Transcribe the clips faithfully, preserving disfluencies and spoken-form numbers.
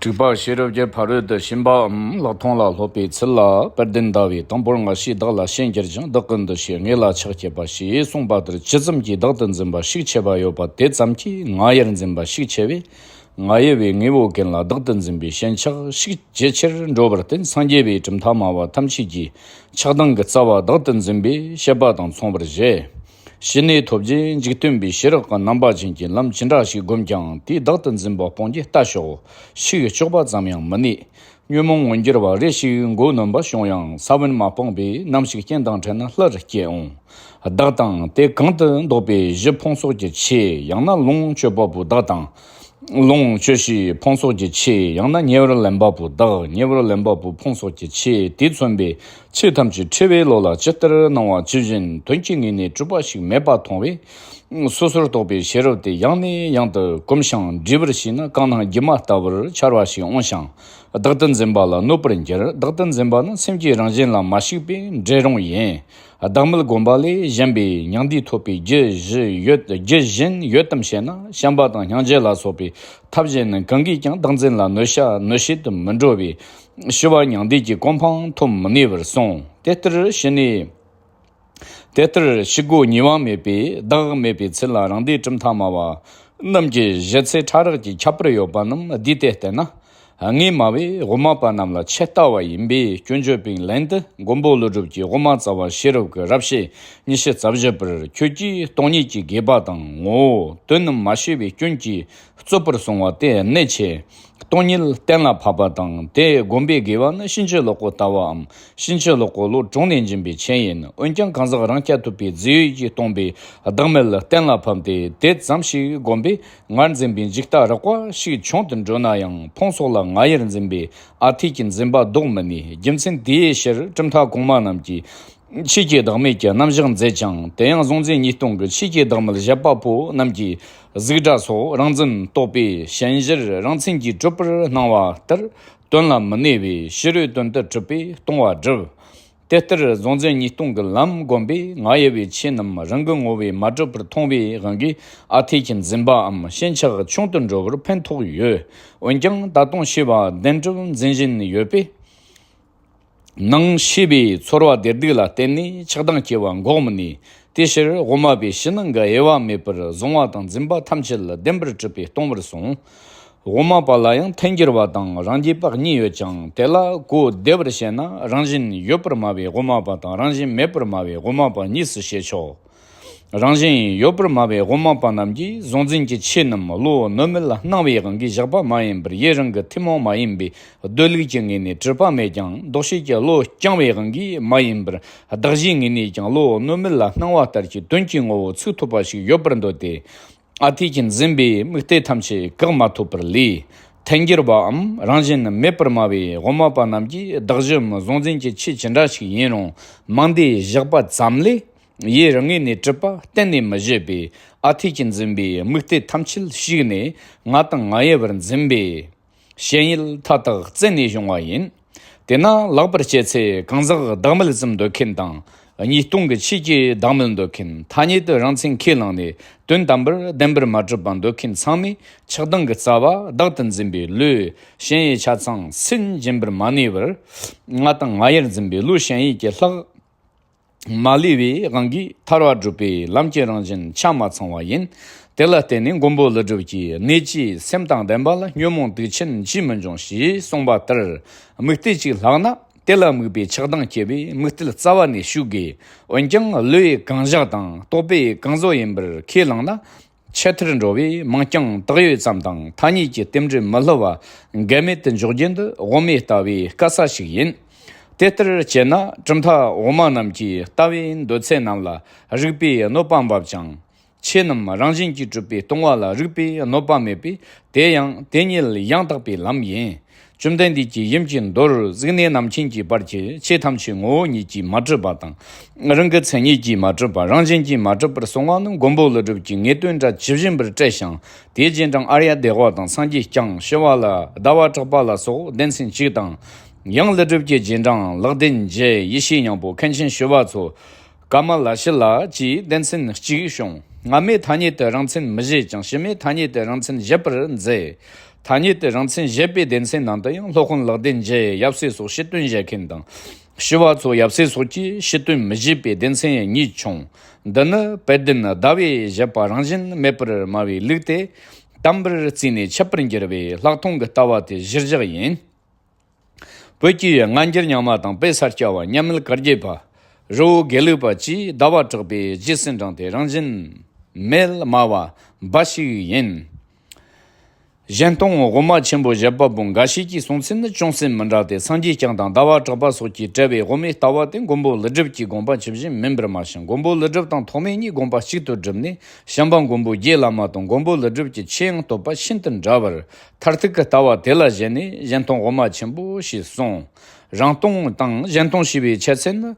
དྲུག་པ། ཤེས་རབ་ཀྱི་ཕ་རོལ་ཏུ་ཕྱིན་པའམ་ལྷག་མཐོང་ལ་སློབ་པའི་ཚུལ་ལ། དཔལ་ལྡན་ཟླ་བས། དང་པོར་ང་ཞེས་བདག་ལ་ཞེན་གྱུར་ཅིང་། བདག་གི་འདུ་ཤེས་ངེས་ལ་ཆགས་བསྐྱེད་པ་ཞེས་གསུངས་པ་ལྟར། ཇི་ཙམ་གྱིས་བདག་ཏུ་འཛིན་པ་ཤུགས་ཆེ་བ་ཡོད་པ་དེ་ཙམ་གྱིས་ང་ཡིར་འཛིན་པ་ཤུགས་ཆེ་བས། ང་ཡི་བའི་དངོས་པོ་ཀུན་ལ་བདག་ཏུ་འཛིན་པའི་ཞེན་ཆགས་ཤུགས་ཇེ་ཆེར་འགྲོ་བར་བརྟེན། སངས་རྒྱས་པའི་གྲུབ་མཐའ་སྨྲ་བ་ཐམས་ཅད་ཀྱིས་ཆགས་སྡང་གི་རྩ་བ་བདག་ཏུ་འཛིན་པའི་བཤད་པ་དང་མཚུངས་པར་བཞེད། ཞི་གནས་ཐོབ་རྗེས་འཇིག་རྟེན་པའི་ཕྱི་རོལ་གྱི་རྣམ་པ་ཅན་གྱི་ལམ་ཇི་འདྲ་ཞིག་བསྒོམ་ཀྱང་དེས་བདག་ཏུ་འཛིན་པ་སྤོང་རྒྱུ་ལྟ་ཞོག། ཤུགས་གཅོག་པ་ཙམ་ཡང་མི་ནུས། ཉོན་མོངས་མངོན་གྱུར་བ་རེ་ཞིག་མགོ་གནོན་པ་བྱུང་ཡང་ས་བོན་མ་སྤངས་པས་ནམ་ཞིག་རྐྱེན་དང་འཕྲད་ན་སླར་སྐྱེ་འོང་། བདག་དང་དེ་གང་དུ་འདོགས་པའི་གཞི་ཕུང་སོགས་ཀྱི་ཆོས། ཡང་ན་ལོངས་སྤྱོད་པ་པོ་བདག་དང་། ལོངས་སྤྱོད་བྱེད་ཕུང་སོགས་ཀྱི་ཆོས། ཡང་ན་ཉེ་བར་ལེན་པ་པོ་བདག་ཉེ་བར་ལེན་པ་པོ་ཕུང་སོགས་ཀྱི་ཆོས། དེས་མཚོན་པའི་ཆོས་ཐམས་ཅད་འཁྲུལ་བའི་བློ་ལ་ཇི་ལྟར་སྣང་བ་ཇི་བཞིན་དོན་གྱི་ངོས་ནས་གྲུབ་པ་ཞིག་མེད་པ་མཐོང་བས། སོ་སོར་རྟོག་པའི་ཤེས་རབ་དེ་ཡང་ནས་ཡང་དུ་གོམས་ཤིང་བསྒྲིལ་བར་བྱས་ན། གང་སྣང་སྒྱུ་མ་ལྟ་བུར་འཆར་བ་ཞིག་འོང་ཞིང་། བདག་ཏུ་འཛིན་པ་ལ་གནོད་པར་འགྱུར། བདག་ཏུ་འཛིན་པ་ནི་སེམས་ཀྱི་རང་བཞིན་ལ་མ་ཞུགས་པའི་འབྲས་རུང་ཡིན། བདག་མེད་བསྒོམ་པ་ལས་གཞན་པའི་མྱང་འདས་ཐོབ་པའི་རྒྱུ་བཞི་ཡོད། རྒྱུ་གཞན་ཡོད་དམ་ཞེ་ན། བྱམས་པ་དང་སྙིང་རྗེ་ལ་སོགས་པའི་ཐབས་གཞན་ནི་གང་གིས་ཀྱང་བདག་འཛིན་ལ་གནོད་བྱ་གནོད་བྱེད་དུ་མི་འགྲོ་བས། ཞི་བ་མྱང་འདས་ཀྱི་གོ་འཕང་ཐོབ་མི་ནུས་པར་གསུངས། དེ་ལྟར་ཞི་གནས། དེ་ལྟར་ཞི་སྒོ་གཉིས་པ་མེད་པས་བདག་མེད་པའི་ཚུལ་ལ་རང་སྡེའི་གྲུབ་མཐའ་སྨྲ་བ་རྣམས་ཀྱི་གཞི་ཚད་ཕྲ་རགས་ཀྱི་ཁྱད་པར་ཡོད་པ་རྣམས་བསྡུས་ཏེ་བསྟན་ན། དངོས་སྨྲ་བས་དབུ་མ་པ་རྣམས་ལ་ཆད་ལྟ་བ་ཡིན་པས། སྐྱོན་བརྗོད་པའི་ལན་དུ་མགོན་པོ་ཀླུ་སྒྲུབ་ཀྱིས་དབུ་མ་རྩ་བ་ཤེས་རབ་ཀྱི་རབ་བྱེད་ཉི་ཤུ་རྩ་བཞི་པར། ཁྱོད་ཀྱིས་སྟོང་ཉིད་ཀྱི་དགོས་པ་དང་ངོ་བོ་དོན་རྣམས་མ་ཤེས་པའི་སྐྱོན་གྱིས་རྩོད་པར་གསུངས་པ་དེ་གནད་ཆེ། སྟོང་ཉིད་གཏན་ལ་ཕབ་པ་དང་དེ་བསྒོམ་པའི་དགོས་པ་ནི་ཕྱིན་ཅི་ལོག་གི་ལྟ་བའམ། ཕྱིན་ཅི་ལོག་གི་བློ་དྲུངས་ནས་འབྱིན་པའི་ཆེད་ཡིན། འོན་ཀྱང་གང་ཟག་རང་རྐྱ་ཐུབ་པའི་རྫས་ཡོད་ཀྱིས་སྟོང་པའི་བདག་མེད་གཏན་ལ་ཕབ་སྟེ། དེ་ཙམ་ཞིག་བསྒོམས་པས་ངར་འཛིན་པའི་འཇིག་ལྟ་རགས་པ་ཞིག་ཆུང་དུ་འགྲོ་ན་ཡང་ཕུང་སོགས་ལ་ང་ཡིར་འཛིན་པའི་ཨ་འཐས་ཀྱི་འཛིན་པ་ལྡོག་མི་ནུས། རྒྱུ་མཚན་དེའི་ཕྱིར་གྲུབ་མཐའ་གོང་མ་རྣམས་ཀྱིས་ཆོས་ཀྱི་བདག་མེད་ཀྱི་རྣམ་གཞག་མཛད་ཅིང་། དེ་ཡང་གཟུང་འཛིན་གཉིས་སྟོང་གི་ཆོས་ཀྱི་བདག་མེད་བཞེད་པ་པོ་རྣམས་ཀྱིས་གཟུགས་སྒྲ་སོགས་རང་འཛིན་རྟོག་པའི་ཞེན་གཞིར་རང་མཚན་གྱིས་གྲུབ་པར་སྣང་བ་ལྟར་དོན་ལ་མི་གནས་པས་ཕྱི་རོལ་དོན་དུ་གྲུབ་པས་སྟོང་བ་སྒྲུབ། དེ་ལྟར་གཟུང་འཛིན་གཉིས་སྟོང་གི་ལམ་བསྒོམས་པས་ང་ཡི་བའི་ཆོས་རྣམས་རང་གི་ངོ་བོས་མ་གྲུབ་པར་མཐོང་བའི་དབང་གིས་ཨ་འཐས་ཀྱི་འཛིན་པའམ་ཞེན་ཆགས་ཆུང་དུ་འགྲོ་བར་ཕན་ཐོགས་ཡོད། འོན་ཀྱང་ད་དུང་ཤེས་པ་བདེན་གྲུབ་འཛིན་བཞིན་ཡོད་པས། ནང་ཤེས་པའི་ཚོར་བ་བདེ་སྡུག་ལ་བརྟེན་ནས་ཆགས་སྡང་སྐྱེ་བ་འགོག་མི་ནུས། དེའི་ཕྱིར་དབུ་མ་པས་ཕྱི་ནང་གི་དབྱེ་བ་མེད་པར་གཟུང་བ་དང་འཛིན་པ་ཐམས་ཅད་བདེན་པར་གྲུབ་པས་སྟོང་པར་གསུངས། དབུ་མ་པ་ལ་ཡང་ཐལ་འགྱུར་བ་དང་རང་རྒྱུད་པ་གཉིས་ཡོད་ཀྱང་། དེ་ལ་གོ་བདེ་བར་བཤད་ན་རང་བཞིན་ཡོད་པར་སྨྲ་བའི་དབུ་མ་པ་དང་རང་བཞིན་མེད་པར་སྨྲ་བའི་དབུ་མ་པ་གཉིས་སུ་ཕྱེ་ཆོག། རང་བཞིན་ཡོད་པར་སྨྲ་བའི་དབུ་མ་པ་རྣམས་ཀྱིས་གཟུང་འཛིན་གྱི་ཆོས་རྣམས་བློ་གནོད་མེད་ལ་སྣང་བའི་དབང་གིས་བཞག་པ་མ་ཡིན་པར་ཡུན་རིང་གི་ཐུན་མོང་མ་ཡིན་པའི་སྡོད་ལུགས་ཀྱི་ངོས་ནས་གྲུབ་པ་མེད་ཀྱང་། འདུ་ཤེས་ཀྱི་བློ་རྐྱང་བའི་དབང་གིས་མ་ཡིན་པར་གདགས་གཞིའི་ངོས་ནས་ཀྱང་བློ་གནོད་མེད་ལ་སྣང་བ་ལྟར་གྱི་དོན་གྱི་ངོ་བོ་ཚུགས་ཐུབ་པ་ཞིག་ཡོད་པར་འདོད་དེ། ཨ་འཐས་ཀྱིས་འཛིན་པའི་དམིགས་གཏད་ཐམས་ཅད་བཀག་མ་ཐུབ་པར་ལུས། ཐལ་འགྱུར་བའམ་རང་བཞིན་མེད་པར་སྨྲ་བའི་དབུ་མ་པ་རྣམས་ཀྱིས་གདགས་གཞིའམ་གཟུང་འཛིན་གྱི་ཆོས་ཇི་འདྲ་ཞིག་ཡིན་རུང་མིང་དེ་བཞག་པ་ཙམ་ལས། ཡུན་རིང་ངེས་ནས་གྲུབ་པ་གཏན་ནས་མི་བཞེད་པས། ཨ་འཐས་ཀྱིས་འཛིན་པའི་དམིགས་གཏད་ཐམས་ཅད་ཞིག་ནས་ང་དང་ང་ཡི་བར་འཛིན་པའི་ཞེན་ཡུལ་མཐའ་དག་རྩད་ནས་ཤོང་བ་ཡིན། དེས་ན་ལེགས་པར་དཔྱད་ཚེ་གང་ཟག་བདག་མེད་ཙམ་འདོད་མཁན་དང་། གཉིས་སྟོང་གི་ཆོས་ཀྱི་བདག་མེད་འདོད་མཁན། ཐ་སྙད་དུ་རང་མཚན་ཁས་བླངས་ནས་དོན་དམ་པར་བདེན་པར་མ་གྲུབ་པ་འདོད་མཁན་ཚང་མས་ཆགས་སྡང་གི་རྩ་བ་བདག་ཏུ་འཛིན་པའི་བློས་ཞེན་ཡུལ་ཆ་ཚང་སེལ་འབྱིན་པར་མ་ནུས་པར། ང་དང་ང་ཡིར་འཛིན་པའི་བློས་ཞེན་ཡུལ་གྱི་ལྷག་མ་ལུས་པའི་དབང་གིས་ཐར་བ་སྒྲུབ་པའི་ལམ་གྱི་རང་བཞིན་ཆ་མ་ཚང་བ་ཡིན། དེ་ལ་བརྟེན་ནས་མགོན་པོ་ཀླུ་སྒྲུབ་ཀྱིས་གནས་བཅས་སེམས་དང་ལྡན་པ་ལ་ཉོན་མོངས་དུག་ཆེན་ཅིས་མི་འབྱུང་ཞེས་གསུངས་པ་ལྟར། དམིགས་གཏད་ཅིག་ལྷག་ན་དེ་ལ་དམིགས་པའི་ཆགས་སྡང་སྐྱེ་བས་དམིགས་གཏད་རྩ་བ་ནས་ཞུགས་དགོས། འོན་ཀྱང་བློས་གང་བཞག་དང་རྟོག་པས་གང་བཟོ་ཡིན་པར་ཁས་བླངས་ན། ཆེས་མཐར་འགྲོ་བས་མིང་རྐྱང་བཏགས་ཡོད་ཙམ་དང་ཐ་སྙད་ཀྱི་རྟེན་འབྲེལ་མི་སླུ་བ་འགལ་མེད་དུ་འཇོག་རྒྱུ་འདི་དབུ་མའི་ལྟ་བའི་དཀའ་ས་ཞིག་ཡིན། དེ་ལྟར་བྱས་ན་གྲུབ་མཐའ་དབུ་མ་རྣམས་ཀྱི་ལྟ་བའི་འདོད་ཚུལ་རྣམས་ལ་རིགས་པའི་གནོད་པ་འབབ་ཅིང་། ཆོས་རྣམས་རང་བཞིན་གྱིས་གྲུབ་པའི་སྟོང་པ་ལ་རིགས་པའི་གནོད་པ་མེད་པས་དེ་ཡང་དེ་ཉིད་ཡང་དག་པའི་ལམ་ཡིན། བཅོམ་ལྡན་འདས་ཀྱིས་ཡུམ་གྱི་མདོར་གཟུགས་ནས་རྣམ་མཁྱེན་གྱི་བར་གྱི་ཆོས་ཐམས་ཅད་ངོ་བོ་ཉིད་ཀྱིས་མ་གྲུབ་པ་དང་། རང་གི་མཚན་ཉིད་ཀྱིས་མ་གྲུབ་པ། རང་བཞིན་གྱིས་མ་གྲུབ་པར་གསུངས་པ་ནི་མགོན་པོ་ཀླུ་སྒྲུབ་ཀྱི་ངེས་དོན་སྒྲ་ཇི་བཞིན་པར་བཀྲལ་ཞིང་། དེའི་རྗེས་འབྲང་ཨཱརྱ་དེ་ཝ་དང་སངས་རྒྱས་བསྐྱངས་ཞི་བ་ལྷ་ཟླ་བ་གྲགས་པ་ལ་སོགས་སྡེ་ཚན་གཅིག་དང་། ཡང་ཀླུ་སྒྲུབ་ཀྱི་རྗེས་འབྲང་ལེགས་ལྡན་འབྱེད་ཡེ་ཤེས་སྙིང་པོ་མཁན་ཆེན་ཞི་བ་འཚོ། ཀ་མ་ལ་ཤཱི་ལ་བཅས་སྡེ་ཚན་གཅིག་བྱུང་། སྔ་མས་ཐ་སྙད་དུ་རང་མཚན་མི་བཞེད་ཅིང་ཕྱི་མས་ཐ་སྙད་དུ་རང་མཚན་བཞེད་པར་མཛད། ཐ་སྙད་དུ་རང་མཚན་བཞེད་པའི་སྡེ་ཚན་ནང་དུ་ཡང་སློབ་དཔོན་ལེགས་ལྡན་འབྱེད། ཡབ་སྲས་སོགས་ཕྱི་དོན་བཞེད་མཁན་དང་། ཞི་བ་འཚོ། ཡབ་སྲས་སོགས་ཀྱི་ཕྱི་དོན་མི་བཞེད་པའི་སྡེ་ཚན་གཉིས་བྱུང་། འདི་ནི་དཔལ་ལྡན་ཟླ་བས་བཞེད་པ་རང་བཞིན་མེད་པར་སྨྲ་བའི་ལུགས་ཏེ། དམ་པར་བརྩིས་ནས་འཆད་པར་འགྱུར་བའི་ལྷག་མཐོང་གི་ལྟ་བ་དེ་གཞིར་བཞག་ཡིན། བོད་ཀྱི་སྔ་འགྱུར་རྙིང་མ་དང་དཔེ་ས་སྐྱ་བ་མཉམ་མེད་བཀའ་བརྒྱུད་པ། རི་བོ་དགེ་ལུགས་པ་བཅས་ཟླ་བ་གྲགས་པའི་རྗེས་སུ་འབྲངས་ཏེ་རང་བཞིན་མེད་སྨྲ་བ་འབའ་ཞིག་ཡིན། གཞན་སྟོང་དབུ་མ་ཆེན་པོ་བཞེད་པ་པོ་འགའ་ཞིག་གིས་གསུང་ཚུལ་ནི་ཅུང་ཟད་མི་འདྲ་སྟེ། སངས་རྒྱས་བསྐྱངས་དང་ཟླ་བ་གྲགས་པ་སོགས་ཀྱིས་བཀྲལ་བའི་དབུ་མའི་ལྟ་བ་དེ་མགོན་པོ་ཀླུ་སྒྲུབ་ཀྱི་དགོངས་པ་ཇི་བཞིན་མིན་པར་སྨྲ་ཞིང་། མགོན་པོ་ཀླུ་སྒྲུབ་དང་ཐོགས་མེད་གཉིས་དགོངས་པ་གཅིག་ཏུ་བསྒྲུབས་ནས། བྱམས་པ་མགོན་པོ་རྗེ་བླ་མ་དང་མགོན་པོ་ཀླུ་སྒྲུབ་ཀྱི་ཆོས་ཡང་བསྟོད་པ་ཤིན་ཏུ་འདྲ་བར། མཐར་ཐུག་གི་ལྟ་བ་དེ་ལ་བཞེད་ནས་གཞན་སྟོང་དབུ་མ་ཆེན་པོ་ཞེས་གསུངས། རང་སྟོང་དང་གཞན་སྟོང་ཞེས་པའི་འཆད་ཚུལ་ནི།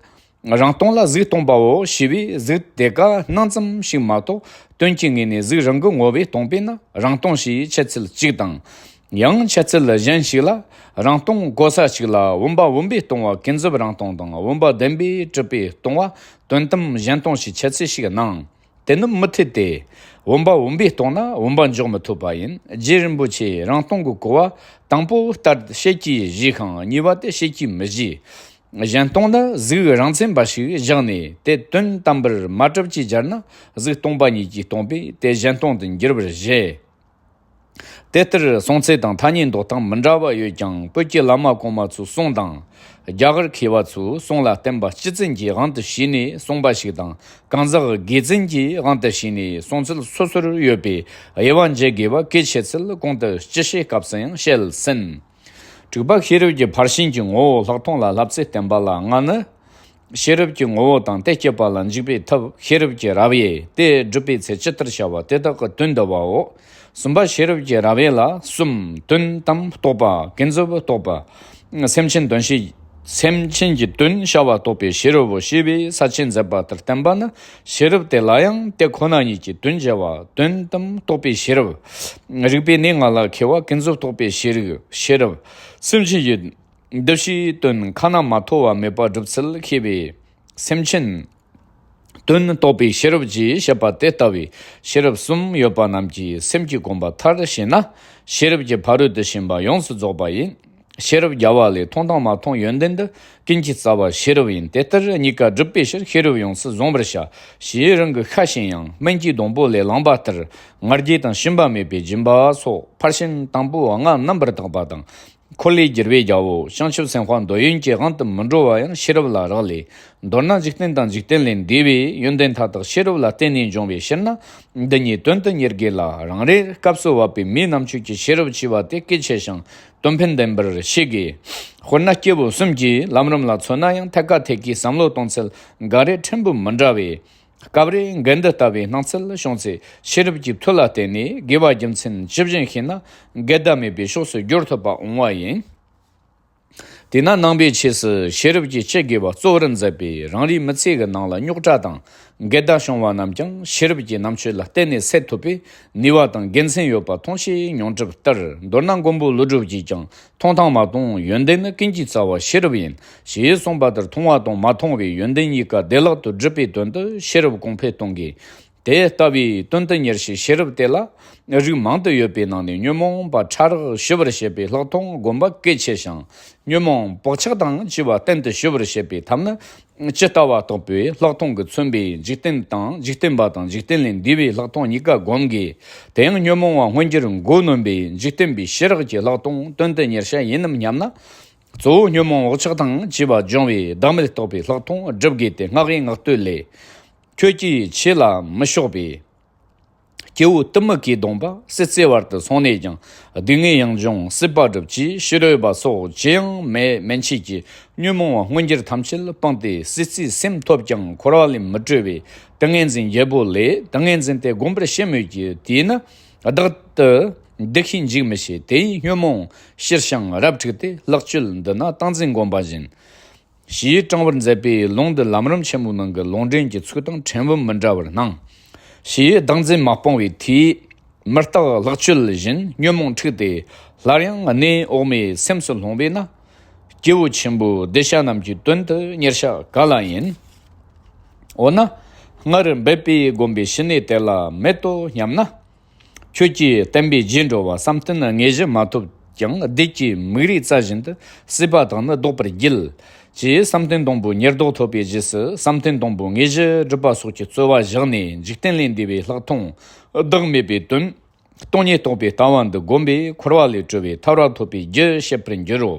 རང་སྟོང་ལ་གཟུགས་སྟོང་པའོ་ཞེས་པས་གཟུགས་དེ་ཀ་སྣང་ཙམ་ཞིག་མ་གཏོགས་དོན་གྱི་ངོས་ནས་གཟུགས་རང་གི་ངོ་བོས་སྟོང་པས་ན་རང་སྟོང་ཞེས་འཆད་ཚུལ་གཅིག་དང་། ཡང་འཆད་ཚུལ་གཞན་ཞིག་ལ། རང་སྟོང་གོ་ས་གཅིག་ལ་བུམ་པ་བུམ་པས་སྟོང་བ་ཀུན་རྫོབ་རང་སྟོང་དང་། བུམ་པ་བདེན་པས་གྲུབ་པས་སྟོང་བ་དོན་དམ་གཞན་སྟོང་ཞེས་འཆད་ཚུལ་ཞིག་སྣང་། དེ་ནི་མུ་མཐུད་དེ། བུམ་པ་བུམ་པས་སྟོང་ན་བུམ་པ་འཇོག་མི་ཐུབ་པ་ཡིན། རྗེ་རིན་པོ་ཆེས་རང་སྟོང་གི་གོ་བ་དང་པོ་ལྟར་བཤད་ཀྱིས་གཞི་ཤིང་། གཉིས་པ་དེ་བཤད་ཀྱིས་མི་གཞི། གཞན་སྟོང་ནི་གཟུགས་རང་མཚན་འབའ་ཞིག་བཞག་ནས། དེ་དོན་དམ་པར་མ་གྲུབ་ཅེས་སྦྱར་ན། གཟུགས་སྟོང་པ་ཉིད་ཀྱིས་སྟོང་པས་དེ་གཞན་སྟོང་དུ་འགྱུར་བར་བཞེད། དེ་ལྟར་གསུང་ཚུལ་དང་ཐ་སྙད་འདོགས་སྟངས་མི་འདྲ་བ་ཡོད་ཀྱང་། བོད་ཀྱི་བླ་མ་གོང་མ་ཚོའི་གསུང་དང་། རྒྱ་གར་མཁས་པ་ཚོའི་གསུང་ལ་བརྟེན་པ་སྤྱི་བཙན་གྱིས་དབང་དུ་བྱས་ནས་གསུངས་པ་ཞིག་དང་། གང་ཟག་དགེ་བཙན་གྱིས་དབང་དུ་བྱས་ནས་གསུང་ཚུལ་སོ་སོར་ཡོད་པས། དབྱེ་བ་འབྱེད་དགོས་པ་གལ་ཆེ་ཚུལ་གོང་དུ་སྤྱི་བཤད་སྐབས་སུ་ཡང་བཤད་ཟིན། དྲུག་པ། ཤེས་རབ་ཀྱི་ཕར་ཕྱིན་གྱི་ངོ་བོ། ལྷག་མཐོང་ལ་བསླབ་ཚུལ་བསྟན་པ་ལ་ལྔ་ནི། ཤེས་རབ་ཀྱི་ངོ་བོ་དང་དེ་སྐྱེད་པ་ལ་འཇུག་པའི་ཐབས། ཤེས་རབ་ཀྱི་རབ་དབྱེ། དེ་སྒྲུབ་པའི་ཚེ་ཇི་ལྟར་བྱ་བ་དེ་དག་གི་དོན་བསྡུ་བའོ། གསུམ་པ། ཤེས་རབ་ཀྱི་རབ་དབྱེ་ལ་གསུམ། དོན་དམ་རྟོགས་པ། ཀུན་རྫོབ་རྟོགས་པ། སེམས་ཅན་དོན་བྱེད། སེམས་ཅན་གྱི་དོན་བྱ་བ་རྟོགས་པའི་ཤེས་རབ་བོ་ཞེས་པས་ས་བཅད་མཛད་པ་ལྟར་བསྟན་པ་ནི། ཤེས་རབ་དེ་ལ་ཡང་དེ་ཁོ་ན་ཉིད་ཀྱི་དོན་བྱ་བ་དོན་དམ་རྟོགས་པའི་ཤེས་རབ། རིགས་པའི་གནས་ལྔ་ལ་མཁས་པ་ཀུན་རྫོབ་རྟོགས་པའི་ཤེས་རིག་ཤེས་རབ། སེམས་ཅན་གྱི་འདུ་བྱེད་དོན་ཁ་ན་མ་ཐོ་བ་མེད་པ་སྒྲུབ་ཚུལ་མཁས་པས། སེམས་ཅན་དོན་རྟོགས་པའི་ཤེས་རབ་ཅེས་བཤད་པ་དེ་ལྟ་བུའི་ཤེས་རབ་གསུམ་ཡོད་པ་རྣམས་ཀྱིས་སེམས་ཀྱི་གོམས་པ་མཐར་ཕྱིན་ན། ཤེས་རབ་ཀྱི་ཕ་རོལ་ཏུ་ཕྱིན་པ་ཡོངས་སུ་རྫོགས་པ་ཡིན། ཤེས་རབ་རྒྱལ་བ་ལས། མཐོང་དང་མ་མཐོང་ཡོན་ཏན་འདི། ཀུན་གྱི་རྩ་བ་ཤེས་རབ་ཡིན། དེ་ལྟར་གཉིས་ཀ་སྒྲུབ་པའི་ཕྱིར། ཤེས་རབ་ཡོངས་སུ་བཟུང་བར་བྱ། ཞེས་རང་གི་ཤ་ཞེན་ཡང་སྨན་གྱི་སྡོང་པོ་ལས་བླངས་པ་ལྟར། ང་རྒྱལ་དང་ཞུམ་པ་མེད་པའི་སྦྱིན་པ་སོགས་ཕར་ཕྱིན་དང་པོ་ལྔ་རྣམ་པར་དག་པ་དང་། འཁོར་ལོས་སྒྱུར་བའི་རྒྱལ་པོ་བྱང་ཆུབ་སེམས་དཔའ་འདོད་ཡོན་གྱི་དབང་དུ་མི་འགྲོ་བ་ཡང་ཤེས་རབ་ལ་རག་ལས། མདོར་ན་འཇིག་རྟེན་དང་འཇིག་རྟེན་ལས་འདས་པའི་ཡོན་ཏན་མཐའ་དག་ཤེས་རབ་ལ་བརྟེན་ནས་འབྱུང་བའི་ཕྱིར་ན། འདི་གཉིས་དོན་དུ་གཉེར་དགོས་ལ། རང་རེར་སྐབས་སུ་བབ་པའི་མིའི་རྣམ་དཔྱོད་ཀྱི་ཤེས་རབ་ཅེས་པ་དེ་གལ་ཆེ་ཞིང་དོན་ཕན་ལྡན་པར་ཤེས་དགོས། དཔེར་ན་སྐྱེས་བུ་གསུམ་གྱི་ལམ་རིམ་ལ་མཚོན་ན་ཡང་ཐད་ཀ་ཐད་ཀའི་བསམ་བློ་གཏོང་ཚུལ་འགའ་རེ་ཕྲན་བུ་མི་འདྲ་བས། སྐབས་རེ་འགལ་འདུ་ལྟ་བུའི་སྣང་ཚུལ་བྱུང་ཚེ་ཤེས་རབ་ཀྱི་མཐུ་ལ་བརྟེན་ནས་དགོས་པ་རྒྱུ་མཚན་ཇི་བཞིན་ཤེས་ན་འགལ་ཟླ་མེད་པའི་ཕྱོགས་སུ་བསྒྱུར་ཐུབ་པ་འོང་བ་ཡིན། དེས་ན་ནང་པའི་ཆོས་སུ་ཤེས་རབ་ཀྱི་སྤྱི་དགེ་བ་གཙོ་བོར་མཛད་པའི་རང་རེའི་མི་ཚེ་གི་ནང་ལ་རྙོག་དྲ་དང་འགལ་ཟླ་བྱུང་བ་རྣམས་ཀྱང་ཤེས་རབ་ཀྱི་རྣམ་དཔྱོད་ལ་བརྟེན་ནས་སེལ་ཐུབ་པས་ནུས་པ་དང་དགེ་མཚན་ཡོད་པ་མཐོང་བྱེད་མྱོང་གྲུབ་ལྟར། མདོར་ན་མགོན་པོ་ཀླུ་སྒྲུབ་ཀྱིས་ཀྱང་མཐོང་དང་མ་མཐོང་ཡོན་ཏན་ནི་ཀུན་གྱི་རྩ་བ་ཤེས་རབ་ཡིན། ཞེས་གསུངས་པ་ལྟར་མཐོང་བ་དང་མ་མཐོང་བའི་ཡོན་ཏན་གཉིས་ཀ་བདེ་བླག་ཏུ་སྒྲུབ་པའི་དོན་དུ་ཤེས་རབ་གོང་འཕེལ་གཏོང་དགོས། དེ་ལྟ་བུའི་དོན་དུ་གཉེར་བྱའི་ཤེས་རབ་དེ་ལ་རིགས་མང་དུ་ཡོད་པའི་ནང་ནས་ཉོན་མོངས་པ་ཕྲ་རགས་ཞི་བར་བྱེད་པའི་ལྷག་མཐོང་སྒོམ་པ་གལ་ཆེ་ཞིང་། ཉོན་མོངས་བག་ཆགས་དང་བཅས་པ་གཏན་དུ་ཞི་བར་བྱེད་པའི་ཐབས་ནི། ཇི་ལྟ་བ་རྟོགས་པའི་ལྷག་མཐོང་གིས་མཚོན་པའི་འཇིག་རྟེན་དང་འཇིག་རྟེན་པ་དང་འཇིག་རྟེན་ལས་འདས་པའི་ལྷག་མཐོང་གཉིས་ཀ་སྒོམ་དགོས། དེ་ཡང་ཉོན་མོངས་པ་མངོན་གྱུར་མགོ་གནོན་པའི་འཇིག་རྟེན་པའི་ཕྱི་རགས་ཀྱི་ལྷག་མཐོང་དོན་དུ་གཉེར་བྱ་ཡིན་ནམ་སྙམ་ན། གཙོ་བོ་ཉོན་མོངས་བག་ཆགས་དང་བཅས་པ་སྦྱོང་བའི་བདག་མེད་རྟོགས་པའི་ལྷག་མཐོང་སྒྲུབ་དགོས་ཏེ། སྔགས་ཀྱི་ངག་བསྟོད་ལས། ཁྱོད་ཀྱིས་ཆོས་ལ་མི་ཕྱོགས་པའི། སྐྱེ་བོ་གཏི་མུག་གིས་གདུངས་པ་སྲིད་རྩེ་བར་དུ་སོང་ནས་ཀྱང་སྡུག་བསྔལ་ཡང་འབྱུང་སྲིད་པ་སྒྲུབ་ཅེས་ཕྱི་རོལ་པ་སོགས་ཅི་ཡང་མེད་མན་ཆད་ཀྱི་ཉོན་མོངས་པ་མངོན་གྱུར་ཐམས་ཅད་སྤངས་ཏེ་སྲིད་རྩེའི་སེམས་ཐོབ་ཀྱང་འཁོར་བ་ལས་མི་གྲོལ་བའི་ཏིང་ངེ་འཛིན་རྒྱལ་པོ་ལས། ཏིང་ངེ་འཛིན་དེ་བསྒོམ་པར་བྱེད་མོད་ཀྱི་དེས་ན་བདག་ཏུ་འདུ་ཤེས་འཇིག་མི་བྱེད། དེ་ཡིས་ཉོན་མོངས་ཕྱིར་བྱང་རབ་འཁྲིགས་ཏེ། ལྷག་སྤྱོད་འདི་ན་ཏིང་འཛིན་བསྒོམ་པ་བཞིན། ཞེས་དྲང་བར་མཛད་པའི་ལུང་འདི་ལམ་རིམ་ཆེན་མོའི་ནང་གི་ལུང་འདྲེན་གྱི་ཚུལ་དང་ཕྲན་བུ་མི་འདྲ་བར་སྣང་། ཞེས་བདག་འཛིན་མ་སྤངས་པའི་མཐུས། མི་རྟག་ལྷག་སྤྱོད་བཞིན་ཉོན་མོངས་འཁྲུགས་ཏེ། སླར་ཡང་གནས་འོག་མའི་སེམས་སུ་ལྷུང་བས་ན། སྐྱེས་བུ་ཆེན་པོའི་གདུལ་བྱ་རྣམས་ཀྱི་དོན་དུ་གཉེར་བྱ་ག་ལ་ཡིན། འོ་ན། སྔར་འབད་པས་བསྒོམས་པའི་ཕྱི་གནས་དེ་ལ་མེད་དོ་སྙམ་ན། ཁྱོད་ཀྱིས་བསྟན་པའི་རྗེས་འགྲོ་བ་བསམ་གཏན་དངོས་གཞི་མ་ཐོབ་ཀྱང་བདུད་ཀྱི་མིག་རིས་བཙལ་བཞིན་དུ་སྲིད་པ་དང་ནི་ལྡོག་པར་བགྱིད། ཅེས་བསམ་གཏན་སྡོང་པོའི་ཉེར་བསྡོགས་ཐོབ་པའི་རྗེས་སུ་བསམ་གཏན་སྡོང་པོའི་དངོས་གཞི་སྒྲུབ་པ་སོགས་ཀྱི་རྩོལ་བ་བཞག་ནས་འཇིག་རྟེན་ལས་འདས་པའི་ལྷག་མཐོང་བདག་མེད་པའི་དོན། སྟོང་ཉིད་རྟོགས་པའི་ལྟ་བ་འདི་བསྒོམས་པས་འཁོར་བ་ལས་གྲོལ་བའི་ཐར་པ་ཐོབ་པའི་རྒྱུ་བྱེད་པར་འགྱུར་རོ།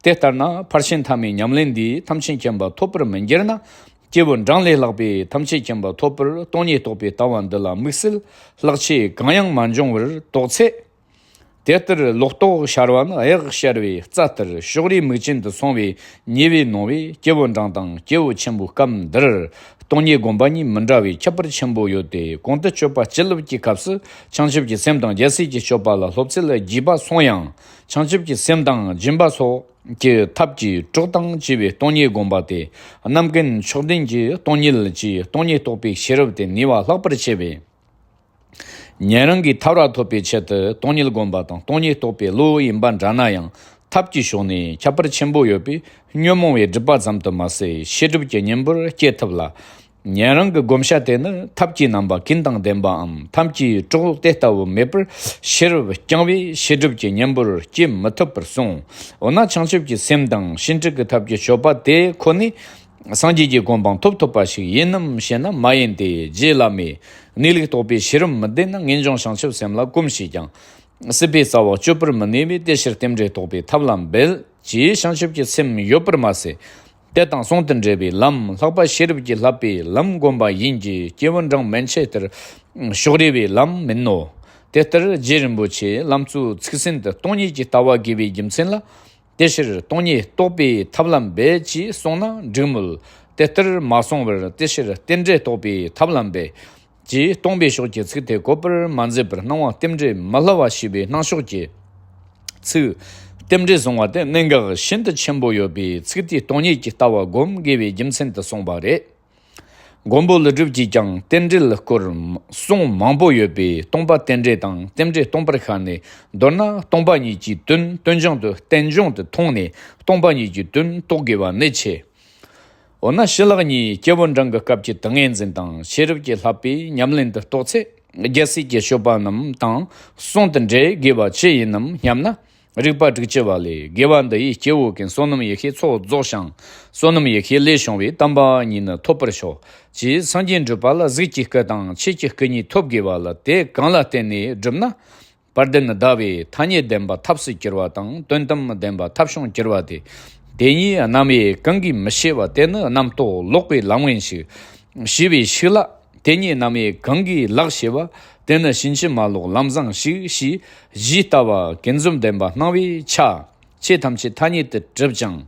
དེ་ལྟར་ན་ཕར་ཕྱིན་ཐ་མའི་ཉམས་ལེན་འདིས་ཐམས་ཅད་མཁྱེན་པ་ཐོབ་པར་མི་འགྱུར་ན། སྐྱེས་བུ་འབྲིང་ལས་ལྷག་པའི་ཐམས་ཅད་མཁྱེན་པ་ཐོབ་པར་སྟོང་ཉིད་རྟོགས་པའི་ལྟ་བ་འདི་ལ་དམིགས་བསལ་ལྷག་ཆད་གང་ཡང་མ་འབྱུང་བར་རྟོགས་ཚེ། དེ་ལྟར་ལོག་རྟོག་ཤར་བ་ནི་གཡག་ཤར་བའི་རྩྭ་ལྟར་ཕྱོགས་རིས་མིག་ཅན་དུ་སོང་བའི་ཉེས་པའི་ནོར་བས། སྐྱེས་བུ་འབྲིང་དང་སྐྱེས་བུ་ཆེན་པོའི་སྐབས་འདིར་སྟོང་ཉིད་སྒོམ་པ་གཉིས་མི་འདྲ་བའི་ཁྱད་པར་ཆེན་པོ་ཡོད་དེ། གོང་དུ་སྤྱོད་པ་བཅུ་གླུབས་ཀྱི་སྐབས་སུ་བྱང་ཆུབ་ཀྱི་སེམས་དང་རྒྱལ་སྲས་ཀྱི་སྤྱོད་པ་ལ་སློབ་ཚད་རྒྱས་པ་སོང་ཡང་། བྱང་ཆུབ་ཀྱི་སེམས་དང་སྦྱིན་པ་སོགས་ཀྱི་ཐབས་ཀྱི་གྲོགས་དང་བཅས་པའི་སྟོང་ཉིད་སྒོམ་པ་སྟེ། རྣམ་མཁྱེན་མཆོག་ལྡན་གྱི་སྟོང་ཉིད་ཀྱིས་སྟོང་ཉིད་རྟོགས་པའི་ཤེས་རབ་དེ་ནུས་པ་ལྷག་པར་ཆེ་བས། ཉན་རང་གིས་ཐར་པ་ཐོབ་པའི་ཆེད་དུ་སྟོང་ཉིད་སྒོམ་པ་དང་སྟོང་ཉིད་རྟོགས་པའི་བློ་ཡིན་པ་འདྲ་ན་ཡང་། ཐབས་ཀྱི་ཕྱོགས་ནས་ཁྱད་པར་ཆེན་པོ་ཡོད་པས། ཉོན་མོངས་པའི་སྒྲིབ་པ་ཙམ་དུ་མ་ཟད་ཤེས་སྒྲིབ་ཀྱི་གཉེན་པོར་སྐྱེ་ཐུབ་ལ། ཉན་རང་གི་བསྒོམ་བྱ་དེ་ནི་ཐབས་ཀྱི་རྣམ་པ་ཀུན་དང་ལྡན་པའམ། ཐབས་ཀྱི་གྲོགས་དེ་ལྟ་བུ་མེད་པར་ཤེས་རབ་རྐྱང་བས་ཤེས་སྒྲིབ་ཀྱི་གཉེན་པོར་སྐྱེ་མི་ཐུབ་པར་གསུངས། འོ་ན་བྱང་ཆུབ་ཀྱི་སེམས་དང་ཤིན་ཏུ་ཀྱི་ཐབས་ཀྱི་སྤྱོད་པ་དེ་ཁོ་ནས། སངས་རྒྱས་ཀྱི་གོ་འཕང་ཐོབ་ཐུབ་པ་ཞིག་ཡིན་ནམ་ཞེ་ན། མ་ཡིན་ཏེ། རྗེ་བླ་མས། གནས་ལུགས་རྟོགས་པའི་ཤེས་རབ་མི་ལྡན་ན། ངེས་འབྱུང་བྱང་ཆུབ་སེམས་ལ་གོམས་ཤིག་ཀྱང་། སྲིད་པའི་རྩ་བ་གཅོད་པར་མི་ནུས་པས། དེ་ཕྱིར་རྟེན་འབྲེལ་རྟོགས་པའི་ཐབས་ལ་འབད། ཅེས་བྱང་ཆུབ་ཀྱི་སེམས་ཡོད་པར་མ་ཟད། དེ་དང་ཟུང་དུ་འབྲེལ་བའི་ལམ་ལྷག་པ་ཤེས་རབ་ཀྱིས་བསླབ་པའི་ལམ་བསྒོམ་པ་ཡིན་གྱི། སྐྱེས་བུ་འབྲིང་མན་ཆད་ལྟར་ཕྱོགས་རིས་པའི་ལམ་མིན་ནོ། དེ་ལྟར་རྗེ་རིན་པོ་ཆེས་ལམ་གཙོ་ཚིག་ཟིན་དུ་སྟོང་ཉིད་ཀྱི་ལྟ་བ་དགོས་པའི་རྒྱུ་མཚན་ལ། དེ་ཕྱིར་སྟོང་ཉིད་རྟོགས་པའི་ཐབས་ལ་འབད་ཅེས་གསུངས་ན་འགྲིག་མོད། དེ་ལྟར་མ་གསུངས་པར། དེ་ཕྱིར་རྟེན་འབྲེལ་རྟོགས་པའི་ཐབས་ལ་འབད་ཅེས་སྟོང་པའི་ཕྱོགས་ཀྱི་ཚིག་དེ་བཀོད་པར་མ་མཛད་པར། སྣང་བ་རྟེན་འབྲེལ་མི་སླུ་བ་ཞེས་པའི་སྣང་ཕྱོགས་ཀྱི་ཚིག་རྟེན་འབྲེལ་གསུངས་པ་དེ་གནད་འགག་ཤིན་ཏུ་ཆེན་པོ་ཡོད་པའི་ཚིག་དེས་སྟོང་ཉིད་ཀྱི་ལྟ་བ་སྒོམ་དགོས་པའི་རྒྱུ་མཚན་དུ་གསུངས་པ་རེད། མགོན་པོ་ཀླུ་སྒྲུབ་ཀྱིས་ཀྱང་རྟེན་འབྲེལ་སྐོར་གསུང་མང་པོ་ཡོད་པས། སྟོང་པ་རྟེན་འབྲེལ་དང་རྟེན་འབྲེལ་སྟོང་པར་ཤར་ནས། མདོར་ན་སྟོང་པ་ཉིད་ཀྱི་དོན་རྟེན་འབྱུང་དུ་རྟེན་འབྱུང་དུ་མཐོང་ནས། སྟོང་པ་ཉིད་ཀྱི་དོན་རྟོགས་དགོས་པ་ནི་ཆེ། འོ་ན་ཞི་ལྷག་གཉིས་སྐྱེས་བུ་འབྲིང་གི་སྐབས་ཀྱི་ཏིང་ངེ་འཛིན་དང་ཤེས་རབ་ཀྱིས་བསླབ་པའི་ཉམས་ལེན་དུ་གཏོགས་ཚེ། རྒྱལ་སྲས་ཀྱི་སྤྱོད་པ་རྣམས་དང་ཟུང་དུ་འབྲེལ་དགོས་པ་ཅི་ཡིན་ནམ་སྙམ་ན། རིགས་པ་དྲུག་ཅུ་པ་ལས། དགེ་བ་འདི་ཡིས་སྐྱེ་བོ་ཀུན། བསོད་ནམས་ཡེ་ཤེས་ཚོགས་རྫོགས་ཤིང་། བསོད་ནམས་ཡེ་ཤེས་ལས་བྱུང་བའི། དམ་པ་ཉིད་ནི་ཐོབ་པར་ཤོག་ཅེས་སངས་རྒྱས་འགྲུབ་པ་ལ་གཟུགས་ཀྱི་སྐུ་དང་ཆོས་ཀྱི་སྐུ་གཉིས་ཐོབ་དགོས་པ་ལ། དེ་གང་ལ་བརྟེན་ནས་བསྒྲུབ་ན། དཔལ་ལྡན་ཟླ་བས་ཐ་སྙད་བདེན་པ་ཐབས་སུ་གྱུར་པ་དང་། དོན་དམ་བདེན་པ་ཐབས་བྱུང་གྱུར་པ་སྟེ། དེ་གཉིས་རྣམ་དབྱེ་གང་གིས་མི་ཕྱེད་པ། དེ་ནི་རྣམ་རྟོག་ལོག་པའི་ལམ་ངན་ཞིག་ཞེས་པའི་ཤུགས་ལ། དེ་གཉིས་རྣམ་དབྱེ་གང་གིས་ལེགས་ཕྱེད་པ། དེ་ནི་ཕྱིན་ཅི་མ་ལོག་ལམ་བཟང་ཞིག་ཞེས་ཞེས་ལྟ་བ་ཀུན་རྫོབ་བདེན་པ་སྣང་བས་ཁྱབ། ཆོས་ཐམས་ཅད་ཐ་སྙད་དུ་གྲུབ་ཀྱང་།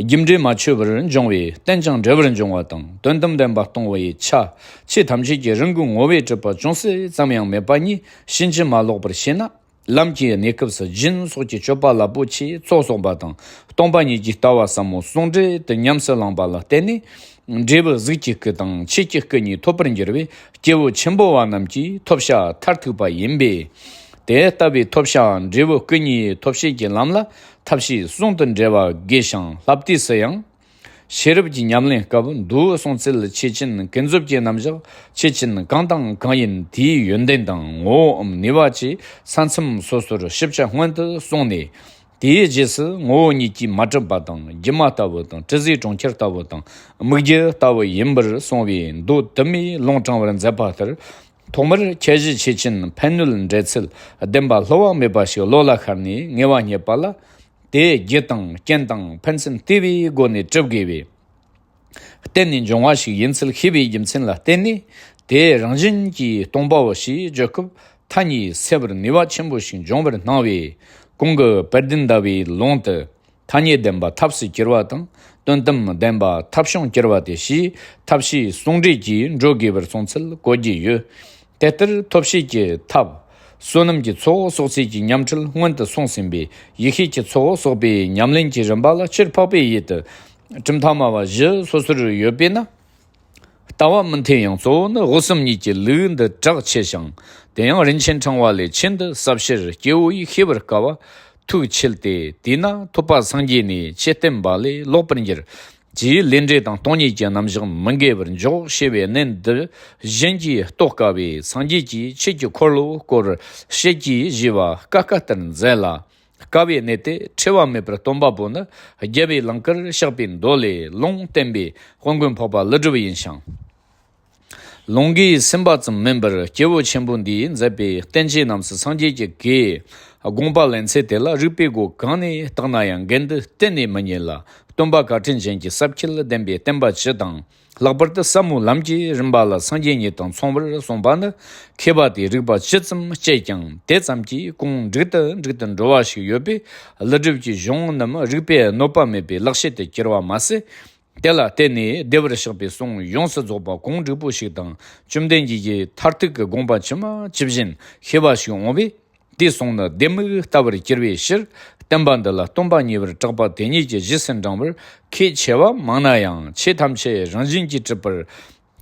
རྒྱུ་འབྲས་མ་ཆོད་པར་འབྱུང་བས་རྟེན་ཅིང་འབྲེལ་བར་འབྱུང་བ་དང་། དོན་དམ་བདེན་པ་སྟོང་པ་ཡི་ཆ། ཆོས་ཐམས་ཅད་ཀྱི་རང་གི་ངོ་བོས་གྲུབ་པ་ཅུང་ཟད་ཙམ་ཡང་མེད་པ་ཉིད་ཕྱིན་ཅི་མ་ལོག་པར་ཤེས་ན། ལམ་གྱི་གནས་སྐབས་སུ་སྦྱིན་སོགས་ཀྱི་སྤྱོད་པ་རླབས་པོ་ཆེ་ཚོགས་གསོག་པ་དང་། སྟོང་པ་ཉིད་ཀྱི་ལྟ་བ་ཟབ་མོ་ཟུང་འབྲེལ་དུ་ཉམས་སུ་བླངས་པ་ལ་བརྟེན་ནས། འབྲས་བུ་གཟུགས་ཀྱི་སྐུ་དང་ཆོས་ཀྱི་སྐུ་གཉིས་ཐོབ་པར་འགྱུར་བས། སྐྱེས་བུ་ཆེན་པོ་བ་རྣམས་ཀྱི་ཐོབ་བྱ་མཐར་ཐུག་པ་ཡིན་པས། དེ་ལྟ་བུའི་ཐོབ་བྱ་འབྲས་བུ་སྐུ་གཉིས་ཐོབ་བྱེད་ཀྱི་ལམ་ལ་ཐབས་ཤེས་ཟུང་དུ་འབྲེལ་བ་དགོས་ཤིང་། ལྷ་བལྟས་སུ་ཡང་། ཤེས་རབ་ཀྱི་ཉམས་ལེན་སྐབས་མདོ་གསུང་ཚུལ་ཆོས་ཅན་ཀུན་རྫོབ་ཀྱི་རྣམ་གཞག་ཆོས་ཅན་གང་དང་གང་ཡིན་དེའི་ཡོན་ཏན་དང་ངོ་བོའམ་ནུས་པ་བཅས་ས་མཚམས་སོ་སོར་ཞིབ་ཆ་སྔོན་དུ་སོང་ནས། དེའི་རྗེས་སུ་ངོ་བོ་ཉིད་ཀྱིས་མ་གྲུབ་པ་དང་། སྒྱུ་མ་ལྟ་བུ་དང་། དྲི་ཟའི་གྲོང་ཁྱེར་ལྟ་བུ་དང་། སྨིག་རྒྱུ་ལྟ་བུ་ཡིན་པར་གསུངས་པའི་མདོ་དུ་མས་ལུང་དྲངས་པར་མཛད་པ་ལྟར། ཐོག་མར་ཁྱད་གཞི་ཆོས་ཅན་ཕན་གནོད་འབྲེལ་ཚུལ་བདེན་པ་བསླུ་བ་མེད་པ་ཞིག་བློ་ལ་ཤར་ནས་ངེས་པ་རྙེད་པ་ལ། དེ་རྒྱུ་དང་རྐྱེན་དང་ཕན་ཚུན་བལྟས་པའི་སྒོ་ནས་གྲུབ་དགོས་པས། གཏན་ནས་འབྱུང་བ་ཞིག་ཡིན་ཚུལ་ཤེས་པའི་རྒྱུ་མཚན་ལ་བརྟེན་ནས། དེ་རང་བཞིན་གྱིས་སྟོང་པའོ་ཞེས་བརྗོད་སྐབས་ཐ་སྙད་གསལ་བར་ནུས་པ་ཆེན་པོ་ཞིག་འབྱུང་བར་སྣང་བས། གོང་གི་དཔལ་ལྡན་ཟླ་བའི་ལུང་དུ། ཐ་སྙད་བདེན་པ་ཐབས་སུ་གྱུར་པ་དང་། དོན་དམ་བདེན་པ་ཐབས་བྱུང་གྱུར་པ་སྟེ་ཞེས་ཐབས་ཤེས་ཟུང་འབྲེལ་གྱིས་འགྲོ་དགོས་པར་གསུངས་ཚུལ་གོ་རྒྱུ་ཡོད། དེ་ལྟར་ཐོབ་བྱེད་ཀྱི་ཐབས། བསོད་ནམས་ཀྱི་ཚོགས་གསོག་ཚད་ཀྱི་ཉམས་ཁྲིད་སྔོན་དུ་སོང་ཟིན་པས། ཡེ་ཤེས་ཀྱི་ཚོགས་གསོག་པའི་ཉམས་ལེན་གྱི་རིམ་པ་ལ་ཕྱིར་འཕགས་པའི་ཡུལ་དུ་གྲུབ་མཐའ་སྨྲ་བ་བཞི་སོ་སོར་ཡོད་པས་ན། ལྟ་བ་མི་མཐུན་ཡང་གཙོ་བོ་ནི་དབུ་གསུམ་གཉིས་ཀྱི་ལུགས་འདི་གྲགས་ཆེ་ཞིང་། དེ་ཡང་རིན་ཆེན་ཕྲེང་བ་ལས་ཆེད་དུ་ཟབ་ཕྱིར་སྐྱེ་བོ་ཡིས་ཤེས་པར་དཀའ་བ་ཐུགས་ཆེར་ཏེ། དེས་ན་ཐོབ་པ་སངས་རྒྱས་ནས་ཆོས་བསྟན་པ་ལས་ལོག་པར་འགྱུར། ཅེས་ལས་འབྲས་དང་སྟོང་ཉིད་ཀྱི་རྣམ་གཞག་མི་འགལ་བར་འཇོག་ཞེས་པའི་གནད་འདི་གཞན་གྱིས་རྟོགས་དཀའ་བས། སངས་རྒྱས་ཀྱིས་ཆོས་ཀྱི་འཁོར་ལོ་བསྐོར་བྱེད་ཀྱི་ཞེས་པ་བཀའ་བཀའ་ལྟར་མཛད་ལ། དཀའ་བའི་གནད་དེ་འཁྲུལ་བ་མེད་པར་སྟོན་པ་པོ་ནི་རྒྱལ་བའི་ལང་ཀར་གཤེགས་པའི་མདོ་ལས་ལུང་བསྟན་པའི་དཔལ་མགོན་འཕགས་པ་ཀླུ་སྒྲུབ་ཡིན་ཞིང་། ལུང་གིས་ཟིན་པ་ཙམ་མིན་པར་སྐྱེས་བུ་ཆེན་པོ་འདིས་མཛད་པའི་བསྟན་བཅོས་རྣམས་སུ་སངས་རྒྱས་ཀྱི་བཀའི་དགོངས་པ་ལེན་ཚུལ་དེ་ལ་རིགས་པའི་སྒོ་གང་ནས་བརྟགས་ན་ཡང་འགལ་འདུ་གཏན་ནས་མི་རྙེད་ལ། སྟོན་པ་བཀའ་དྲིན་ཅན་གྱི་ཟབ་ཁྱད་ལྡན་པའི་བསྟན་པ་སྤྱི་དང་། ལྷག་པར་དུ་ཟབ་མོའི་ལམ་གྱི་རིམ་པ་ལ་སངས་རྒྱས་ཉིད་དང་མཚུངས་པར་གསུངས་པ་ནི། མཁས་པ་དེས་རིགས་པ་ཇི་ཙམ་དཔྱད་ཀྱང་དེ་ཙམ་གྱིས་གོང་འགྲིག་ཏུ་འགྲིག་ཏུ་འགྲོ་བ་ཞིག་ཡོད་པས། ཀླུ་སྒྲུབ་ཀྱི་གཞུང་རྣམས་རིགས་པས་གནོད་པ་མེད་པའི་ལེགས་བཤད་དུ་གྱུར་པ་མ་ཟད། དེ་ལ་བརྟེན་ནས་བདེ་བར་གཤེགས་པའི་གསུང་ཡོངས་སུ་རྫོགས་པ་གོང་འགྲིག་པོ་ཞིག་དང་། བཅོམ་ལྡན་འདས་ཀྱི་མཐར་ཐུག་གི་དགོངས་པ་ཇི་མ་ཇི་བཞིན་ཤེས་པ་ཞིག་འོང་བས། དེའི་གསུང་ནི་ལྡེ་མིག་ལྟ་བུར་གྱུར་པའི་ཕྱིར། བསྟན་པ་འདི་ལ་སྟོན་པ་ཉེ་བར་གྲགས་པ་དེ་ཉིད་ཀྱི་རྗེས་སུ་འབྲང་བར་ཁས་འཆེ་བ་མང་ན་ཡང་། ཆོས་ཐམས་ཅད་རང་བཞིན་གྱིས་གྲུབ་པར་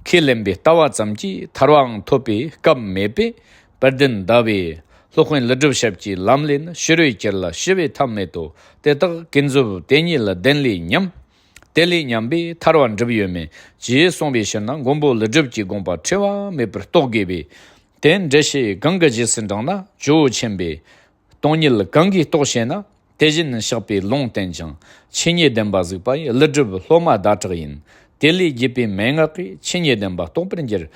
ཁས་ལེན་པའི་ལྟ་བ་ཙམ་གྱིས་ཐར་བའང་ཐོབ་པའི་སྐབས་མེད་པས། དཔལ་ལྡན་ཟླ་བས་སློབ་དཔོན་ཀླུ་སྒྲུབ་ཞབས་ཀྱི་ལམ་ལས་ཕྱི་རོལ་གྱུར་ལ་ཞི་བའི་ཐབས་མེད་དོ། དེ་དག་ཀུན་རྫོབ་དེ་ཉིད་ལ་བདེན་ལས་ཉམས། དེ་ལས་ཉམས་པས་ཐར་བ་འགྲུབ་ཡོད་མེད་ཅེས་གསུངས་པའི་ཕྱིར་ན། མགོན་པོ་ཀླུ་སྒྲུབ་ཀྱི་དགོངས་པ་འཁྲུལ་བ་མེད་པར་རྟོགས་དགོས་པས། དེ་འགྲེལ་བཤད་གང་གི་རྗེས་སུ་འབྲངས་ན། ཇོ་བོ་ཆེན་པོས་སྟོང་ཉིད་གང་གིས་རྟོགས་ཞེ་ན། དེ་བཞིན་གཤེགས་པའི་ལུང་བསྟན་ཅིང་། ཆོས་ཉིད་བདེན་པ་གཟིགས་པ་ཡི། ཀླུ་སྒྲུབ་སློབ་མ་ཟླ་གྲགས་ཡིན། དེ་ལས་བརྒྱུད་པའི་མན་ངག་གིས། ཆོས་ཉིད་བདེན་པ་རྟོགས་པར་འགྱུར།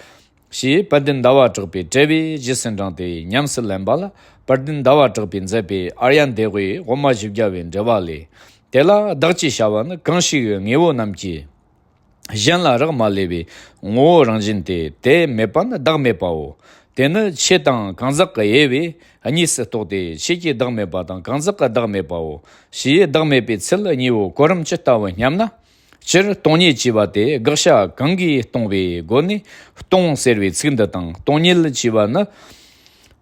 ཞེས་དཔལ་ལྡན་ཟླ་བ་གྲགས་པའི་འགྲེལ་པའི་རྗེས་སུ་འབྲངས་ཏེ་ཉམས་སུ་ལེན་པ་ལ། དཔལ་ལྡན་ཟླ་བ་གྲགས་པས་མཛད་པའི་ཨཱརྱ་དེ་ཝའི་དབུ་མ་བཞི་བརྒྱ་པའི་འགྲེལ་པ་ལས། དེ་ལ་བདག་ཅེས་བྱ་བ་ནི། གང་ཞིག་དངོས་པོ་རྣམས་ཀྱིས་གཞན་ལ་རག་མ་ལས་པའི་ངོ་བོ་རང་བཞིན་ཏེ། དེ་མེད་པ་ནི་བདག་མེད་པའོ། དེ་ནི་ཆོས་དང་གང་ཟག་གི་དབྱེ་བས་གཉིས་སུ་རྟོགས་ཏེ། ཆོས་ཀྱི་བདག་མེད་པ་དང་གང་ཟག་གི་བདག་མེད་པའོ། ཞེས་བདག་མེད་པའི་ཚུལ་གཉིས་པོ་གོ་རིམ་ཇི་ལྟ་བུ་སྙམ་ན། སྤྱིར་སྟོང་ཉིད་ཅེས་པ་དེ་དགག་བྱ་གང་གིས་སྟོང་པའི་སྒོ་ནས་སྟོང་ཟེར་བའི་ཚིག་འདི་དང་། སྟོང་ཉིད་ཅེས་པ་ནི་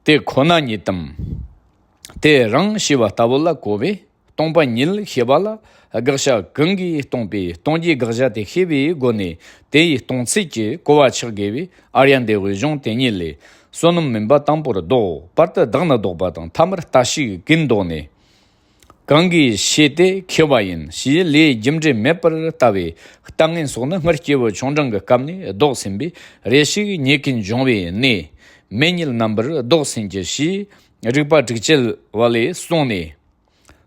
དེ་ཁོ་ན་ཉིད་དམ། དེ་རང་ཞེས་པ་ལྟ་བུ་ལ་གོ་བས། སྟོང་པ་ཉིད་ཞེས་པ་ལ་དགག་བྱ་གང་གིས་སྟོང་པའི་སྟོང་རྒྱུའི་དགག་བྱ་དེ་ཤེས་པའི་སྒོ་ནས་དེ་ཡི་སྟོང་ཚུལ་གྱི་གོ་བ་ཆགས་དགོས་པས། ཨཱརྱ་དེ་ཝའི་གཞུང་དེ་ཉིད་ལས། བསོད་ནམས་མིན་པ་དང་པོར་ལྡོག། བར་དུ་བདག་ནི་ལྡོག་པ་དང་། ཐ་མར་ལྟ་ཞིག་ཀུན་ལྡོག་ནས། གང་གིས་ཤེས་ཏེ་མཁས་པ་ཡིན། ཞེས་ལས་རྒྱུ་འབྲས་མེད་པར་ལྟ་བའི་ལྟ་ངན་སོགས་ནི་སྔར་སྐྱེས་བུ་ཆུང་འབྲིང་གི་སྐབས་ནས་ལྡོག་ཟིན་པས། རེ་ཞིག་ཉེས་ཀུན་སྦྱོང་བའི་གནས་མེད་ཉིད་རྣམ་པར་ལྡོག་ཟིན་གྱི། ཞེས་རིགས་པ་དྲུག་ཅན་པ་ལས་གསུངས་ནས།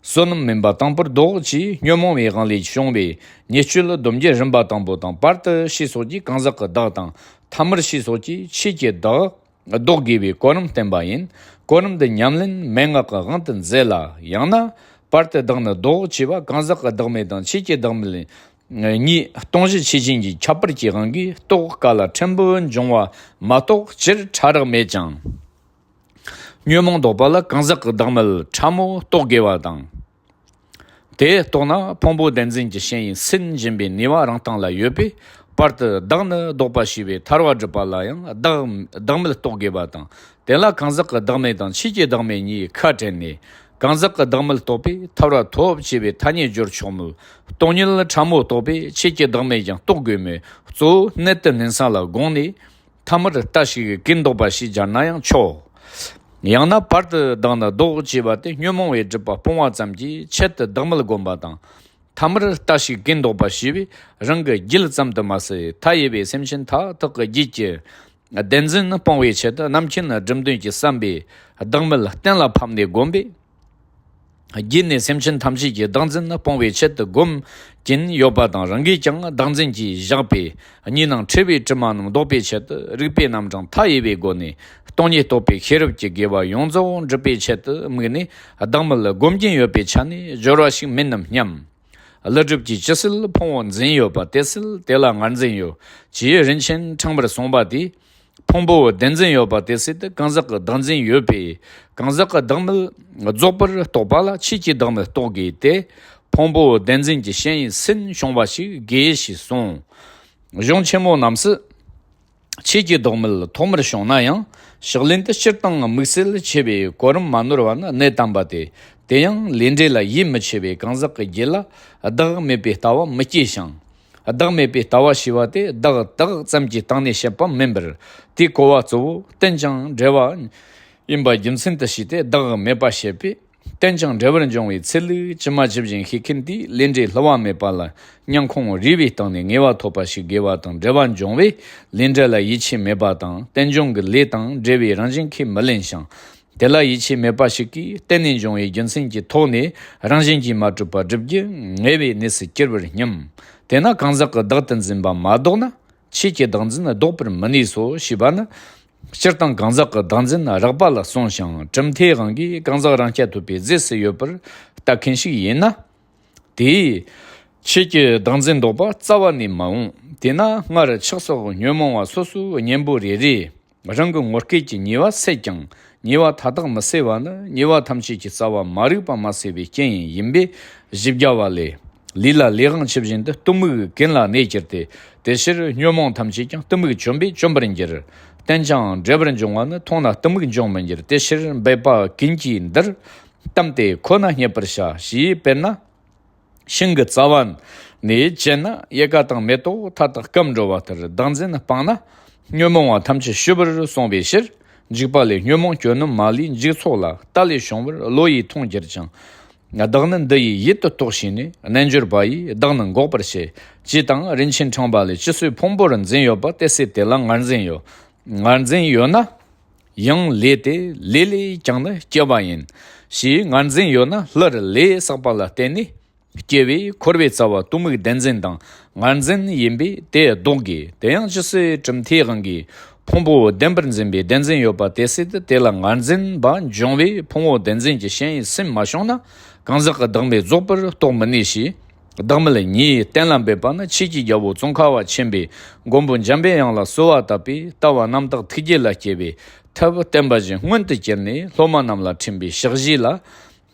བསོད་ནམས་མིན་པ་དང་པོར་ལྡོག་ཅེས་ཉོན་མོངས་པའི་དབང་ལས་བྱུང་བའི་ཉེས་སྤྱོད་སྡོམ་རྒྱུ་རིམ་པ་དང་པོ་དང་། བར་དུ་ཞེས་སོགས་ཀྱིས་གང་ཟག་གི་བདག་དང་། ཐ་མར་ཞེས་སོགས་ཀྱིས་ཆོས་ཀྱི་བདག་ལྡོག་དགོས་པའི་གོ་རིམ་བསྟན་པ་ཡིན། གོ་རིམ་འདི་ཉམས་ལེན་མན་ངག་གི་དབང་དུ་མཛད་ལ། ཡང་ན་བར་དུ་བདག་ནི་ལྡོག་ཅེས་པ་གང་ཟག་གི་བདག་མེད་དང་ཆོས་ཀྱི་བདག་མེད་གཉིས་སྟོང་གཞི་ཆོས་ཅན་གྱི་ཁྱད་པར་གྱི་དབང་གིས་རྟོགས་དཀའ་ལ་ཕྲན་བུ་འབྱུང་བ་མ་གཏོགས་སྤྱིར་ཕྲ་རགས་མེད་ཀྱང་། ཉོན་མོངས་ལྡོག་པ་ལ་གང་ཟག་གི་བདག་མེད་ཕྲ་མོ་རྟོགས་དགོས་པ་དང་། དེ་རྟོགས་ན་ཕུང་པོ་བདེན་འཛིན་གྱི་ཞེན་ཡུལ་སུན་འབྱིན་པའི་ནུས་པ་རང་སྟེང་ལ་ཡོད་པས། བར་དུ་བདག་ནི་ལྡོག་པ་ཞེས་པའི་ཐར་པ་སྒྲུབ་པ་ལ་ཡང་བདག་བདག་མེད་རྟོགས་དགོས་པ་དང་། དེ་ལ་གང་ཟག་གི་བདག་མེད་དང་ཆོས་ཀྱི་བདག་མེད་གཉིས་ཁ་བྲལ་ནས། གང་ཟག་གི་བདག་མེད་རྟོགས་པས་ཐར་པ་ཐོབ་ཅེས་པའི་ཐ་སྙད་སྦྱོར་ཆོག་མོད། སྟོང་ཉིད་ཕྲ་མོ་རྟོགས་པས་ཆོས་ཀྱི་བདག་མེད་ཀྱང་རྟོགས་དགོས་མོད། གཙོ་བོ་གནད་དུ་བསྣུན་ས་ལ་དགོངས་ནས། ཐ་མར་ལྟ་ཞིག་ཀུན་ལྡོག་པ་ཞེས་སྦྱར་ན་ཡང་ཆོག། ཡང་ན་བར་དུ་བདག་ནི་ལྡོག་ཅེས་པ་དེ་ཉོན་མོངས་པའི་སྒྲིབ་པ་སྤོང་བ་ཙམ་གྱིས་ཆེད་དུ་བདག་མེད་བསྒོམ་པ་དང་། ཐ་མར་ལྟ་ཞིག་ཀུན་ལྡོག་པ་ཞེས་པས་རང་གི་རྒྱུད་ཙམ་དུ་མ་ཟད། མཐའ་ཡས་པའི་སེམས་ཅན་མཐའ་དག་གི་རྒྱུད་ཀྱི་བདེན་འཛིན་སྤོང་བའི་ཆེད་དུ་རྣམ་མཁྱེན་སྒྲིབ་འདོན་གྱི་བསམ་པས་བདག་མེད་གཏན་ལ་ཕབ་ནས་བསྒོམས་པས། རྒྱུད་ནས་སེམས་ཅན་ཐམས་ཅད་ཀྱི་བདག་འཛིན་སྤོང་བའི་ཆེད་དུ་བསྒོམ་གྱིན་ཡོད་པ་དང་། རང་གིས་ཀྱང་བདག་འཛིན་གྱིས་བཞག་པས་གཉིས་སྣང་འཁྲུལ་པའི་དྲི་མ་རྣམས་ལྡོག་པའི་ཆེད་དུ། རིགས་པའི་རྣམ་གྲངས་མཐའ་ཡས་པའི་སྒོ་ནས་སྟོང་ཉིད་རྟོགས་པའི་ཤེས་རབ་ཀྱི་དགེ་བ་ཡོངས་རྫོགས་འགྲུབ་པའི་ཆེད་དུ་དམིགས་ནས། བདག་མེད་བསྒོམ་གྱིན་ཡོད་པའི་ཆ་ནས་སྦྱོར་བ་ཞིག་མིན་ནམ་སྙམ། ཀླུ་སྒྲུབ་ཀྱིས་ཇི་སྲིད་ཕུང་པོ་འཛིན་ཡོད་པ་དེ་སྲིད་དེ་ལ་ངར་འཛིན་ཡོད་ཅེས་རིན་ཆེན་ཕྲེང་བར་གསུངས་པ་དེས། ཕུང་པོ་བདེན་འཛིན་ཡོད་པ་དེ་སྲིད་དུ་གང་ཟག་གི་བདག་འཛིན་ཡོད་པས། གང་ཟག་གི་བདག་མེད་རྫོགས་པར་རྟོགས་པ་ལ་ཆོས་ཀྱི་བདག་མེད་རྟོགས་དགོས་ཏེ། ཕུང་པོ་བདེན་འཛིན་གྱི་ཞེན་ཡུལ་སུན་བྱུང་བ་ཞིག་དགོས་ཞེས་གསུངས། གཞུང་ཆེན་མོ་རྣམས་སུ་ཆོས་ཀྱི་བདག་མེད་ཐོག་མར་བྱུང་ན་ཡང་། ཕྱག་ལེན་དུ་སྤྱིར་བཏང་དམིགས་བསལ་ཆེ་བའི་གོ་རིམ་མ་ནོར་བ་ནི་གནད་དམ་པ་སྟེ། དེ་ཡང་ལས་འབྲས་ལ་ཡིད་མི་ཆེས་པའི་གང་ཟག་གི་རྒྱུད་ལ་བདག་མེད་པའི་ལྟ་བ་མི་སྐྱེ་ཞིང་། བདག་མེད་པའི་ལྟ་བ་ཞེས་པ་དེ་བདག་བདག་ཙམ་གྱི་སྟེང་ནས་བཤད་པ་མིན་པར། དེའི་གོ་བ་གཙོ་བོ་རྟེན་ཅིང་འབྲེལ་བ་ཡིན་པ་རྒྱུ་མཚན་དུ་བྱས་ཏེ་བདག་མེད་པ་བཤད་པས། བརྟན་ཅིང་འབྲེལ་བར་འབྱུང་བའི་ཚུལ་ལུགས་ཇི་མ་ཇི་བཞིན་ཤེས་མཁན་དེས་ལས་འབྲས་བསླུ་བ་མེད་པ་ལ་སྙིང་ཁོང་རུས་པའི་གཏིང་ནས་ངེས་པ་ཐོབ་པ་ཞིག་དགོས་པ་དང་འབྲེལ་བར་འབྱུང་བས། ལས་འབྲས་ལ་ཡིད་ཆེས་མེད་པ་དང་རྟེན་འབྱུང་གི་ལས་དང་འབྲེལ་བའི་རང་བཞིན་ཁས་མི་ལེན་ཞིང་། དེ་ལ་ཡིད་ཆེས་མེད་པ་ཞིག་གིས་བརྟེན་ནས་འབྱུང་བའི་རྒྱུ་མཚན་གྱི་ཐོག་ནས་རང་བཞིན་གྱིས་མ་གྲུབ་པ་སྒྲུབ་རྒྱུ་ངེས་པའི་གནས་སུ་གྱུར་པར་སྙམ། དེས་ན་གང་ཟག་གི་བདག་ཏུ་འཛིན་པ་མ་ལྡོག་ན། ཆོས་ཀྱི་བདག་འཛིན་ལྡོག་པར་མི་ནུས་སོ་ཞེས་པ་ནི། སྤྱིར་བཏང་གང་ཟག་གི་བདག་འཛིན་རགས་པ་ལ་གསུངས་ཤིང་། གྲུབ་མཐའི་དབང་གིས་གང་ཟག་རང་རྐྱ་ཐུབ་པའི་རྫས་སུ་ཡོད་པར་ལྟ་མཁན་ཞིག་ཡིན་ན། དེས་ཆོས་ཀྱི་བདག་འཛིན་ལྡོག་པ་རྩ་བ་ནས་མི་འོང་། དེས་ན་སྔར་ཆགས་སོགས་ཉོན་མོངས་པ་སོ་སོའི་གཉེན་པོ་རེ་རེས་རང་གི་ངོ་སྐལ་གྱི་ཉེས་པ་སེལ་ཀྱང་། ཉེས་པ་མཐའ་དག་མི་སེལ་བ་ནི་ཉེས་པ་ཐམས་ཅད་ཀྱི་རྩ་བ་མ་རིག་པ་མ་སེལ་བའི་རྐྱེན་ཡིན་པས་བཞི་བརྒྱ་པ་ལས། ལས་ལ་ལས་དབང་ཇི་བཞིན་དུ་གཏི་མུག་ཀུན་ལ་གནས་གྱུར་ཏེ། དེ་ཕྱིར་ཉོན་མོངས་ཐམས་ཅད་ཀྱང་གཏི་མུག་བཅོམ་པས་བཅོམ་པར་འགྱུར། བརྟན་ཅིང་འབྲེལ་བར་འབྱུང་བ་ནི་མཐོང་ན་གཏི་མུག་འབྱུང་མི་འགྱུར། དེ་ཕྱིར་འབད་པ་ཀུན་གྱིས་འདིར་བལྟམས་ཏེ་ཁོ་ན་རྙེད་པར་བྱ། ཞེས་དཔེར་ན། ཤིང་གི་རྩ་བ་ནས་བཅད་ན་ཡལ་ག་དང་མེ་ཏོག་མཐའ་དག་སྐམ་འགྲོ་བ་ལྟར། བདག་འཛིན་སྤངས་ན་ཉོན་མོངས་པ་ཐམས་ཅད་ཞི་བར་གསུངས་པའི་ཕྱིར། འཇིགས་པ་ལས་ཉོན་མོངས་སྐྱོན་ནི་མ་ལུས་འཇིག་ཚོགས་ལ། ལྟ་ལས་བྱུང་བར་བློ་ཡིས་མཐོང་གྱུར་ཅིང་། བདག་ནི་འདི་ཡི་ཡུལ་དུ་རྟོགས་ཤེས་ནས། རྣལ་འབྱོར་པ་ཡིས་བདག་ནི་འགོག་པར་བྱེད། ཅེས་དང་རིན་ཆེན་ཕྲེང་བ་ལས། ཅི་སྲིད་ཕུང་པོར་འཛིན་ཡོད་པ། དེ་སྲིད་དེ་ལ་ངར་འཛིན་ཡོད། ངར་འཛིན་ཡོད་ན་ཡང་ལས་དེ་ལས་ལས་ཀྱང་ནི་སྐྱེ་བ་ཡིན། ཞེས་ངར་འཛིན་ཡོད་ན་སླར་ལས་བསགས་པ་ལ་བརྟེན་ནས། སྐྱེ་བས་འཁོར་བའི་རྩ་བ་གཏི་མུག་བདེན་འཛིན་དང་ངར་འཛིན་ཡིན་པས་དེ་ལྡོག་དགོས། དེ་ཡང་ཇི་སྲིད་གྲུབ་མཐའི་དབང་གིས་ཕུང་པོ་བདེན་པར་འཛིན་པའི་བདེན་འཛིན་ཡོད་པ། དེ་སྲིད་དུ་དེ་ལ་ངར་འཛིན་པ་འབྱུང་བས་ཕུང་པོ་བདེན་འཛིན་གྱི་ཞེན་ཡུལ་སེམས་མ་བྱུང་ན་གང་ཟག་གི་བདག་མེད་རྫོགས་པར་རྟོགས་མི་ནུས་ཤིང་། བདག་མེད་གཉིས་གཏན་ལ་འབེབས་པ་ནི་ཆོས་ཀྱི་རྒྱལ་པོ་ཙོང་ཁ་པ་ཆེན་པོས་མགོན་པོ་འཇམ་པའི་དབྱངས་ལ་གསོལ་བ་བཏབ་པས། ལྟ་བ་རྣམ་དག་ཐུགས་རྒྱུད་ལ་སྐྱེས་པའི་ཐབས་བསྟན་པ་བཞིན་མངོན་དུ་གྱུར་ནས་སློབ་མ་རྣམས་ལ་འཕྲིན་པའི་ཕྱག་བཞེས་ལ།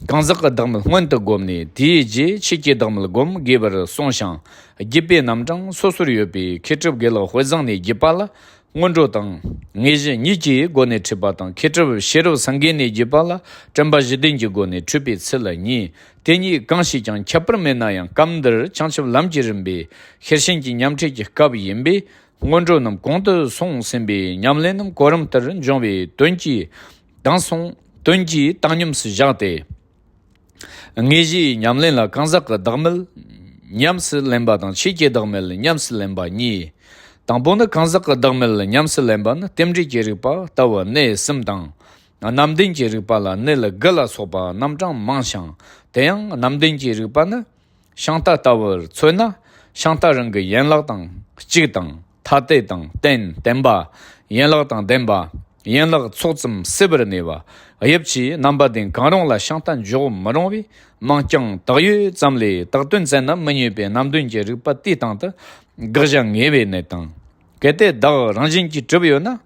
གང་ཟག་གི་བདག་མེད་སྔོན་དུ་བསྒོམས་ནས། དེའི་རྗེས་ཆོས་ཀྱི་བདག་མེད་བསྒོམ་དགོས་པར་གསུངས་ཤིང་། བརྒྱུད་པའི་རྣམ་གྲངས་སོ་སོར་ཡོད་པའི་མཁས་གྲུབ་དགེ་ལེགས་དཔལ་བཟང་ནས་བརྒྱུད་པ་ལ། སྔོན་འགྲོ་དང་། དངོས་གཞི་གཉིས་ཀྱི་སྒོ་ནས་འཁྲིད་པ་དང་། མཁས་གྲུབ་ཤེས་རབ་སེང་གེ་ནས་བརྒྱུད་པ་ལ། དྲན་པ་བཞི་ལྡན་གྱི་སྒོ་ནས་འཁྲིད་པའི་ཚུལ་གཉིས། དེ་གཉིས་གང་ཞིག་ཀྱང་ཁྱད་པར་མེད་ན་ཡང་། སྐབས་འདིར་བྱང་ཆུབ་ལམ་གྱི་རིམ་པའི་ཤེར་ཕྱིན་གྱི་ཉམས་ཁྲིད་ཀྱི་སྐབས་ཡིན་པས། སྔོན་འགྲོ་རྣམས་གོང་དུ་སོང་ཟིན་པའི་ཉམས་ལེན་རྣམས་གོ་རིམ་ལྟར་འབྱུང་བའི་དོན་གྱིས་དང་གསུངས། དོན་གྱིས་བཏང་སྙོམས་སུ་བཞག་སྟེ། དངོས་གཞིའི་ཉམས་ལེན་ལ་གང་ཟག་གི་བདག་མེད་ཉམས་སུ་ལེན་པ་དང་ཆོས་ཀྱི་བདག་མེད་ཉམས་སུ་ལེན་པ་གཉིས། དང་པོ་ནི་གང་ཟག་གི་བདག་མེད་ཉམས་སུ་ལེན་པ་ནི་རྟེན་འབྲེལ་གྱི་རིགས་པ་ལྟ་བུ་གནས་གསུམ་དང་། རྣམ་བདེན་གྱི་རིགས་པ་ལ་གནས་ལུགས་དགུ་ལ་སོགས་པ་རྣམ་གྲངས་མང་ཞིང་། དེ་ཡང་རྣམ་བདེན་གྱི་རིགས་པ་ནི། ཤིང་རྟ་ལྟ་བུར་མཚོན་ན། ཤིང་རྟ་རང་གི་ཡན་ལག་དང་གཅིག་དང་། ཐ་དད་དང་རྟེན་བརྟེན་པ། ཡན་ལག་དང་ལྡན་པ། ཡན་ལག་ཚོགས་ཙམ་སྲེད་པར་གནས་པ། དབྱིབས་ཀྱི་རྣམ་པ་ལྡན་གང་རུང་ལ་ཤིང་རྟ་འཇོག་མི་རུང་བས། མིང་རྐྱང་བཏགས་ཡོད་ཙམ་ལས་བཏགས་དོན་བཙལ་ན་མི་རྙེད་པའི་རྣམ་བདེན་གྱི་རིགས་པ་དེའི་སྟེང་དུ་དགག་བྱ་ངེས་པའི་གནས་དང་། གལ་ཏེ་བདག་རང་བཞིན་གྱིས་གྲུབ་ཡོད་ན།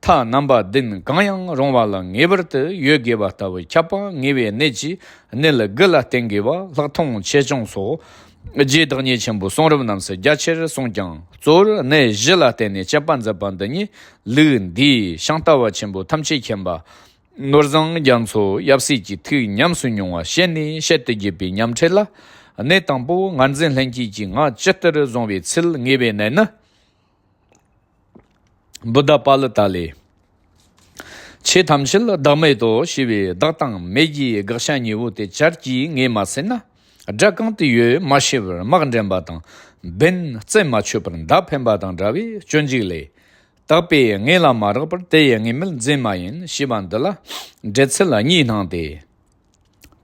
མཐའ་རྣམ་པ་བདུན་གང་ཡང་རུང་བ་ལ་ངེས་པར་དུ་ཡོད་དགོས་པ་ལྟ་བུའི་ཁྱབ་པ་ངེས་པའི་གནད་ཀྱིས་གནས་ལུགས་དགུ་ལ་བརྟེན་དགོས་པ་ལྷག་མཐོང་ཆེ་ཆུང་སོགས་རྗེ་བདག་ཉིད་ཆེན་པོའི་གསུང་རབ་རྣམས་སུ་རྒྱ་ཆེར་གསུངས་ཀྱང་། གཙོ་བོར་གནད་བཞི་ལ་བརྟེན་ནས་དཔྱད་པ་མཛད་པ་འདི་ཉིད་ལུགས་འདིའི་ཤིང་རྟ་པ་ཆེན་པོ་ཐམས་ཅད་མཁྱེན་པ་ནོར་བཟང་རྒྱ་མཚོ་ཡབ་སྲས་ཀྱི་ཐུགས་ཉམས་སུ་མྱོང་བ་བཤད་ནས་བཤད་དུ་བགྱིས་པའི་ཉམས་ཁྲིད་ལ། གནད་དང་པོ་ངར་འཛིན་ལྷན་སྐྱེས་ཀྱི་ངག་ཇི་ལྟར་བཟུང་བའི་ཚུལ་ངེས་པའི་གནད་ནི། བུདྡྷ་པཱ་ལི་ཏ་ལས། ཆོས་ཐམས་ཅད་བདག་མེད་དོ་ཞེས་པའི་བདག་དང་མེད་ཀྱི་དགག་བྱ་གཉིས་པོ་དེ་བྱར་གྱིས་ངོས་མ་ཟིན་ན། སྒྲ་གང་དུ་ཡོད་མ་ཤེས་པར་སྨག་འདྲེན་པ་དང་། འབེན་རྩད་མ་ཆོད་པར་མདའ་འཕེན་པ་དང་འདྲ་བའི་སྤྱོད་འཇུག་ལས། དག་པའི་དངོས་ལ་མ་རེག་པར་དེ་ཡི་དངོས་མེད་འཛིན་མ་ཡིན་ཞེས་པ་འདི་ལ་འགྲེལ་ཚུལ་གཉིས་སྣང་སྟེ།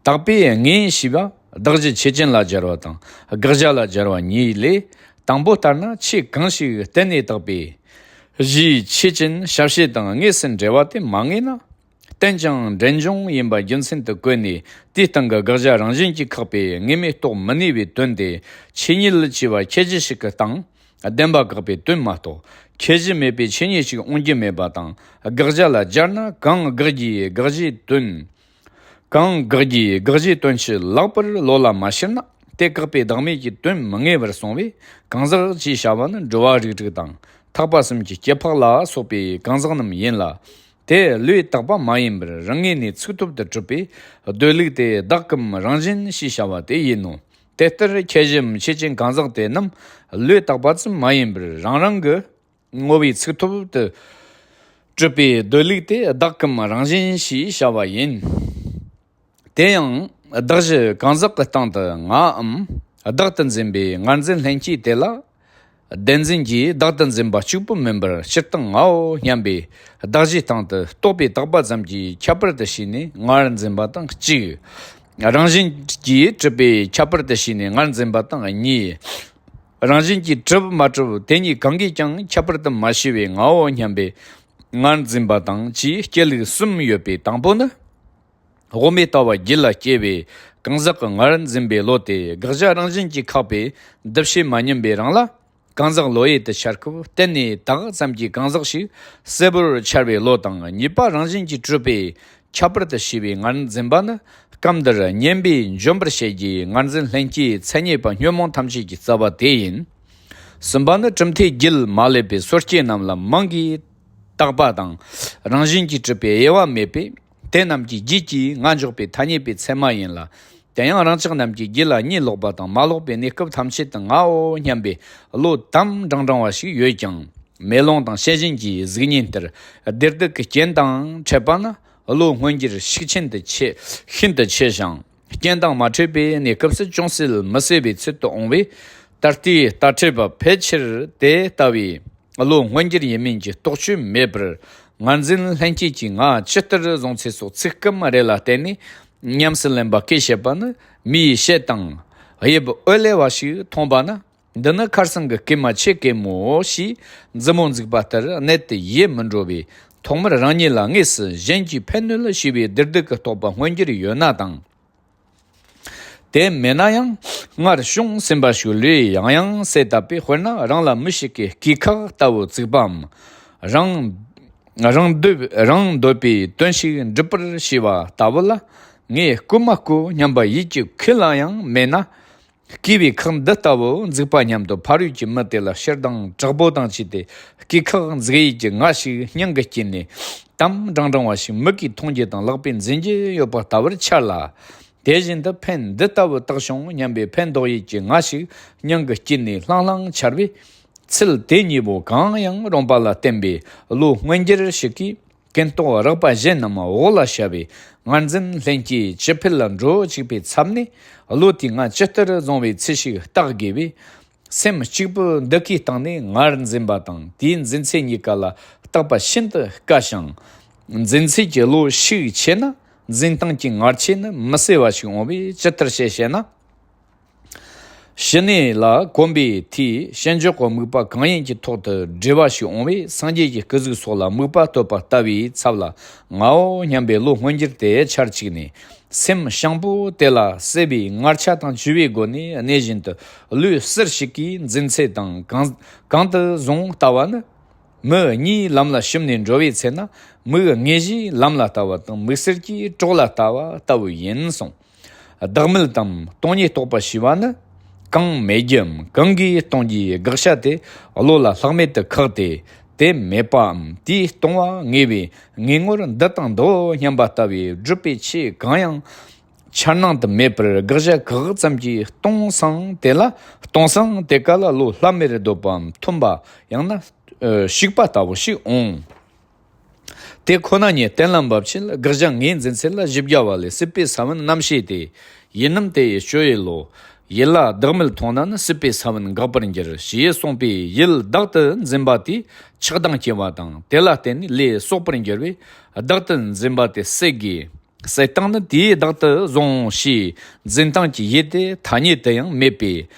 དག་པའི་དངོས་ཞེས་པ་གདགས་གཞི་ཆོས་ཅན་ལ་སྦྱར་བ་དང་དགག་བྱ་ལ་སྦྱར་བ་གཉིས་ལས། དང་པོ་ལྟར་ན་ཆོས་གང་ཞིག་གཏན་ནས་དག་པའི་གཞིའི་ཆོས་ཅན་ཞབས་ཕྱི་དང་དངོས་སུ་འབྲེལ་བ་དེ་མ་ངེས་ན། རྟེན་ཅིང་འབྲེལ་འབྱུང་ཡིན་པ་རྒྱུ་མཚན་དུ་བཀོད་ནས་དེའི་སྟེང་གི་དགག་བྱ་རང་བཞིན་གྱིས་ཁེགས་པའི་དངོས་མེད་རྟོགས་མི་ནུས་པའི་དོན་ཏེ། ཆོས་ཉིད་ཅེས་པ་ཁྱད་གཞི་ཞིག་གི་སྟེང་བདེན་པ་དགག་པའི་དོན་མ་གཏོགས། ཁྱད་གཞི་མེད་པའི་ཆོས་ཉིད་ཅིག་འོང་རྒྱུ་མེད་པ་དང་། དགག་བྱ་ལ་སྦྱར་ན་གང་དགག་རྒྱུའི་དགག་གཞིའི་དོན། གང་དགག་རྒྱུའི་དགག་གཞིའི་དོན་ཕྱིར་ལེགས་པར་བློ་ལ་མ་ཤར་ན། དེ་བཀག་པའི་བདག་མེད་ཀྱི་དོན་མི་ངེས་པར་སོང་བས། གང་ཟག་ཅེས་བྱ་བ་ནི་འགྲོ་བ་རིགས་དྲུག་དང་། ཐེག་པ་གསུམ་གྱི་སྐྱེ་འཕགས་ལ་སོགས་པའི་གང་ཟག་རྣམས་ཡིན་ལ། དེ་བློས་བཏགས་པ་མ་ཡིན་པར་རང་ངོས་ནས་ཚུགས་ཐུབ་ཏུ་གྲུབ་པས། སྡོད་ལུགས་དེ་བདག་གམ་རང་བཞིན་ཞེས་བྱ་བ་དེ་ཡིན་ནོ། དེ་ལྟར་ཁྱད་གཞིའམ་ཆོས་ཅན་གང་ཟག་དེ་རྣམས་བློས་བཏགས་པ་ཙམ་མ་ཡིན་པར་རང་རང་གི་ངོ་བོས་ཚུགས་ཐུབ་ཏུ་གྲུབ་པས། སྡོད་ལུགས་དེ་བདག་གམ་རང་བཞིན་ཞེས་བྱ་བ་ཡིན། དེ་ཡང་བདག་གཞི་གང་ཟག་གི་སྟེང་དུ་ངའམ། བདག་ཏུ་འཛིན་པའི་ངར་འཛིན་ལྷན་སྐྱེས་དེ་ལ། བདེན་འཛིན་གྱིས་བདག་ཏུ་འཛིན་པ་གཅིག་པུ་མིན་པར་སྤྱིར་བཏང་ངའོ་སྙམ་པའི་བདག་གཞིའི་སྟེང་དུ་རྟོག་པས་བཏགས་པ་ཙམ་གྱིས་ཁྱད་པར་དུ་བྱས་ནས་ངར་འཛིན་པ་དང་གཅིག་རང་བཞིན་གྱིས་གྲུབ་པའི་ཁྱད་པར་དུ་བྱས་ནས་ངར་འཛིན་པ་དང་གཉིས། རང་བཞིན་གྱིས་གྲུབ་མ་གྲུབ་དེ་གཉིས་གང་གིས་ཀྱང་ཁྱད་པར་དུ་མ་བྱས་པའི་ངའོ་སྙམ་པའི་ངར་འཛིན་པ་དང་བཅས་སྐྱེ་ལུགས་གསུམ་ཡོད་པའི་དང་པོ་ནི། དབུ་མའི་ལྟ་བ་རྒྱུད་ལ་སྐྱེ་བའི་གང་ཟག་གི་ངར་འཛིན་པའི་བློ་དེ་དགག་བྱ་རང་བཞིན་གྱིས་ཁེགས་པའི་འདུ་བྱེད་མ་ཡིན་པའི་རང་ལ། གང་ཟག་བློ་ཡུལ་དུ་འཆར་སྐབས་གཏན་ནས་བདག་ཙམ་གྱི་གང་ཟག་ཞིག་གསལ་པོར་འཆར་བའི་བློ་དང་གཉིས་པ་རང་བཞིན་གྱིས་གྲུབ་པའི་ཁྱད་པར་དུ་བྱས་པའི་ངར་འཛིན་པ་ནི། སྐབས་འདིར་བསྙེན་པས་འཇོམས་པར་བྱེད་ཀྱི་ངར་འཛིན་ལྷན་སྐྱེས་མཚན་ཉིད་པ་ཉོན་མོངས་ཐམས་ཅད་ཀྱི་རྩ་བ་དེ་ཡིན། གསུམ་པ་ནི་གྲུབ་མཐའི་རྒྱུད་མ་ལེགས་པའི་སོ་སྐྱེ་རྣམས་ལ་མིང་གིས་བཏགས་པ་དང་རང་བཞིན་གྱིས་གྲུབ་པའི་དབྱེ་བ་མེད་པས། དེ་རྣམས་ཀྱི་རྒྱུད་ཀྱིས་ང་འཇོག་པའི་ཐ་སྙད་པའི་ཚད་མ་ཡིན་ལ། དེ་ཡང་རང་ཅག་རྣམས་ཀྱི་རྒྱུད་ལ་གཉིད་ལོག་པ་དང་མ་ལོག་པའི་གནས་སྐབས་ཐམས་ཅད་དུ་ངའོ་སྙམ་པའི་བློ་དམ་དྲང་དྲང་བ་ཞིག་ཡོད་ཀྱང་། མེ་ལོང་དང་བྱད་བཞིན་གྱི་གཟུགས་བརྙན་ལྟར་བདེར་སྡུག་གི་རྐྱེན་དང་འཕྲད་པ་ན་བློ་མངོན་འགྱུར་ཤུགས་ཆེན་དུ་ཆེ་ཤིན་ཏུ་ཆེ་ཞིང་། རྐྱེན་དང་མ་འཕྲད་པའི་གནས་སྐབས་སུ་ཅུང་ཟད་མི་གསལ་བའི་ཚུལ་དུ་འོང་བས། ད་ལྟའི་ལྟ་ཁྲིད་པ་ཕལ་ཆེར་དེ་ལྟ་བུའི། བློ་མངོན་འགྱུར་ཡིན་མིན་གྱི་རྟོག་དཔྱོད་མེད་པར། ངར་འཛིན་ལྷན་སྐྱེས་ཀྱིས་ང་ཇི་ལྟར་བཟུང་ཚེ་སོགས་ཚིག་སྐམ་རེ་ལ་བརྟེན་ནས་ཉམས་སུ་ལེན་པ་སྐད་བཤད་པ་ནི་མིའི་བཤད་དང་དབྱིབས་འོད་ལེ་བ་ཞིག་མཐོང་པ་ན། འདི་ནི་ཁར་སང་གི་སྐྱེས་མ་ཆེ་གེ་མོ་ཞེས་མཛུབ་མོ་འཛུགས་པ་ལྟར་གནད་དུ་ཡེ་མི་འགྲོ་བས། ཐོག་མར་རང་ཉིད་ལ་དངོས་སུ་གཞན་གྱིས་ཕན་གནོད་ཞེས་པའི་བདེར་སྡུག་གི་རྟོག་པ་མངོན་གྱུར་ཡོད་ན་དང་། དེ་མེད་ན་ཡང་སྔར་བྱུང་ཟིན་པ་ཞིག་ལུས་ཡང་ཡང་གསལ་བཏབ་པས། དཔེར་ན་རང་ལ་མི་ཞིག་གིས་སྐྱེས་ཁག་ལྟ་བུ་བཙུགས་པའམ། རང་རང་འདོད་རང་འདོད་པའི་དོན་ཞིག་འགྲུབ་པར་བྱས་པ་ལྟ་བུ་ལ། ངས་བསྐུལ་མ་བསྐུལ་སྙམ་པ་ཡིད་ཀྱི་ཁུལ་ལ་ཡང་མེད་ན། སྐྱེས་པའི་ཁག་འདི་ལྟ་བུ་འཛུགས་པ་སྙམ་དུ་ཕ་རོལ་གྱི་མི་དེ་ལ་ཞེ་སྡང་དྲག་པོ་དང་བཅས་ཏེ་སྐྱེས་ཁག་འཛུགས་ཡས་ཀྱི་ངར་ཞིག་སྙིང་གི་དཀྱིལ་ནས་དམ་དྲང་དྲང་བ་ཞིག་མིག་གིས་མཐོང་རྒྱུ་དང་ལག་པས་འཛིན་རྒྱུ་ཡོད་པ་ལྟ་བུར་འཆར་ལ། དེ་བཞིན་དུ་ཕན་འདི་ལྟ་བུ་བཏགས་བྱུང་སྙམ་པའི་ཕན་འདོགས་ཡས་ཀྱི་ངར་ཞིག་སྙིང་གི་དཀྱིལ་ནས་ལྷང་ལྷང་འཆར་བས། ཚུལ་དེ་གཉིས་པོ་གང་ཡང་རུང་བ་ལ་བརྟེན་པའི་བློ་མངོན་འགྱུར་ཞིག་གིས། ཀུན་རྟོག་རགས་པ་གཞན་རྣམས་འོག་ལ་བྱ་བའི་ངར་འཛིན་ལྷན་སྐྱེས་ཇི་ཕེད་ལ་འགྲོ་བཅུག་པའི་ཚབ་ནས། བློ་དེས་ང་ཇི་ལྟར་བཟུང་བའི་ཚུལ་ཞིག་བརྟག་དགོས་པས། སེམས་གཅིག་པུ་འདི་གའི་སྟེང་ནས་ངར་འཛིན་པ་དང་དེའི་འཛིན་ཚུལ་གཉིས་ཀ་ལ་བརྟག་པ་ཤིན་ཏུ་དཀའ་ཞིང་། འཛིན་ཚུལ་གྱི་བློ་ཤུགས་ཆེ་ན་འཛིན་སྟངས་ཀྱི་ངར་ཆེ་ནི་མི་གསལ་བ་ཞིག་འོང་བས། ཇི་ལྟར་བྱེད་ཞེ་ན། ཞི་གནས་ལ་གོམས་པའི་མཐུས་ཞི་འཇོག་གི་དམིགས་པ་གང་ཡིན་གྱི་ཐོག་ཏུ་བསྒྲིལ་བ་ཞིག་འོང་བས། སངས་རྒྱས་ཀྱི་སྐུ་གཟུགས་སོགས་ལ་དམིགས་པ་གཏོད་པ་ལྟ་བུའི་ཚབ་ལ་ངའོ་སྙམ་པའི་བློ་མངོན་འགྱུར་དེ་འཆར་བཅུག་ནས། སེམས་ཤངས་པོ་དེ་ལ་གསལ་བའི་ངར་ཆ་དང་བཅས་པའི་སྒོ་ནས་གནས་བཞིན་དུ་ལུས་གསེར་ཞིག་གིས་འཛིན་ཚུལ་དང་གང་གང་དུ་བཟུང་ལྟ་བ་ནི། མི་གཉིས་ལམ་ལ་ཞུམ་ནས་འགྲོ་བའི་ཚེ་ན་མིག་དངོས་གཞིའི་ལམ་ལ་ལྟ་བ་དང་མིག་གསེར་གྱིས་གྲོགས་ལ་ལྟ་བ་ལྟ་བུ་ཡིན་གསུངས། བདག་མེད་དམ་སྟོང་ཉིད་རྟོགས་པ་ཞེས་པ་ནི། གང་མེད་རྒྱུའམ་གང་གིས་སྟོང་རྒྱུའི་དགག་བྱ་དེ་བློ་ལ་ལྷག་མེད་དུ་ཁེགས་ཏེ། དེ་མེད་པའམ་དེས་སྟོང་བ་ངེས་པའི་ངེས་ངོར་འདི་དང་འདིའོ་སྙམ་པ་ལྟ་བུའི་སྒྲུབ་པའི་ཆོས་གང་ཡང་འཆར་སྣང་དུ་མེད་པར་དགག་བྱ་ཁག་ཙམ་གྱིས་སྟོང་སང་དེ་ལ་སྟོང་སང་དེ་ཀ་ལ་བློ་ལྷམ་མེར་སྡོད་པའམ་འཐོམས་པ་ཡང་ན་ཞིག་པ་ལྟ་བུ་ཞིག་འོང་། དེ་ཁོ་ན་ཉིད་གཏན་ལ་འབབ་ཕྱིར་དགག་བྱ་ངོས་འཛིན་ཚུལ་ལ་བཞི་བརྒྱ་པ་ལས་སྲིད་པའི་ས་བོན་རྣམ་ཤེས་ཏེ། ཡིད་རྣམ་དེ་ཡི་སྤྱོད་ཡུལ་ལོ། ཡིད་ལ་བདག་མེད་མཐོང་ན་ནི་སྲིད་པའི་ས་བོན་འགག་པར་འགྱུར་ཞེས་གསུངས་པས། ཡིད་བདག་ཏུ་འཛིན་པ་དེས་ཆགས་སྡང་སྐྱེ་བ་དང་དེ་ལ་བརྟེན་ནས་ལས་གསོག་པར་འགྱུར་བས། བདག་ཏུ་འཛིན་པ་དེ་སད་དགོས། སད་སྟངས་ནི་དེས་བདག་ཏུ་བཟུང་ཞེས་འཛིན་སྟངས་ཀྱི་ཡུལ་དེ་ཐ་སྙད་དུ་ཡང་མེད་པས།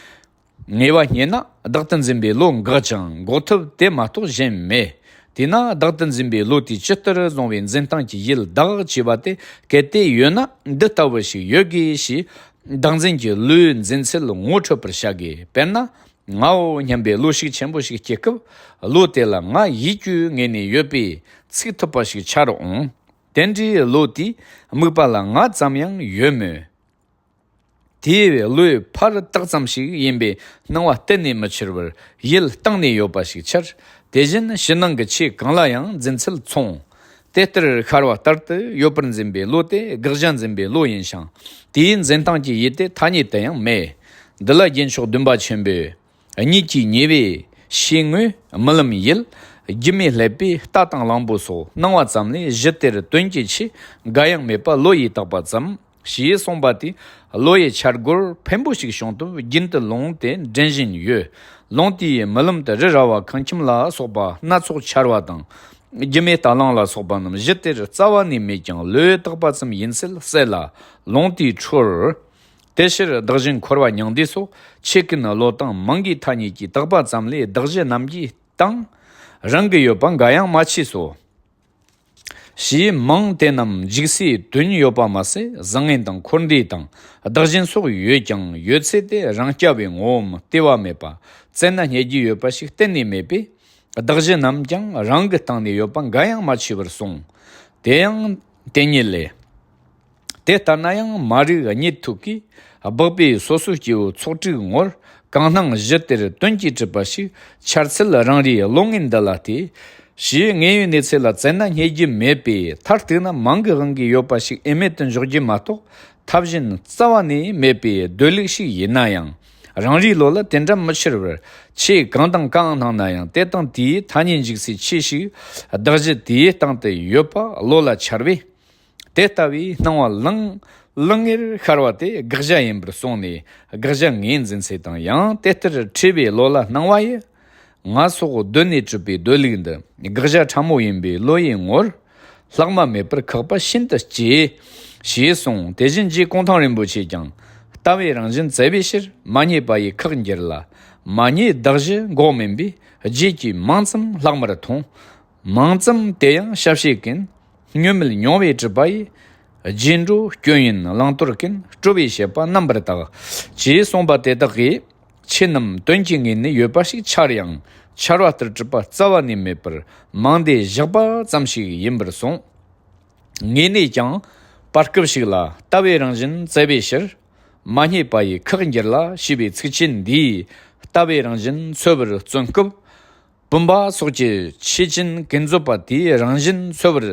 ངེས་པ་རྙེད་ན་བདག་ཏུ་འཛིན་པའི་བློ་འགག་ཅིང་འགོག་ཐབས་དེ་མ་གཏོགས་གཞན་མེད། དེས་ན་བདག་ཏུ་འཛིན་པའི་བློ་དེས་ཇི་ལྟར་བཟུང་བའི་འཛིན་སྟངས་ཀྱི་ཡུལ་བདག་ཅེས་པ་དེ་གལ་ཏེ་ཡོད་ན་འདི་ལྟ་བུ་ཞིག་ཡོད་དགོས་ཞེས་བདག་འཛིན་གྱི་བློའི་འཛིན་ཚུལ་ངོ་འཕྲོད་པར་བྱ་དགོས། དཔེར་ན་ངའོ་སྙམ་པའི་བློ་ཤུགས་ཆེན་པོ་ཞིག་སྐྱེ་སྐབས་བློ་དེ་ལ་ང་ཡིད་ཀྱི་ངོས་ནས་ཡོད་པས་ཚིག་ཐུབ་པ་ཞིག་འཆར་འོང་། དེ་འདྲའི་བློ་དེས་དམིགས་པ་ལ་ང་ཙམ་ཡང་ཡོད་མོད། དེའི་བློས་ཕར་བཏགས་ཙམ་ཞིག་ཡིན་པས་སྣང་བ་གཏན་ནས་མི་འཆར་བར་ཡུལ་སྟེང་ནས་ཡོད་པ་ཞིག་འཆར། དེ་བཞིན་ཕྱི་ནང་གི་ཆོས་གང་ལ་ཡང་འཛིན་ཚུལ་མཚུངས། དེ་ལྟར་ཤར་བ་ལྟར་དུ་ཡོད་པར་འཛིན་པའི་བློ་དེ་དགག་བྱ་འཛིན་པའི་བློ་ཡིན་ཞིང་། དེའི་འཛིན་སྟངས་ཀྱི་ཡུལ་དེ་ཐ་སྙད་དུ་ཡང་མེད། འདི་ལ་རྒྱན་མཆོག་བདུན་པ་ཆེན་པོས། གཉིད་ཀྱིས་ཉེ་བའི་ཤེས་ངོས་རྨི་ལམ་ཡུལ། སྒྱུ་མས་བསླད་པའི་རྟ་དང་གླང་པོ་སོགས་སྣང་བ་ཙམ་ལས་གཞི་དེར་དོན་གྱི་ཆོས་འགའ་ཡང་མེད་པ་བློ་ཡིས་བཏགས་པ་ཙམ། ཞེས་གསུངས་པ་དེས་བློ་ཡི་འཆར་སྒོར་ཕན་པོ་ཞིག་བྱུང་སྟབས་རྒྱུན་དུ་ལུང་དེ་འདྲེན་བཞིན་ཡོད། ལུང་དེས་རྨི་ལམ་དུ་རི་ར་བ་ཁང་ཁྱིམ་ལ་སོགས་པ་སྣ་ཚོགས་འཆར་བ་དང་། སྒྱུ་མའི་རྟ་གླང་ལ་སོགས་པ་རྣམས་གཞི་དེར་རྩ་བ་ནས་མེད་ཀྱང་ལོས་བཏགས་པ་ཙམ་ཡིན་ཚུལ་གསལ་ལ། ལུང་དེའི་འཕྲོར། དེ་ཕྱིར་བདག་གཞན་འཁོར་བ་མྱང་འདས་སོགས་ཆོས་ཀུན་བློ་དང་མིང་གི་ཐ་སྙད་ཀྱིས་བཏགས་པ་ཙམ་ལས་བདག་གཞན་རྣམས་ཀྱི་སྟེང་རང་གི་ཡོད་པ་འགའ་ཡང་མ་མཆིས་སོ། ཞེས་མིང་དེ་རྣམས་འཇིག་སའི་དོན་ཡོད་པ་མ་ཟད། བཟང་ངན་དང་འཁོར་འདས་དང་བདག་གཞན་སོགས་ཡོད་ཀྱང་ཡོད་ཚད་དེ་རང་རྐྱ་བའི་ངོ་བོའམ་ལྟེ་བ་མེད་པ། བཙལ་ན་རྙེད་རྒྱུ་ཡོད་པ་ཞིག་གཏན་ནས་མེད་པས། བདག་གཞན་རྣམས་ཀྱང་རང་གི་སྟེང་ནས་ཡོད་པ་འགའ་ཡང་མ་མཆིས་པར་གསུངས། དེ་ཡང་དེ་ཉིད་ལས། དེ་ལྟར་ན་ཡང་མ་རིག་གཉིད་འཐུག་གིས་སྦགས་པའི་སོ་སོའི་སྐྱེ་བོ་ཚོགས་དྲུག་ངོར་གང་སྣང་གཞི་དེར་དོན་གྱིས་གྲུབ་པ་ཞིག་འཆར་ཚུལ་རང་རེའི་བློ་ངན་འདི་ལ་ལྟོས། ཞེས་དངོས་ཡོད་གནས་ཚུལ་ལ་བཙལ་ན་རྙེད་རྒྱུ་མེད་པས། མཐར་གཏུགས་ན་མིང་གི་དབང་གིས་ཡོད་པ་ཞིག་ཨེ་མེད་དུ་འཇོག་རྒྱུ་མ་གཏོགས་ཐབས་གཞན་རྩ་བ་ནས་མེད་པའི་སྡོད་ལུགས་ཤིག་ཡིན་ན་ཡང་། རང་རེའི་བློ་ལ་དེ་འདྲ་མི་འཆར་བར། ཆོས་གང་དང་གང་སྣང་ན་ཡང་དེ་དང་དེའི་ཐ་སྙད་འཇིག་སའི་ཆོས་ཤིག་གདགས་གཞི་དེའི་སྟེང་དུ་ཡོད་པ་བློ་ལ་འཆར་བས། དེ་ལྟ་བུའི་སྣང་བ་ལང་ལང་ངེར་ཤར་བ་དེ་དགག་བྱ་ཡིན་པར་སོང་ནས། དགག་བྱ་ངོས་འཛིན་ཚུལ་དང་ཡང་དེ་ལྟར་འཁྲུལ་བའི་བློ་ལ་སྣང་བ་ཡི། ང་སོགས་གདོད་ནས་གྲུབ་པའི་སྡོད་ལུགས་འདི་དགག་བྱ་ཕྲ་མོ་ཡིན་པས་བློ་ཡི་ངོར་ལྷག་མ་མེད་པར་ཁེགས་པ་ཤིན་ཏུ་སྐྱེ། ཞེས་གསུངས། དེ་བཞིན་རྗེ་གུང་ཐང་རིན་པོ་ཆེས་ཀྱང་། ལྟ་བའི་རང་བཞིན་བཙལ་བའི་ཕྱིར། མ་རྙེད་པ་ཡི་ཁག་འགྱུར་ལ། མ་རྙེད་གདགས་གཞི་འགོག་མིན་པས། རྗེས་ཀྱིས་མིང་ཙམ་ལྷག་མར་མཐོང་། མིང་ཙམ་དེ་ཡང་བྱ་བྱེད་ཀུན། སྙོན་མེད་མྱོང་བས་གྲུབ་པ་ཡི། རྗེས་འགྲོ་སྐྱོན་ཡིན་བླང་དོར་ཀུན། སྤྲོ་བའི་བྱེད་པ་རྣམ་པར་དག་ཅེས་གསུངས་པ་དེ་དག་གིས། ཆོས་རྣམས་དོན་གྱི་ངོས་ནས་ཡོད་པ་ཞིག་འཆར་ཡང་། འཆར་བ་ལྟར་གྲུབ་པ་རྩ་བ་ནས་མེད་པར་མིང་དེ་བཞག་པ་ཙམ་ཞིག་ཡིན་པར་གསུངས། ངེས་ནས་ཀྱང་པར་སྐབས་ཤིག་ལ་ལྟ་བའི་རང་བཞིན་བཙལ་བའི་ཕྱིར། མ་རྙེད་པ་ཡི་ཁག་འགྱུར་ལ་ཞེས་པའི་ཚིགས་བཅད་འདིས་ལྟ་བའི་རང་བཞིན་འཚོལ་བར་བརྩོན་སྐབས། བུམ་པ་སོགས་ཀྱི་ཆོས་ཅན་ཀུན་རྫོབ་པ་དེའི་རང་བཞིན་འཚོལ་བར་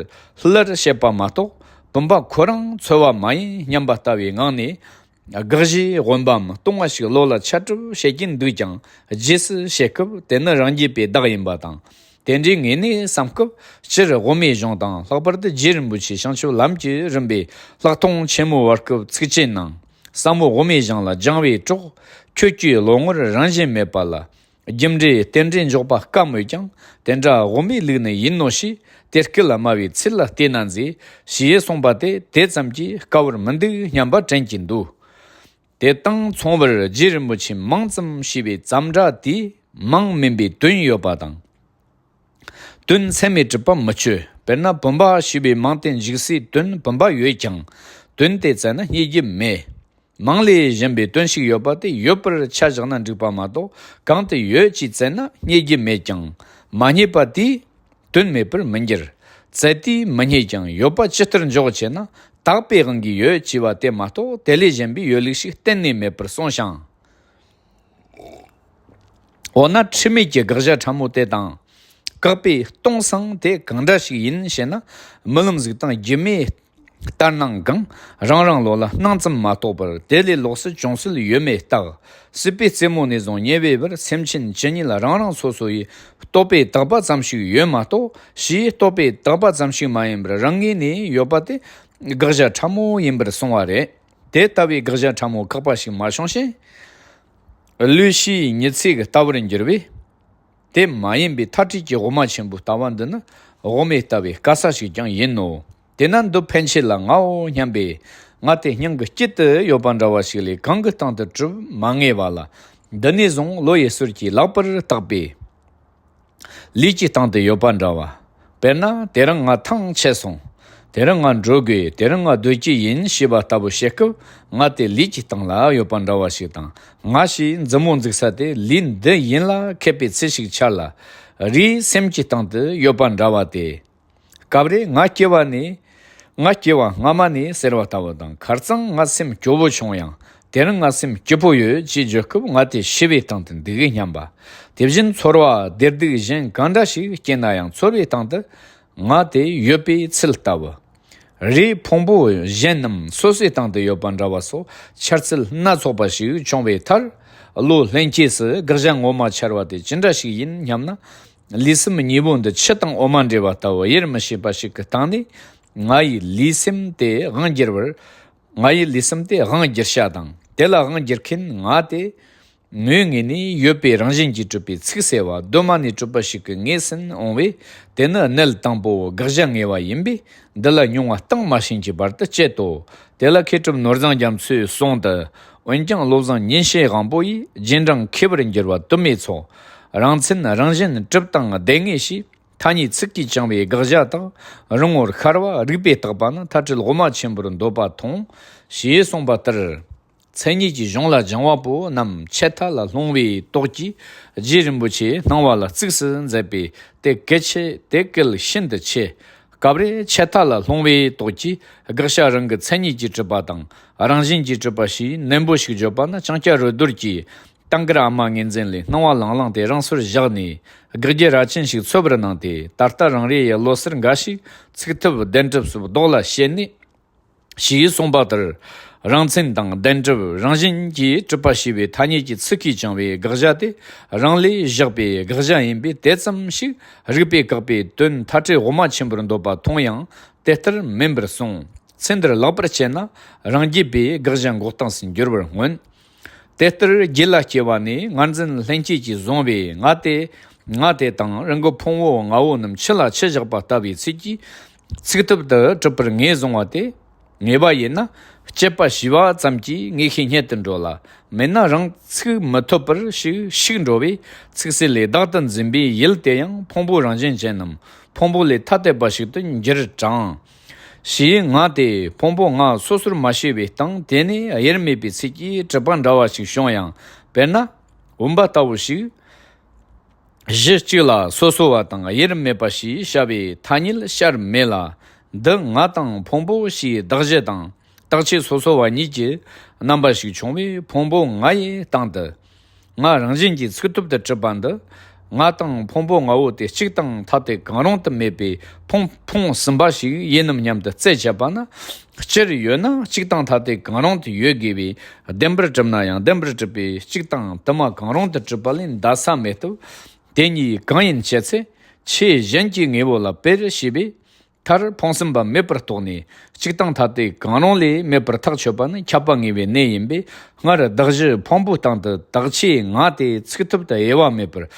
སླར་བཤད་པ་མ་གཏོགས། བུམ་པ་ཁོ་རང་འཚོལ་བ་མ་ཡིན་སྙམ་པ་ལྟ་བུའི་ངང་ནས། དགག་གཞིའི་དབེན་པའམ་སྟོང་བ་ཞིག་བློ་ལ་འཆར་གྲབས་བྱེད་ཀྱིན་འདུག་ཀྱང་། རྗེས་སུ་བཤད་སྐབས་དེ་ནི་རང་རྒྱུད་པའི་བདག་ཡིན་པ་དང་། དེ་འདྲའི་ངོས་ནས་བསམ་སྐབས། སྤྱིར་དབུ་མའི་གཞུང་དང་། ལྷག་པར་དུ་རྗེ་རིན་པོ་ཆེའི་བྱང་ཆུབ་ལམ་གྱི་རིམ་པའི་ལྷག་མཐོང་ཆེན་མོའི་བར་སྐབས་ཚིགས་བཅད་ནང་། ཟབ་མོ་དབུ་མའི་གཞུང་ལ་སྦྱང་བའི་གྲོགས། ཁྱོད་ཀྱི་བློ་ངོར་རང་བཞིན་མེད་པ་ལ། རྒྱུ་འབྲས་རྟེན་འབྲེལ་འཇོག་པ་དཀའ་མོད་ཀྱང་། དེ་འདྲ་དབུ་མའི་ལུགས་ནི་ཡིན་ནོ་ཞེས། དེ་སྐད་སྨྲ་བའི་ཚུལ་ལ་བལྟས་ན་མཛེས། ཞེས་གསུངས་པ་དེ་དེ་ཙམ་གྱིས་དཀའ་བར་མི་འདུག་སྙམ་པ་དྲན་གྱིན་འདུག་དེ་དང་མཚུངས་པར་རྗེ་རིན་པོ་ཆེས་མིང་ཙམ་ཞེས་པའི་ཙམ་སྒྲ་དེས་མིང་མིན་པའི་དོན་ཡོད་པ་དང་། དོན་ཚད་མས་གྲུབ་པ་མི་ཆོད། དཔེར་ན་བུམ་པ་ཞེས་པའི་མིང་དེ་འཇིག་སའི་དོན་བུམ་པ་ཡོད་ཀྱང་། དོན་དེ་བཙལ་ན་རྙེད་རྒྱུ་མེད། མིང་ལས་གཞན་པའི་དོན་ཞིག་ཡོད་པ་དེ་ཡོད་པར་ཆ་བཞག་ན་འགྲིག་པ་མ་གཏོགས། གང་དུ་ཡོད་ཅེས་བཙལ་ན་རྙེད་རྒྱུ་མེད་ཀྱང་། མ་རྙེད་པ་དེས་དོན་མེད་པར་མི་འགྱུར། བཙལ་དུས་མི་རྙེད་ཀྱང་ཡོད་པ་ཇི་ལྟར་འཇོག་ཅེ་ན། བཏགས་པའི་དབང་གིས་ཡོད་ཅེས་པ་དེ་མ་གཏོགས་དེ་ལས་གཞན་པའི་ཡོད་ལུགས་ཤིག་གཏན་ནས་མེད་པར་གསུངས་ཤིང་། འོ་ན་འཁྲུལ་མེད་ཀྱི་དགག་བྱ་ཕྲ་མོ་དེ་དང་། བཀག་པའི་སྟོང་སང་དེ་གང་འདྲ་ཞིག་ཡིན་ཞེ་ན། རྨི་ལམ་གཟུགས་དང་སྒྱུ་མའི་ལྟར་སྣང་གང་རང་རང་བློ་ལ་སྣང་ཙམ་མ་གཏོགས་པར། དེ་ལས་ལོགས་སུ་བྱུང་སྲིད་ཡོད་མེད་བརྟག་སྲིད་པའི་རྩེ་མོ་ནས་བཟུང་ཉེ་བའི་བར་སེམས་ཅན་ཇི་སྙེད་རང་རང་སོ་སོ་ཡི་རྟོག་པས་བཏགས་པ་ཙམ་ཞིག་ཡོད་མ་གཏོགས། ཕྱིའི་རྟོག་པས་བཏགས་པ་ཙམ་ཞིག་མ་ཡིན་པར་རང་ངོས་ནས་ཡོད་པ་དེ་དགག་བྱ་ཕྲ་མོ་ཡིན་པར་གསུངས་པ་རེད། དེ་ལྟ་བུའི་དགག་བྱ་ཕྲ་མོ་བཀག་པ་ཞིག་མ་བྱུང་ཞིང་། ལུས་ཕྱིའི་ཉི་ཚེ་གི་ལྟ་བར་འགྱུར་བས། དེ་མ་ཡིན་པའི་མཐའ་བྲལ་གྱི་དབུ་མ་ཆེན་པོའི་ལྟ་བ་འདི་ནི་དབུ་མའི་ལྟ་བའི་དཀའ་ས་ཞིག་ཀྱང་ཡིན་ནོ། དེས་ན་འདི་ཕན་ཆད་ལ་ངའོ་སྙམ་པས། ང་དེ་སྙིང་གི་དཀྱིལ་དུ་ཡོད་པ་འདྲ་བ་ཞིག་ལས་གང་གི་སྟེང་དུ་གྲུབ་མ་ངེས་པ་ལ། འདི་ནས་བཟུང་བློ་ཡི་ཟུར་གྱིས་ལེགས་པར་བརྟགས་པས། ལུས་ཀྱི་སྟེང་དུ་ཡོད་པ་འདྲ་བ། དཔེར་ན་དེ་རིང་ང་ཐང་ཆད་སོང་། དེ་རིང་ང་འགྲོ་དགོས། དེ་རིང་ང་སྡོད་ཀྱི་ཡིན་ཞེས་པ་ལྟ་བུ་བཤད་སྐབས། ང་དེ་ལུས་ཀྱི་སྟེང་ལ་ཡོད་པ་འདྲ་བ་ཞིག་དང་། ང་ཞེས་མཛུབ་མོ་འཛུགས་ས་དེ་ལུས་འདི་ཡིན་ལ་མཁས་པའི་ཚུལ་ཞིག་འཆར་ལ། རིས་སེམས་ཀྱི་སྟེང་དུ་ཡོད་པ་འདྲ་བ་སྟེ། སྐབས་རེ་ང་སྐྱེ་བ་ནས། ང་སྐྱེ་བ་སྔ་མ་ནས་ཟེར་བ་ལྟ་བུ་དང་། ཁ་རྩང་ང་སེམས་སྐྱོ་བོ་བྱུང་ཡང་། དེ་རིང་ང་སེམས་སྐྱིད་པོ་ཡོད་ཅེས་བརྗོད་སྐབས། ང་དེ་ཤི་བའི་སྟེང་དུ་འདུག་སྙམ་པ། དེ་བཞིན་ཚོར་བ་བདེ་སྡུག་གཞན་གང་འདྲ་ཞིག་སྐྱེས་ན་ཡང་། ཚོར་བའི་སྟེང་དུ་ང་དེ་ཡོད་པའི་ཚུལ་ལྟ་བུ། རེས་ཕུང་པོ་གཞན་རྣམས་སོ་སོའི་སྟེང་དུ་ཡོད་པ་འདྲ་བ་སོགས་འཆར་ཚུལ་སྣ་ཚོགས་པ་ཞིག་བྱུང་བའི་མཐར། བློ་ལྷན་སྐྱེས་སུ་དགག་བྱ་ངོ་མ་འཆར་བ་དེ་ཅི་འདྲ་ཞིག་ཡིན་སྙམ་ན། ལུས་སེམས་གཉིས་པོ་འདི་ཆུ་དང་འོ་མ་འདྲེས་པ་ལྟ་བུ་དབྱེར་མི་ཕྱེད་པ་ཞིག་གི་སྟེང་ནས། ང་ཡི་ལུས་སེམས་དེ་དབང་བསྒྱུར་བར་ ང་ཡི་ལུས་སེམས་དེ་དབང་བསྒྱུར་བྱ་དང་། དེ་ལ་དབང་བསྒྱུར་མཁན་ང་དེ། ངོས་ངོས་ནས་ཡོད་པའི་རང་བཞིན་གྱིས་གྲུབ་པའི་ཚིག་གསལ་བ་གདོད་མ་ནས་གྲུབ་པ་ཞིག་གི་ངོས་ཟིན་འོང་བས། དེ་ནི་གནད་དང་པོ་དགག་བྱ་ངེས་པ་ཡིན་པས། འདི་ལ་མྱོང་བ་གཏིང་མ་ཕྱིན་གྱི་བར་དུ་དཔྱད་དོ། དེ་ལ་མཁས་གྲུབ་ནོར་བཟང་རྒྱ་མཚོས་གསུངས་ཏེ། འོན་ཀྱང་བློ་བཟང་ཉིན་བྱེད་དབང་པོ་ཡིས་རྗེས་འབྲང་མཁས་པར་འགྱུར་བ་དུ་མའི་ཚོགས། རང་མཚན་རང་བཞིན་གྲུབ་དང་ལྡན་ངེས་ཤེས། ཐ་སྙད་ཚིག་གིས་བཅིངས་པའི་དགག་བྱ་དག་རིང་པོར་ཤར་བ་རིགས་པས་བརྟགས་པ་ན་མཐའ་བྲལ་དབུ་མ་ཆེན་པོར་འདོད་པ་མཐོང་། ཞེས་གསུངས་པ་ལྟར། མཚན་ཉིད་ཀྱི་གཞུང་ལ་སྦྱང་བ་པོ་རྣམས་ཆད་མཐའ་ལ་ལྷུང་བའི་དོགས་ཀྱིས་རྗེ་རིན་པོ་ཆེ་སྣང་བ་ལ་གཙིགས་སུ་མཛད་པའི་དེ་གལ་ཆེ་དེ་གལ་ཤིན་ཏུ་ཆེ། སྐབས་རེ་ཆད་མཐའ་ལ་ལྷུང་བའི་དོགས་ཀྱིས་དགག་བྱ་རང་གི་མཚན་ཉིད་ཀྱིས་གྲུབ་པ་དང་རང་བཞིན་གྱིས་གྲུབ་པ་ཞེས་ནན་པོ་ཞིག་བརྗོད་པ་ནི་ལྕང་སྐྱ་རོལ་རྡོར་གྱིས། ཏང་ཀར་ཨ་མ་ངོས་འཛིན་ལས་སྣང་བ་ལང་ལང་དེ་རང་སོར་བཞག་ནས་དགག་རྒྱུ་ར་ཆེན་ཞིག་འཚོལ་བར་གནང་སྟེ། ད་ལྟ་རང་རེ་ཡི་བློ་གསར་འགའ་ཞིག་ཚིག་ཐུབ་བདེན་གྲུབ་སོགས་ལྡོག་ལ་བཤད་ནས། ཞེས་གསུངས་པ་ལྟར། རང་མཚན་དང་བདེན་གྲུབ་རང་བཞིན་གྱིས་གྲུབ་པ་ཞེས་པའི་ཐ་སྙད་ཀྱི་ཚིག་གིས་བཅིངས་པའི་དགག་བྱ་དེ་རང་ལས་བཞག་པའི་དགག་བྱ་ཡིན་པས། དེ་ཙམ་ཞིག་རིགས་པས་བཀག་པའི་དོན་མཐའ་བྲལ་དབུ་མ་ཆེན་པོར་འདོད་པ་མཐོང་ཡང་དེ་ལྟར་མིན་པར་གསུངས། ཚེ་འདིར་ལེགས་པར་དཔྱད་ན་རང་རྒྱུད་པའི་དགག་བྱ་འགོག་སྟངས་སུ་འགྱུར་བར་མངོན། དེ་ལྟར་རྒྱུད་ལ་སྐྱེ་བ་ནས་ངར་འཛིན་ལྷན་སྐྱེས་ཀྱིས་བཟུང་བའི་ང་དེ། ང་དེ་དང་རང་གི་ཕུང་པོ་ལྔ་བོ་རྣམས་ཆུ་ལ་ཆུ་བཞག་པ་ལྟ་བུའི་ཚུལ་གྱིས་ཚིག་ཐུབ་ཏུ་གྲུབ་པར་ངེས་བཟུང་བ་དེ། ངེས་པ་ཡིན་ན་དཔྱད་པ་ཞི་བ་ཙམ་གྱིས་ངེས་ཤེས་རྙེད་དུ་འགྲོ་ལ། མེད་ན་རང་ཚིག་མི་ཐུབ་པར་ཞིག་ཞིག་འགྲོ་བས། ཚིག་གསལ་ལས་བདག་ཏུ་འཛིན་པའི་ཡུལ་དེ་ཡང་ཕུང་པོ་རང་བཞིན་ཅན་ནམ། ཕུང་པོ་ལས་ཐ་དད་པ་ཞིག་ཏུ་འགྱུར་གྲང་། ཞེས་ང་དེ་ཕུང་པོ་ལྔ་སོ་སོར་མ་ཕྱེ་བའི་སྟེང་དེ་ནས་དབྱེར་མེད་པའི་ཚིག་གིས་གྲུབ་པ་འདྲ་བ་ཞིག་བྱུང་ཡང་། དཔེར་ན། བུམ་པ་ལྟ་བུ་ཞིག་གཞི་གཅིག་ལ་སོ་སོ་བ་དང་དབྱེར་མེད་པ་ཞེས་བྱ་བའི་ཐ་སྙད་སྦྱར་མེད་ལ། འདི་ང་དང་ཕུང་པོ་ཞེས་གདགས་གཞི་དང་གདགས་ཆོས་སོ་སོ་བ་གཉིས་ཀྱི་རྣམ་པ་ཞིག་བྱུང་བས། ཕུང་པོ་ལྔ་ཡི་སྟེང་དུ་ང་རང་བཞིན་གྱིས་ཚིག་ཐུབ་ཏུ་གྲུབ་པ་འདི། ང་དང་ཕུང་པོ་ལྔ་བོ་དེ་གཅིག་དང་ཐ་དད་གང་རུང་དུ་མེད་པའི་ཕུང་ཕུང་ཟིན་པ་ཞིག་ཡིན་ནམ་སྙམ་དུ་རྩད་བཅད་པ་ན། སྤྱིར་ཡོད་ན་གཅིག་དང་ཐ་དད་གང་རུང་དུ་ཡོད་དགོས་པས། བདེན་པར་གྲུབ་ན་ཡང་བདེན་པར་གྲུབ་པའི་གཅིག་དང་དུ་མ་གང་རུང་དུ་གྲུབ་པ་ལས་འདའ་ས་མེད་སྟབས། དེ་གཉིས་གང་ཡིན་དཔྱད་ཚེ། ཆོས་གཞན་གྱི་དངོས་པོ་ལ་དཔེར་བྱས་པས། མཐར་ཕུང་ཟིན་པ་མེད་པར་རྟོགས་ནས་གཅིག་དང་ཐ་དད་གང་རུང་ལས་མེད་པར་ཐག་ཆོད་པ་ནི་ཁྱབ་པ་ངེས་པའི་གནད་ཡིན་པས། སྔར་གདགས་གཞི་ཕུང་པོའི་སྟེང་དུ་དག་ཆོས་ང་དེ་ཚིག་ཐུབ་ཏུ་དབྱེ་བ་མེད་པར་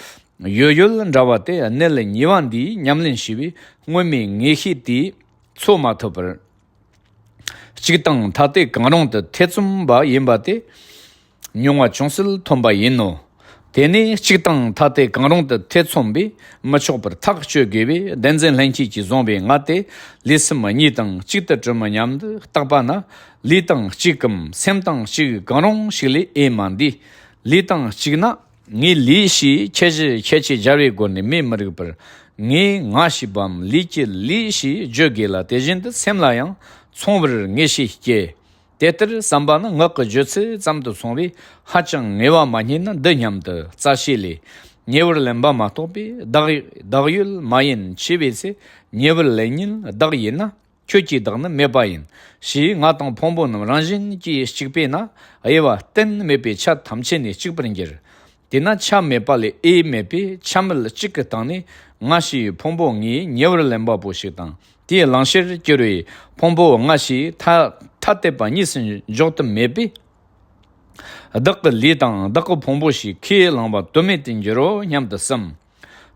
ཡོད་ཡོད་འདྲ་བ་དེ། གནད་གཉིས་པ་འདིའི་ཉམས་ལེན་བྱས་པས་སྔོན་མའི་ངེས་ཤེས་དེས་འཚོ་མ་ཐུབ་པར། གཅིག་དང་ཐ་དད་གང་རུང་དུ་ཐེ་ཚོམ་པ་ཡིན་པ་དེ། མྱོང་བ་ཅུང་ཟད་ཐོན་པ་ཡིན་ནོ། དེ་ནས་གཅིག་དང་ཐ་དད་གང་རུང་དུ་ཐེ་ཚོམ་པས་མི་ཆོག་པར་ཐག་གཅོད་དགོས་པས། བདེན་འཛིན་ལྷན་སྐྱེས་ཀྱིས་བཟུང་བའི་ང་དེ་ལུས་སེམས་གཉིས་དང་གཅིག་ཏུ་གྲུབ་མིན་སྙམ་དུ་བརྟག་པ་ན། ལུས་དང་གཅིག་གམ་སེམས་དང་གཅིག་གང་རུང་ཞིག་ལས་ཨེ་མ་འདས། ལུས་དང་གཅིག་ན། ངའི་ལུས་ཞེས་ཁྱད་གཞི་ཁྱད་ཆོས་སྦྱར་བའི་སྒོ་ནས་མེད་མི་རིགས་པར། ངའི་ང་ཞེས་པའམ་ལུས་ཀྱི་ལུས་ཞེས་བརྗོད་དགོས་ལ། དེ་བཞིན་དུ་སེམས་ལ་ཡང་མཚུངས་པར་ངེས་ཤེས་སྐྱེ། དེ་ལྟར་བསམ་པ་ནི་ངག་གི་བརྗོད་ཚུལ་ཙམ་དུ་སོང་བས། ཧ་ཅང་ངེས་པ་མ་རྙེད་ན་འདི་སྙམ་དུ་རྩ་ཤེ་ལས། ཉེ་བར་ལེན་པ་མ་གཏོགས་པའི་བདག་བདག་ཡོད་མ་ཡིན་ཆེ་བས་ཚེ། ཉེ་བར་ལེན་ཉིད་བདག་ཡིན་ན། ཁྱོད་ཀྱི་བདག་ནི་མེད་པ་ཡིན། ཞེས་ང་དང་ཕུང་པོ་རྣམས་རང་བཞིན་གྱིས་གཅིག་པས་ན། དབྱེ་བ་གཏན་མེད་པའི་ཆ་ཐམས་ཅད་ནས་གཅིག་པར་འགྱུར། དེས་ན་ཆ་མེད་པ་ལས་ཨེ་མེད་པས། ཆ་མེད་གཅིག་གི་སྟེང་ནས་ང་ཞེས་ཕུང་པོ་ལྔའི་ཉེ་བར་ལེན་པ་པོ་ཞིག་དང་། དེའི་བླང་བྱར་གྱུར་པའི་ཕུང་པོ་ལྔ་ཞེས་ཐ་ཐ་དད་པ་གཉིས་སུ་འཇོག་ཏུ་མེད་པས། བདག་གི་ལུས་དང་བདག་གི་ཕུང་པོ་ཞེས་ཁས་བླངས་པ་དོན་མེད་དུ་འགྱུར་རོ་སྙམ་དུ་བསམ།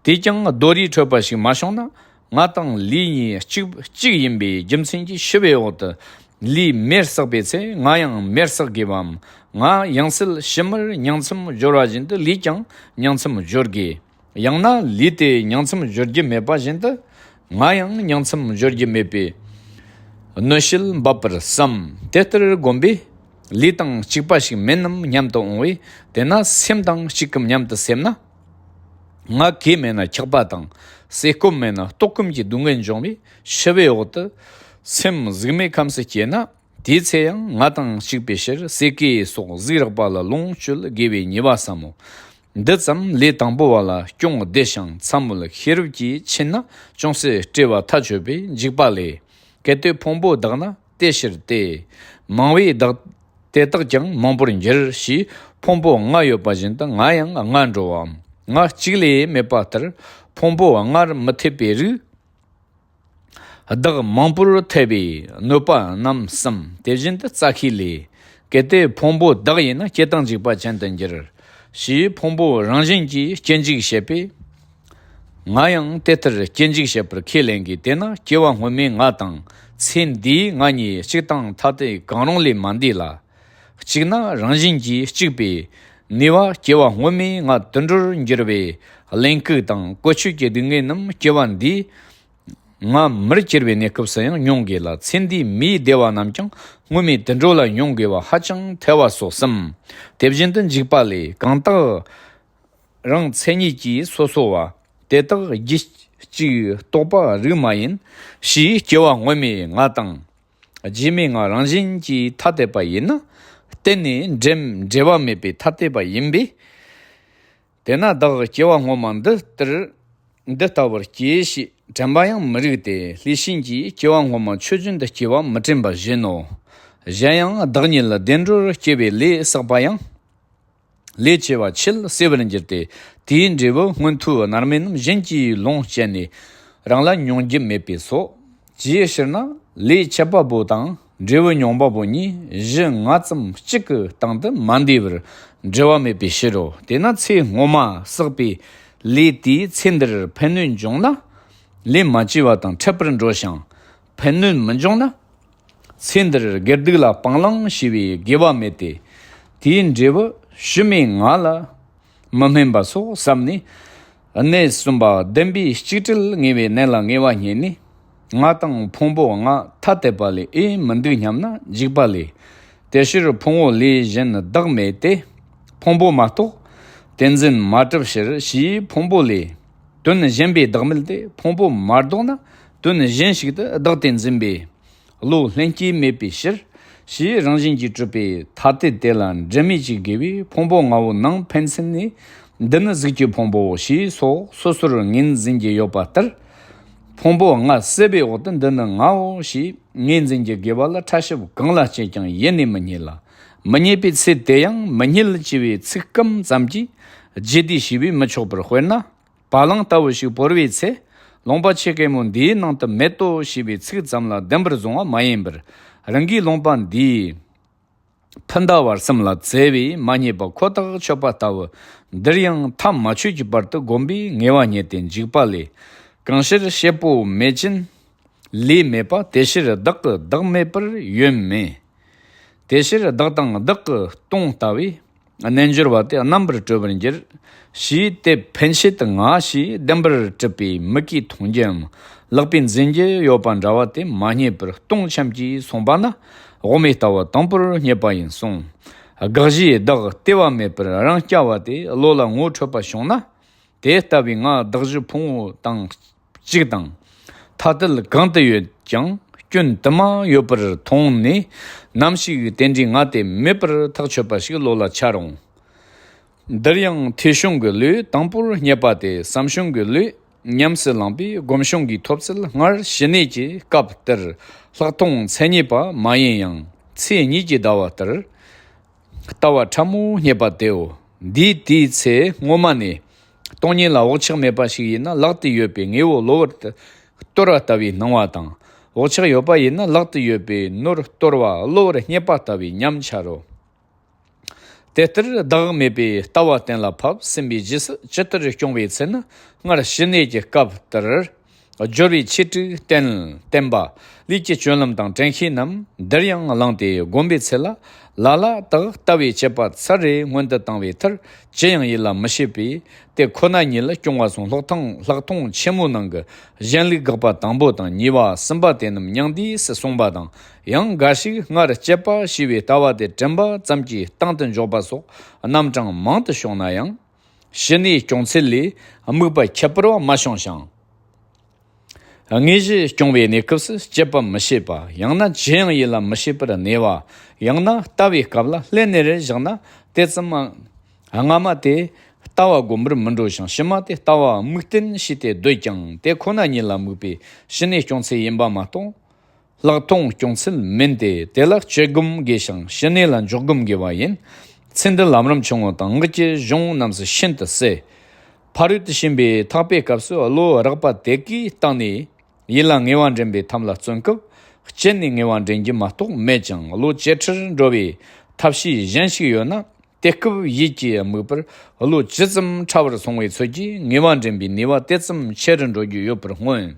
དེས་ཀྱང་རྡོ་རིགས་འཕྲོད་པ་ཞིག་མ་བྱུང་ན། ང་དང་ལུས་གཉིས་གཅིག་གཅིག་ཡིན་པའི་རྒྱུ་མཚན་གྱིས་ཤི་བའི་འོག་ཏུ་ལུས་མེར་བསྲེགས་པའི་ཚེ་ང་ཡང་མེར་བསྲེག་དགོས་པའམ། ང་ཡང་སྲིད་ཕྱི་མར་ཉིང་མཚམས་སྦྱོར་བ་བཞིན་དུ་ལུས་ཀྱང་ཉིང་མཚམས་སྦྱོར་དགོས། ཡང་ན་ལུས་དེ་ཉིང་མཚམས་སྦྱོར་རྒྱུ་མེད་པ་བཞིན་དུ་ང་ཡང་ཉིང་མཚམས་སྦྱོར་རྒྱུ་མེད་པའི་གནོད་བྱེད་འབབ་པར་བསམ། དེ་ལྟར་བསྒོམས་པས་ལུས་དང་གཅིག་པ་ཞིག་མིན་ནམ་སྙམ་དུ་འོང་བས། དེས་ན་སེམས་དང་གཅིག་གམ་སྙམ་དུ་སེམས་ན། ང་གོས་མེད་ན་འཁྱག་པ་དང་། ཟས་སྐོམ་མེད་ན་ལྟོགས་སྐོམ་གྱི་སྡུག་བསྔལ་འབྱུང་བས། ཤི་བའི་འོག་ཏུ་སེམས་གཟུགས་མེད་ཁམས་སུ་སྐྱེས་ན། དེའི་ཚེ་ཡང་ང་དང་གཅིག་པའི་ཕྱིར་ཟས་གོས་སོགས་གཟུགས་རགས་པ་ལ་ལོངས་སྤྱོད་དགོས་པའི་ཉེས་པ་བསམ་མོ། འདི་ཙམ་ལས་དང་པོ་བ་ལ་སྐྱོང་བདེ་ཞིང་མཚན་མོ་ལ་ཤེས་རབ་ཀྱིས་ཕྱིན་ན་ཅུང་ཟད་བཀྲེ་བ་ཐག་ཆོད་པས་འཇིགས་པ་ལས། གལ་ཏེ་ཕུང་པོ་དག་ན་དེ་ཕྱིར་ཏེ། མང་བས་དག་དེ་དག་ཀྱང་མང་པོར་འགྱུར་ཞེས། ཕུང་པོ་ལྔ་ཡོད་པ་བཞིན་དུ་ང་ཡང་ལྔ་འགྲོ་བའམ། ང་གཅིག་ལས་མེད་པ་ལྟར་ཕུང་པོ་ལྔར་མི་འཐད་པའི་རིགས། བདག་མང་པོར་ཐལ་བའི་གནོད་པ་རྣམས་སམ། དེ་བཞིན་དུ་རྩྭ་ཤིག་ལས། གལ་ཏེ་ཕུང་པོ་བདག་ཡིན་ན། སྐྱེ་དང་འཇིག་པ་ཅན་དུ་འགྱུར། ཞེས་ཕུང་པོ་རང་བཞིན་གྱིས་སྐྱེ་འཇིག་བྱེད་པས། ང་ཡང་དེ་ལྟར་སྐྱེ་འཇིག་བྱེད་པར་ཁས་ལེན་གྱི། དེས་ན་སྐྱེ་བ་སྔོན་མའི་ང་དང་ཚེ་འདིའི་ང་གཉིས་གཅིག་དང་ཐ་དད་གང་རུང་ལས་མ་འདས་ལ། གཅིག་ན་རང་བཞིན་གྱིས་གཅིག་པའི་ནུས་པ། སྐྱེ་བ་སྔོན་མའི་ང་དུད་འགྲོར་འགྱུར་བའི་གླེན་ལྐུགས་དང་བཀོལ་སྤྱོད་ཀྱི་སྡུག་བསྔལ་རྣམས་སྐྱེ་བ་འདིའི་ང་མིར་གྱུར་པའི་གནས་སྐབས་སུ་ཡང་མྱོང་དགོས་ལ། ཚེ་འདིའི་མིའི་བདེ་བ་རྣམས་ཀྱང་སྔོན་མའི་དུད་འགྲོ་ལ་མྱོང་དགོས་པ་ཧ་ཅང་ཐལ་བ་སོགས་སམ། དེ་བཞིན་དུ་འཇིག་པ་ལས། གང་དག་རང་མཚན་ཉིད་ཀྱིས་སོ་སོ་བ། དེ་དག་རྒྱུད་གཅིག་རྟོག་པ་རིགས་མ་ཡིན། ཞེས་སྐྱེ་བ་སྔོན་མའི་ང་དང་། རྗེས་མའི་ང་རང་བཞིན་གྱིས་ཐ་དད་པ་ཡིན་ན། གཏན་ནས་འབྲེལ་འབྲེལ་བ་མེད་པའི་ཐ་དད་པ་ཡིན་པས། དེས་ན་བདག་སྐྱེ་བ་སྔོན་མ་འདི་ལྟར་འདི་ལྟ་བུར་སྐྱེས་ཞེས་དྲན་པ་ཡང་མི་རིགས་ཏེ། ལྷས་བྱིན་གྱིས་སྐྱེ་བ་སྔོན་མ་ཆོས་བཞིན་དུ་སྐྱེ་བ་མི་དྲན་པ་བཞིན་ནོ། གཞན་ཡང་བདག་ཉིད་ལ་བདེ་འགྲོར་སྐྱེ་བའི་ལས་བསགས་པ་ཡང་། ལས་བྱས་པ་ཆེད་སྲེད་པར་འགྱུར་ཏེ། དེའི་འབྲས་བུ་སྔོན་མཐུ་རྣར་མེད་རྣམས་གཞན་གྱིས་ལོངས་སྤྱད་ནས་རང་ལ་མྱོང་རྒྱུ་མེད་པས་སོ། ཅིའི་ཕྱིར་ན་ལས་བྱེད་པ་པོ་དང་འབྲས་བུ་མྱོང་བ་པོ་གཉིས་གཞི་ང་ཙམ་གཅིག་གི་སྟེང་དུ་མ་འདུས་པར་འབྲེལ་བ་མེད་པའི་ཕྱིར་རོ། དེས་ན་ཚེ་སྔོན་མ་བསགས་པའི་ལས་དེས་ཚེ་འདིར་ཕན་གནོད་འབྱུང་ན། ལས་མ་བྱས་པ་དང་འཕྲད་པར་འགྲོ་ཞིང་། ཕན་གནོད་མི་འབྱུང་ན། ཚེ་འདིར་དགེ་སྡིག་ལ་སྤང་བླང་བྱས་པའི་དགེ་བ་མེད་དེ། དེའི་འབྲས་བུ་ཕྱི་མའི་ང་ལ་མི་སྨིན་པ་སོགས་བསམ་ནས། གནས་གསུམ་པ་བདེན་པའི་གཅིག་བྲལ་ངེས་པའི་གནས་ལ་ངེས་པ་རྙེད་ནས། ང་དང་ཕུང་པོ་ལྔ་ཐ་དད་པ་ལས་ཨེ་མི་འདུག་སྙམ་ན་འཇིགས་པ་ལས། དེ་ཕྱིར་ཕུང་པོ་ལས་གཞན་བདག་མེད་དེ། ཕུང་པོ་མ་རྟོགས་དེ་འཛིན་མ་གྲུབ་ཕྱིར། ཞེས་ཕུང་པོ་ལས་དོན་གཞན་པའི་བདག་མེད་དེ། ཕུང་པོ་མ་ལྡོག་ན་དོན་གཞན་ཞིག་ཏུ་བདག་དེ་འཛིན་པའི་བློ་ལྷན་སྐྱེས་མེད་པའི་ཕྱིར། ཞེས་རང་བཞིན་གྱིས་གྲུབ་པའི་ཐ་དད་དེ་ལ་འབྲེལ་མེད་ཅིག་དགོས་པས། ཕུང་པོ་ལྔ་པོ་ནང་ཕན་ཚུན་ནས། འདི་ནི་གཟུགས་ཀྱི་ཕུང་པོའོ་ཞེས་སོགས་སོ་སོར་ངོས་འཛིན་གྱི་ཡོད་པ་ལྟར། ཕུང་པོ་ལྔ་བསྲེས་པའི་འོག་ཏུ་འདི་ནི་ངའོ་ཞེས་ངོས་འཛིན་གྱི་དགོས་པ་ལ་ཕྲ་ཞིབ་གང་ལ་དཔྱད་ཀྱང་ཡེ་ནས་མི་རྙེད་ལ། མི་རྙེད་པའི་ཚེ་དེ་ཡང་མི་རྙེད་ཅེས་པའི་ཚིག་སྐམ་ཙམ་གྱིས་རྒྱས་བསྡུས་ཞུས་པས་མི་ཆོག་པར། དཔེར་ན། བ་ལང་ལྟ་བུ་ཞིག་བོར་བའི་ཚེ། ལུང་པ་ཆེ་གེ་མོ་འདིའི་ནང་དུ་མེད་དོ་ཞེས་པའི་ཚིག་ཙམ་ལ་བདེན་པར་བཟུང་བ་མ་ཡིན་པར། རང་གིས་ལུང་པ་འདིའི་ཕུ་མདའ་བར་གསུམ་ལ་བཙལ་བས་མ་རྙེད་པ་ཁོ་ཐག་ཆོད་པ་ལྟ་བུ། འདིར་ཡང་ཐག་མ་ཆོད་ཀྱི་བར་དུ་བསྒོམས་པས་ངེས་པ་རྙེད་དེ་འཇིགས་པ་ལས། གང་ཕྱིར་བྱེད་པོ་མེད་ཅིང་ལས་མེད་པ། དེ་ཕྱིར་བདག་གི་བདག་མེད་པར་ཡོད་མེད། དེ་ཕྱིར་བདག་དང་བདག་གི་སྟོང་ལྟ་བུའི་རྣལ་འབྱོར་པ་དེ་རྣམ་པར་གྲོལ་བར་འགྱུར། ཞེས་དེ་ཕན་ཆད་དུ་ང་ཞེས་བདེན་པར་གྲུབ་པའི་མིག་གིས་མཐོང་རྒྱུའམ་ལག་པས་འཛིན་རྒྱུ་ཡོད་པ་འདྲ་བ་དེ་མ་རྙེད་པར་སྟོང་ཆམ་གྱིས་སོང་པ་ན་དབུ་མའི་ལྟ་བ་དང་པོར་རྙེད་པ་ཡིན་གསུངས། དགག་གཞིའི་བདག་ལྟེ་བ་མེད་པར་རང་རྐྱ་བ་དེ་བློ་ལ་ངོ་འཕྲོད་པ་བྱུང་ན། དེ་ལྟ་བུའི་ང་བདག་གཞི་ཕུང་པོ་དང་གཅིག་དང་། ཐ་དད་གང་དུ་ཡོད་ཀྱང་སྐྱོན་དུ་མ་ཡོད་པར་མཐོང་ནས། ནམ་ཞིག་དེ་འདྲའི་ང་དེ་མེད་པར་ཐག་ཆོད་པ་ཞིག་བློ་ལ་འཆར་འོང་། འདིར་ཡང་ཐོས་བྱུང་གི་བློས་དང་པོར་རྙེད་པ་དེ་བསམ་བྱུང་གི་བློས་ཉམས་སུ་བླངས་པས་སྒོམ་བྱུང་གི་ཐོབ་ཚད་སྔར་ཞི་གནས་ཀྱི་སྐབས་ལྟར་ལྷག་མཐོང་མཚན་ཉིད་པ་མ་ཡིན་ཡང་ཚེས་གཉིས་ཀྱི་ཟླ་བ་ལྟར། ལྟ་བ་ཕྲ་མོ་རྙེད་པ་དེའོ། འདིས་དེའི་ཚེ་སྔོན་མ་ནས་སྟོང་ཉིད་ལ་བག་ཆགས་མེད་པ་ཞིག་ཡིན་ན་ལག་ཏུ་ཡོད་པའི་དངོས་པོ་གློ་བུར་དུ་སྟོར་བ་ལྟ་བུའི་སྣང་བ་དང་། བག་ཆགས་ཡོད་པ་ཡིན་ན་ལག་ཏུ་ཡོད་པའི་ནོར་སྟོར་བ་གློ་བུར་རྙེད་པ་ལྟ་བུའི་ཉམས་འཆར་རོ། དེ་ལྟར་བདག་མེད་པའི་ལྟ་བ་གཏན་ལ་ཕབ་ཟིན་པའི་རྗེས་སུ་ཇི་ལྟར་སྐྱོང་བའི་ཚེ་ན་སྔར་ཞི་གནས་ཀྱི་སྐབས་ལྟར། སྦྱོར་བའི་ཆོས་དྲུག་བསྟན། བསྟན་པ། ལུས་ཀྱི་སྤྱོད་ལམ་དང་དྲན་ཤེས་རྣམས་འདིར་ཡང་བླངས་ཏེ་བསྒོམ་པའི་ཚེ་ལ། ལ་ལ་དག་ལྟ་བའི་དཔྱད་པ་ཚར་རེ་སྔོན་དུ་བཏང་བའི་མཐར་ཅི་ཡང་ཡིད་ལ་མི་བྱེད་པས། དེ་ཁོ་ན་ཉིད་ལ་སྐྱོང་བ་སོང་ལྷག་མཐོང་ལྷག་མཐོང་ཆེན་མོའི་ནང་གི་གཞན་ལུགས་དགག་པ་དང་པོ་དང་གཉིས་པ་གསུམ་པ་དེ་རྣམས་མྱང་འདས་སུ་གསུངས་པ་དང་། ཡང་འགའ་ཞིག་སྔར་དཔྱད་པ་ཞེས་པའི་ལྟ་བ་དེ་དྲན་པ་ཙམ་གྱིས་བཏང་དུ་འཇོག་པ་སོགས་རྣམ་གྲངས་མང་དུ་བྱུང་ན་ཡང་། ཞི་གནས་སྐྱོང་ཚུལ་ལས་དམིགས་པ་ཁྱད་པར་བ་མ་བྱུང་ཞིང་། དངོས་གཞི་སྐྱོང་བའི་གནས་སྐབས་སུ་དཔྱད་པ་མི་བྱེད་པ། ཡང་ན་ཇི་ཡང་ཡིད་ལ་མི་བྱེད་པར་གནས་པ། ཡང་ན་ལྟ་བའི་སྐབས་ལ་ལྷན་ནེ་རེ་བཞག་ན་དེ་ཙམ་སྔ་མ་དེ་ལྟ་བ་སྒོམ་པར་མི་འགྲོ་ཞིང་ཕྱི་མ་དེ་ལྟ་བ་དམིགས་བརྟན་བྱས་ཏེ་སྡོད་ཀྱང་དེ་ཁོ་ན་ཉིད་ལ་དམིགས་པའི་ཞི་གནས་སྐྱོང་ཚུལ་ཡིན་པ་མ་གཏོགས། ལྷག་མཐོང་སྐྱོང་ཚུལ་མིན་ཏེ། དེ་ལ་དཔྱད་སྒོམ་དགོས་ཤིང་ཞི་གནས་ལ་འཇོག་སྒོམ་དགོས་པ་ཡིན། ཚེ་འདི་ལམ་རིམ་ཆུང་ངུ་དང་ངག་གི་གཞུང་རྣམས་སུ་ཤིན་ཏུ་གསལ། ཕ་རོལ་ཏུ་ཕྱིན་པའི་ཐེག་པའི་སྐབས་སུ་བློ་རགས་པ་དེ་གའི་སྟེང་ནས་ ཡིད་ལ་ངེས་པ་འདྲེན་པའི་ཐབས་ལ་བརྩོན་སྐབས་སྤྱན་ནས་ངེས་པ་འདྲེན་རྒྱུ་མ་གཏོགས་མེད་ཅིང་། བློ་ཇེ་ཁྲིར་འགྲོ་བའི་ཐབས་ཤེས་གཞན་ཞིག་ཡོད་ན། དེ་སྐབས་ཡིད་ཀྱིས་དམིགས་པར་བློ་ཇི་ཙམ་ཕྲ་བར་སོང་བའི་ཚོད་ཀྱིས་ངེས་པ་འདྲེན་པའི་ནུས་པ་དེ་ཙམ་ཆེ་རུ་འགྲོ་རྒྱུ་ཡོད་པར་མངོན།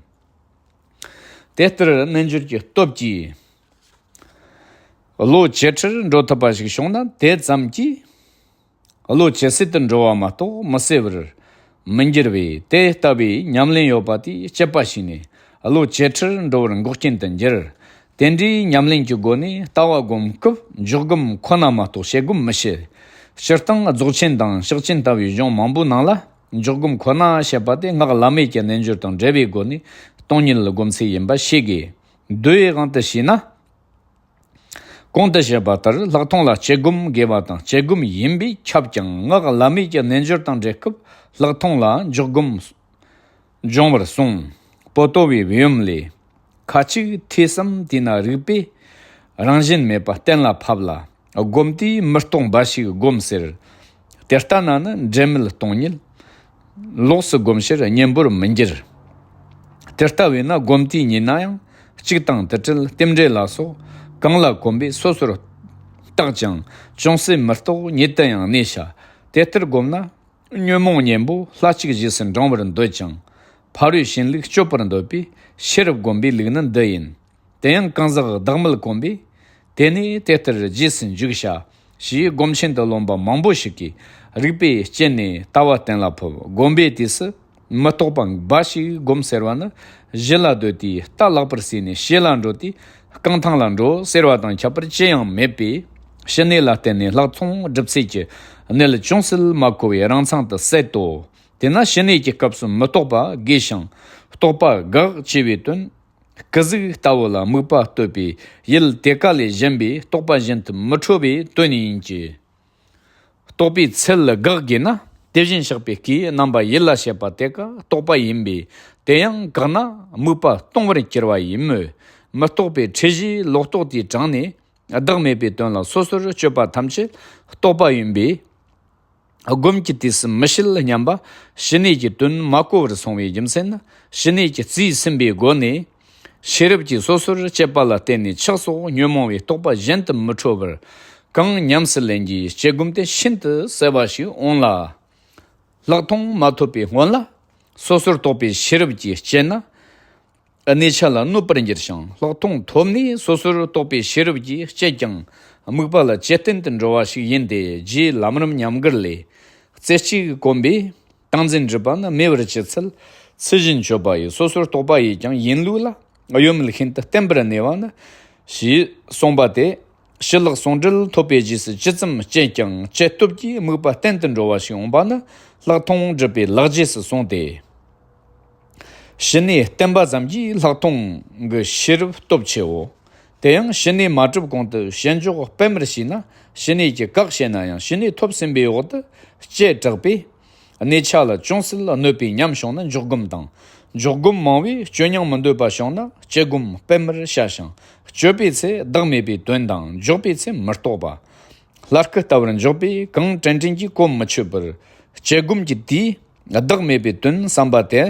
དེ་ལྟར་རྣལ་འབྱོར་གྱི་སྟོབས་ཀྱིས་བློ་ཇེ་ཁྲིར་འགྲོ་ཐུབ་པ་ཞིག་བྱུང་ན། དེ་ཙམ་གྱིས་བློ་ཇེ་གསལ་དུ་འགྲོ་བ་མ་གཏོགས་མི་གསལ་བར་མི་འགྱུར་བས། དེ་ལྟ་བུའི་ཉམས་ལེན་ཡོད་པ་དེས་དཔྱད་པ་བྱས་ནས་བློ་ཇེ་ཁྲིར་འགྲོ་བར་འགོག་རྐྱེན་དུ་འགྱུར། དེ་འདྲའི་ཉམས་ལེན་གྱི་སྒོ་ནས་ལྟ་བ་སྒོམ་སྐབས་འཇོག་སྒོམ་ཁོ་ན་མ་གཏོགས་བྱེད་སྒོམ་མི་བྱེད། སྤྱིར་བཏང་རྫོགས་ཆེན་དང་ཕྱག་ཆེན་ལྟ་བུའི་གཞུང་མང་པོའི་ནང་ལ། འཇོག་སྒོམ་ཁོ་ན་བྱེད་པ་དེ་སྔགས་བླ་མེད་ཀྱི་རྣལ་འབྱོར་དང་འབྲེལ་བའི་སྒོ་ནས་སྟོང་ཉིད་སྒོམ་ཚུལ་ཡིན་པ་ཤེས་དགོས། མདོའི་དབང་དུ་བྱས་ན། གོང་དུ་བཤད་པ་ལྟར་ལྷག་མཐོང་ལ་དཔྱད་སྒོམ་དགོས་པ་དང་། དཔྱད་སྒོམ་ཡིན་པས་ཁྱབ་ཀྱང་། སྔགས་བླ་མེད་ཀྱི་རྣལ་འབྱོར་དང་འབྲེལ་སྐབས་ལྷག་མཐོང་ལ་འཇོག་སྒོམ་འབྱུང་བར་གསུངས། པོ་ཏོ་བའི་བེའུ་མོ་ལས། ཁ་ཅིག་ཐོས་བསམ་བལྟས་ན་རིག་པས་རང་བཞིན་མེད་པ་གཏན་ལ་ཕབ་ལ། སྒོམ་དུས་མི་རྟོག་འབའ་ཞིག་སྒོམ་ཟེར། དེ་ལྟ་ན་ནི་འབྲེལ་མེད་སྟོང་ཉིད། ལོགས་སུ་སྒོམ་ཕྱིར་གཉེན་པོར་མི་འགྱུར། དེ་ལྟ་བས་ན་སྒོམ་དུས་ཉིད་ན་ཡང་གཅིག་དང་དུ་བྲལ་རྟེན་འབྲེལ་ལ་སོགས་གང་ལ་གོམས་པས་སོ་སོར་བརྟག་ཅིང་ཅུང་ཟད་མི་རྟོག་ཉིད་དུ་ཡང་གནས་བྱ། དེ་ལྟར་བསྒོམས་ན། ཉོན་མོངས་གཉེན་པོ་ལྷ་གཅིག་རྗེས་སུ་འབྲང་བར་འདོད་ཅིང་། ཕ་རོལ་ཕྱིན་ལུགས་སྤྱོད་པར་འདོད་པས་ཤེས་རབ་བསྒོམ་པའི་ལུགས་ནི་འདི་ཡིན། དེ་ཡང་གང་ཟག་བདག་མེད་བསྒོམས་པས། དེ་ནས་དེ་ལྟར་རྗེས་སུ་འཇུག་བྱ། ཞེས་སྒོམ་ཆེན་དུ་རློམ་པ་མང་པོ་ཞིག་གིས་རིག་པའི་སྤྱན་ནས་ལྟ་བ་གཏན་ལ་ཕབ། བསྒོམ་པའི་དུས་སུ་མི་རྟོག་པ་འབའ་ཞིག་བསྒོམ་ཟེར་བ་ནི། གཞི་ལ་སྡོད་དུས་རྟ་ལྷག་པར་བསྲེས་ནས་ཕྱི་ལ་འགྲོ་དུས་རྐང་ཐང་ལ་འགྲོ་ཟེར་བ་དང་ཁྱད་པར་ཅི་ཡང་མེད་པས། ཕྱི་གནས་ལ་བརྟེན་ནས་ལྷག་མཐོང་སྒྲུབ་ཚུལ་གྱི་གནད་ཅུང་ཟད་མ་གོ་བས་རང་མཚང་དུ་ཟད་དོ། དེས་ན་ཕྱི་གནས་ཀྱི་སྐབས་སུ་མི་རྟོག་པ་དགོས་ཤིང་། རྟོག་པ་དགག་ཅེས་པའི་དོན། སྐུ་གཟུགས་ལྟ་བུ་ལ་དམིགས་པ་གཏོད་པའི་ཡུལ་དེ་ཀ་ལས་གཞན་པའི་རྟོག་པ་གཞན་དུ་མི་འཕྲོ་བའི་དོན་ཡིན་གྱི། རྟོག་པའི་ཚུལ་དགག་དགོས་ན། དེ་བཞིན་གཤེགས་པའི་སྐུའི་རྣམ་པ་ཡིད་ལ་བྱེད་པ་དེ་ཀ་རྟོག་པ་ཡིན་པས། དེ་ཡང་བཀག་ན་དམིགས་པ་སྟོང་བར་འགྱུར་བ་ཡིན་མོད། མི་རྟོག་པའི་འཁྲུལ་གཞིའི་ལོག་རྟོག་དེའི་དྲུང་ནས་བདག་མེད་པའི་དོན་ལ་སོ་སོར་དཔྱོད་པ་ཐམས་ཅད་རྟོག་པ་ཡིན་པས། སྒོམ་གྱི་དུས་སུ་མི་བྱེད་སྙམ་པ་ཕྱི་གནས་ཀྱི་དོན་མ་གོ་བར་སོང་བའི་རྒྱུ་མཚན་ནི། ཕྱི་གནས་ཀྱི་རྩིས་ཟིན་པའི་སྒོ་ནས་ཤེས་རབ་ཀྱིས་སོ་སོར་དཔྱད་པ་ལ་བརྟེན་ནས་ཆགས་སོགས་ཉོན་མོངས་པའི་རྟོག་པ་གཞན་དུ་མི་འཕྲོ་བར་གང་ཉམས་སུ་ལེན་རྒྱུའི་དཔྱད་སྒོམ་དེ་ཤིན་ཏུ་གསལ་བ་ཞིག་འོང་ལ། ལྷག་མཐོང་མ་ཐོབ་པའི་སྔོན་ལ་སོ་སོར་རྟོག་པའི་ཤེས་རབ་ཀྱིས་དཔྱད་ན། གནོད་བྱ་ལ་གནོད་པར་འགྱུར་ཞིང་། ལྷག་མཐོང་ཐོབ་ནས་སོ་སོར་རྟོག་པའི་ཤེས་རབ་ཀྱིས་དཔྱད་ཀྱང་དམིགས་པ་ལ་ཇེ་བརྟན་དུ་འགྲོ་བ་ཞིག་ཡིན་ཏེ། རྗེ་ལམ་རིམ་ཉམས་མགུར་ལས། རྩེ་གཅིག་གོམས་པས་བཏང་འཛིན་སྒྲིབ་པ་ནི། མེད་པར་ཅི་འཚལ་ཚུལ་བཞིན་སྤྱོད་པ་ཡིས། སོ་སོར་རྟོག་པ་ཡིས་ཀྱང་ཡིན་ལུགས་ལ་གཡོ་མེད་ཤིན་ཏུ་བརྟན་པར་གནས་པ་ནི། ཞེས་གསུངས་པ་སྟེ། ཞི་ལྷག་ཟུང་འབྲེལ་ཐོབ་པའི་རྗེས་སུ་ཇི་ཙམ་དཔྱད་ཀྱང་དཔྱད་སྟོབས་ཀྱིས་དམིགས་པ་བརྟན་དུ་འགྲོ་བ་ཞིག་འོང་བ་ནི། ལྷག་མཐོང་སྒྲུབ་པའི་ལག་རྗེས་སུ་གསུངས་ཏེ། ཕྱི་གནས་བརྟན་པ་ཙམ་གྱིས་ལྷག་མཐོང་གི་ཤེས་རབ་སྟོབས་ཆེའོ། དེ་ཡང་ཕྱི་གནས་མ་གྲུབ་གོང་དུ་ཞེན་འཇོག་སྤེལ་མར་བྱས་ན། ཕྱི་གནས་ཀྱི་བཀག་བྱས་ན་ཡང་ཕྱི་གནས་ཐོབ་ཟིན་པའི་འོག་ཏུ་དཔྱད་དྲགས་པས། གནོད་བྱ་ལ་ཅུང་ཟད་གནོད་པའི་ཉམས་བྱུང་ན་འཇོག་སྒོམ་དང་། འཇོག་སྒོམ་མང་བས་སྤྱོད་མྱང་མི་འདོད་པ་བྱུང་ན་དཔྱད་སྒོམ་སྤེལ་མར་བྱ་ཞིང་། སྤྱོད་པའི་ཚེ་བདག་མེད་པའི་དོན་དང་། འཇོག་པའི་ཚེ་མི་རྟོག་པ། ལྷ་སྐུ་ལྟ་བུར་འཇོག་པས་གང་དྲན་དྲན་གྱིས་གོ་མི་ཆོད་པར་དཔྱད་སྒོམ་གྱི་དུས་བདག་མེད་པའི་དོན་བསམ་པ་སྟེ།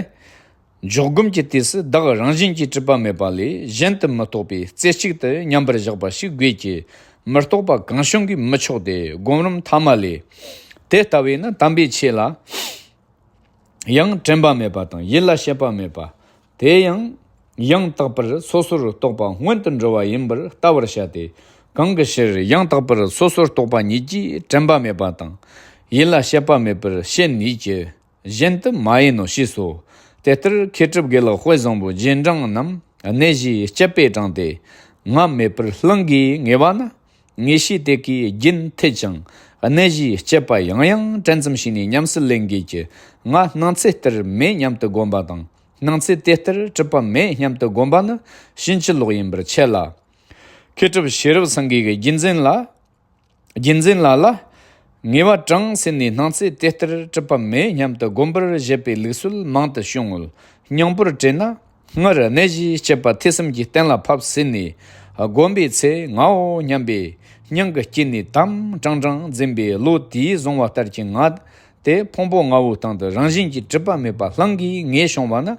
འཇོག་སྒོམ་གྱི་དུས་སུ་བདག་རང་བཞིན་གྱིས་གྲུབ་པ་མེད་པ་ལས་གཞན་དུ་མི་རྟོག་པའི་རྩེ་གཅིག་ཏུ་མཉམ་པར་བཞག་པ་ཞིག་དགོས་ཀྱི། མི་རྟོག་པ་གང་བྱུང་གིས་མི་ཆོག་སྟེ། སྒོམ་རིམ་ཐ་མ་ལས། དེ་ལྟ་བས་ན་དམ་པའི་ཆོས་ལ་ཡང་དྲན་པ་མེད་པ་དང་། ཡིད་ལ་བྱེད་པ་མེད་པ། དེ་ཡང་ཡང་དག་པར་སོ་སོར་རྟོག་པ་སྔོན་དུ་འགྲོ་བ་ཡིན་པར་ལྟ་བར་བྱ་སྟེ། གང་གི་ཕྱིར་ཡང་དག་པར་སོ་སོར་རྟོག་པ་ཉིད་ཀྱིས་དྲན་པ་མེད་པ་དང་། ཡིད་ལ་བྱེད་པ་མེད་པར་བྱེད་ནུས་ཀྱི། གཞན་དུ་མ་ཡིན་ནོ་ཞེས་སོ། དེ་ལྟར་མཁས་གྲུབ་དགེ་ལེགས་དཔལ་བཟང་པོའི་རྗེས་འབྲང་རྣམས་གནད་གཞིའི་དཔྱད་པས་དྲངས་ཏེ། ང་མེད་པར་གླིང་གིས་ངེས་པ་ན། ངེས་ཤེས་དེ་ཀའི་རྒྱུན་མཐུད་ཅིང་། གནད་གཞིའི་དཔྱད་པ་ཡང་ཡང་དྲན་ཙམ་བྱས་ནས་ཉམས་སུ་ལེན་དགོས་ཀྱི། ང་སྣང་ཚད་ལྟར་མེད་སྙམ་དུ་བསྒོམ་པ་དང་། སྣང་ཚད་དེ་ལྟར་གྲུབ་པ་མེད་སྙམ་དུ་བསྒོམ་པ་ནི་ཕྱིན་ཅི་ལོག་ཡིན་པར་འཆད་ལ། མཁས་གྲུབ་ཤེས་རབ་སེང་གེ་གི་རྒྱུད་འཛིན་ལ། རྒྱུད་འཛིན་ལ་ལ། ངེས་པ་དྲངས་ཟིན་ནས་སྣང་ཚད་དེ་ལྟར་གྲུབ་པ་མེད་སྙམ་དུ་བསྒོམ་པར་བཞེད་པའི་ལུགས་སྲོལ་མང་དུ་བྱུང་ངོ་། སྙིང་པོར་དྲིལ་ན། སྔར་གནད་གཞིའི་དཔྱད་པ་ཐོས་བསམ་གྱི་གཏན་ལ་ཕབ་ཟིན་ནས། བསྒོམ་པའི་ཚེ་ངའོ་སྙམ་པའི་སྙིང་གི་དཀྱིལ་ནས་དམ་དྲང་དྲང་འཛིན་པའི་བློ་དེས་བཟུང་བ་ལྟར་གྱི་ང་དེ་ཕུང་པོ་ལྔ་བོའི་སྟེང་དུ་རང་བཞིན་གྱིས་གྲུབ་པ་མེད་པ་གླིང་གིས་ངེས་བྱུང་བ་ན།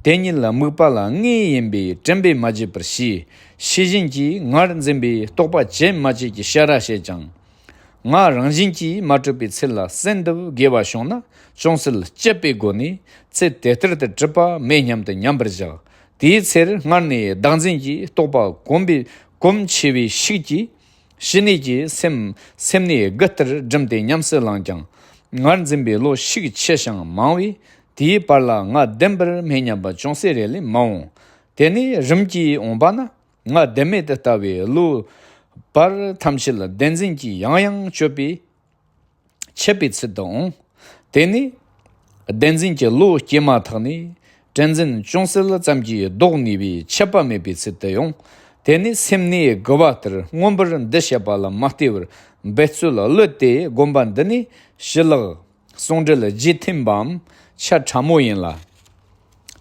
དེ་ཉིད་དམིགས་པ་ལ་དངོས་ཡིན་པས་དྲན་པས་མ་བརྗེད་པར་ཤེས། ཤེས་བཞིན་གྱིས་ངར་འཛིན་པས་རྟོག་པ་བརྗེད་མ་བྱེད་ཀྱི་ཕྱིར་ར་བཤད་ཀྱང་། ང་རང་བཞིན་གྱིས་མ་གྲུབ་པའི་ཚུལ་ལ་གསལ་འདེབས་དགོས་པ་བྱུང་ན། ཅུང་ཟད་དཔྱད་པའི་སྒོ་ནས་ཚུལ་དེ་ལྟར་དུ་གྲུབ་པ་མེད་སྙམ་དུ་མཉམ་པར་བཞག་དེའི་ཚེར་སྔར་ནས་བདག་འཛིན་གྱིས་རྟོག་པ་གོམས་པའི་གོམས་ཆེ་བའི་ཤུགས་ཀྱིས། ཕྱི་ནས་ཀྱི་སེམས་སེམས་ནས་དགུ་ལྟར་སྒྲིམ་སྟེ་ཉམས་སུ་བླངས་ཀྱང་། ངར་འཛིན་པའི་བློ་ཤུགས་ཆེ་ཞིང་མང་བས། དེའི་བར་ལ་ང་བདེན་པར་མེད་སྙམ་པ་ཅུང་ཟད་རེ་ལས་མ་འོང་། དེ་ནས་རིམ་གྱིས་འོངས་པ་ན། ང་བདེན་མེད་དུ་ལྟ་བའི་བློའི་བར་ཐམས་ཅད་བདེན་འཛིན་གྱིས་ཡང་ཡང་གཅོད་པས་ཆད་པའི་ཚུལ་དུ་འོང་། དེ་ནས་བདེན་འཛིན་གྱི་བློ་སྐྱེས་མ་ཐག་ནས། དྲན་འཛིན་ཅུང་ཟད་ཙམ་གྱིས་ལྡོག་ནུས་པའི་ཆད་པ་མེད་པའི་ཚུལ་དུ་ཡོང་། དེ་ནས་སེམས་ནས་དགུ་བ་ལྟར་མངོན་པར་འདུ་བྱེད་པ་ལ་མ་ལྟོས་པར་འབད་རྩོལ་གློད་དེ་སྒོམ་པ་འདི་ནི་ཞི་ལྷག་ཟུང་འབྲེལ་རྗེས་ཐིམ་པའམ་ཆ་ཕྲ་མོ་ཡིན་ལ།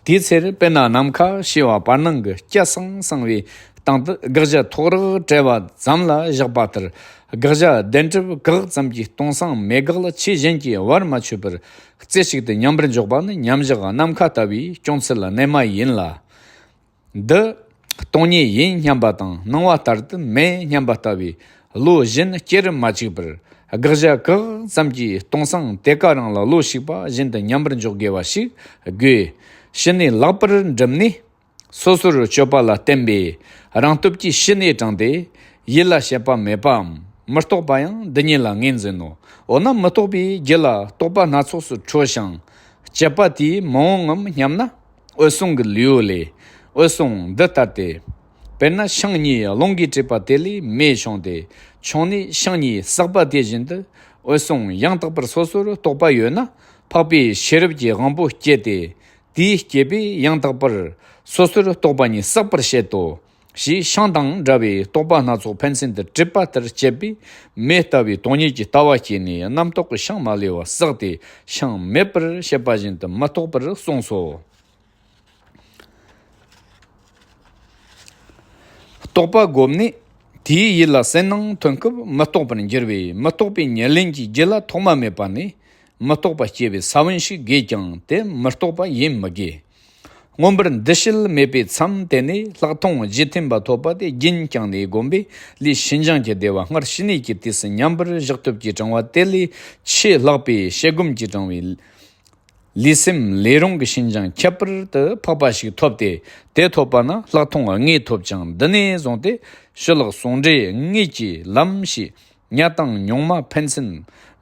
དེའི་ཚེར་དཔེར་ན་ནམ་མཁའ་ཞེས་པ་བར་སྣང་གི་སྐྱ་སང་སང་བའི་སྟེང་དུ་དགག་བྱ་ཐོགས་རེག་བྲལ་བ་ཙམ་ལ་བཞག་པ་ལྟར། དགག་བྱ་བདེན་གྲུབ་གེགས་ཙམ་གྱིས་སྟོང་སང་མེད་དགག་ལ་ཆོས་གཞན་གྱིས་བར་མ་ཆོད་པར་རྩེ་གཅིག་ཏུ་མཉམ་པར་འཇོག་པ་ནི་མཉམ་བཞག་ནམ་མཁའ་ལྟ་བུའི་སྐྱོང་ཚུལ་རྣལ་མ་ཡིན་ལ། འདི་སྟོང་ཉིད་ཡིན་སྙམ་པ་དང་སྣང་བ་ལྟར་དུ་མེད་སྙམ་པ་ལྟ་བུའི་བློ་གཞན་སྐྱེ་རུ་མ་བཅུག་པར། དགག་བྱ་གེགས་ཙམ་གྱིས་སྟོང་སང་དེ་ཀ་རང་ལ་བློ་ཞུགས་པ་བཞིན་དུ་མཉམ་པར་འཇོག་དགོས་པ་ཞིག་དགོས། ཕྱི་ནས་ལེགས་པར་འགྲིམས་ནས། སོ་སོར་གཅོད་པ་ལ་བརྟེན་པའི་རང་སྟོབས་ཀྱིས་ཕྱི་ནས་དྲངས་ཏེ། ཡིད་ལ་བྱེད་པ་མེད་པའམ་མི་རྟོག་པ་ཡང་འདི་ཉིད་ལ་ངོས་འཛིན་ནོ། འོ་ན་མི་རྟོག་པའི་རྒྱུད་ལ་རྟོག་པ་སྣ་ཚོགས་སུ་འཕྲོ་ཞིང་། སྤྱད་པ་དེས་མི་འོང་ངམ་སྙམ་ན། འོད་སྲུང་གི་ལེའུ་ལས། འོད་སྲུང་འདི་ལྟ་སྟེ། དཔེར་ན་ཤིང་གཉིས་རླུང་གིས་དཀྲིས་པ་དེ་ལས་མེ་བྱུང་སྟེ། ཆུང་ནས་ཤིང་གཉིས་བསྲེགས་པ་དེ་བཞིན་དུ། འོད་སྲུང་ཡང་དག་པར་སོ་སོར་རྟོག་པ་ཡོད་ན། འཕགས་པའི་ཤེས་རབ་ཀྱི་དབང་པོ་སྐྱེས་ཏེ། དེས་སྐྱེས་པས་ཡང་དག་པར་སོ་སོར་རྟོག་པ་ཉིད་བསྲེགས་པར་བྱེད་དོ། ཞེས་ཤིང་དང་འདྲ་བའི་རྟོག་པ་སྣ་ཚོགས་ཕན་ཚུན་དུ་གྲུབ་པ་ལྟར་བྱེད་པས། མེ་ལྟ་བུའི་སྟོང་ཉིད་ཀྱི་ལྟ་བ་སྐྱེས་ནས་རྣམ་རྟོག་གི་ཤིང་མ་ལུས་པ་བསྲེགས་ཏེ་ཤིང་མེད་པར་བྱེད་པ་བཞིན་དུ་མི་རྟོག་པར་གསུངས་སོ། རྟོག་པ་བསྒོམས་ནས་དེའི་ཡིད་ལ་གསལ་སྣང་ཐོན་སྐབས་མི་རྟོག་པར་འགྱུར་བས། མི་རྟོག་པའི་ཉེར་ལེན་གྱི་རྒྱུད་ལ་ཐོག་མ་མེད་པ་ནས་མི་རྟོག་པ་སྐྱེ་བའི་ས་བོན་ཞིག་དགོས་ཀྱང་དེ་མི་རྟོག་པ་ཡིན་མི་དགོས། མངོན་པར་འདུ་བྱེད་མེད་པའི་མཚམས་དེ་ནས་ལྷག་མཐོང་རྗེས་ཐིམ་པ་ཐོབ་པ་དེ་རྒྱུན་བསྐྱངས་ནས་བསྒོམས་པས། ལུས་ཕྱི་འགྱངས་ཀྱི་བདེ་བ་སྔར་ཕྱི་གནས་ཀྱི་དུས་སུ་མཉམ་པར་བཞག་ཐུབ་ཀྱི་དྲང་བ་དེ་ལས་ཆེས་ལྷག་པའི་ཞི་སྒོམ་གྱི་དྲང་བའི་ལུས་སེམས་ལས་རུང་གི་ཕྱི་འགྱངས་ཁྱད་པར་དུ་འཕགས་པ་ཞིག་ཐོབ་སྟེ། དེ་ཐོབ་པ་ན་ལྷག་མཐོང་དངོས་ཐོབ་ཅིང་། འདི་ནས་བཟུང་སྟེ་ཞི་ལྷག་ཟུང་འབྲེལ་དངོས་ཀྱི་ལམ་ཞེས། ཉ་དང་ཉུང་མ་ཕན་ཚུན་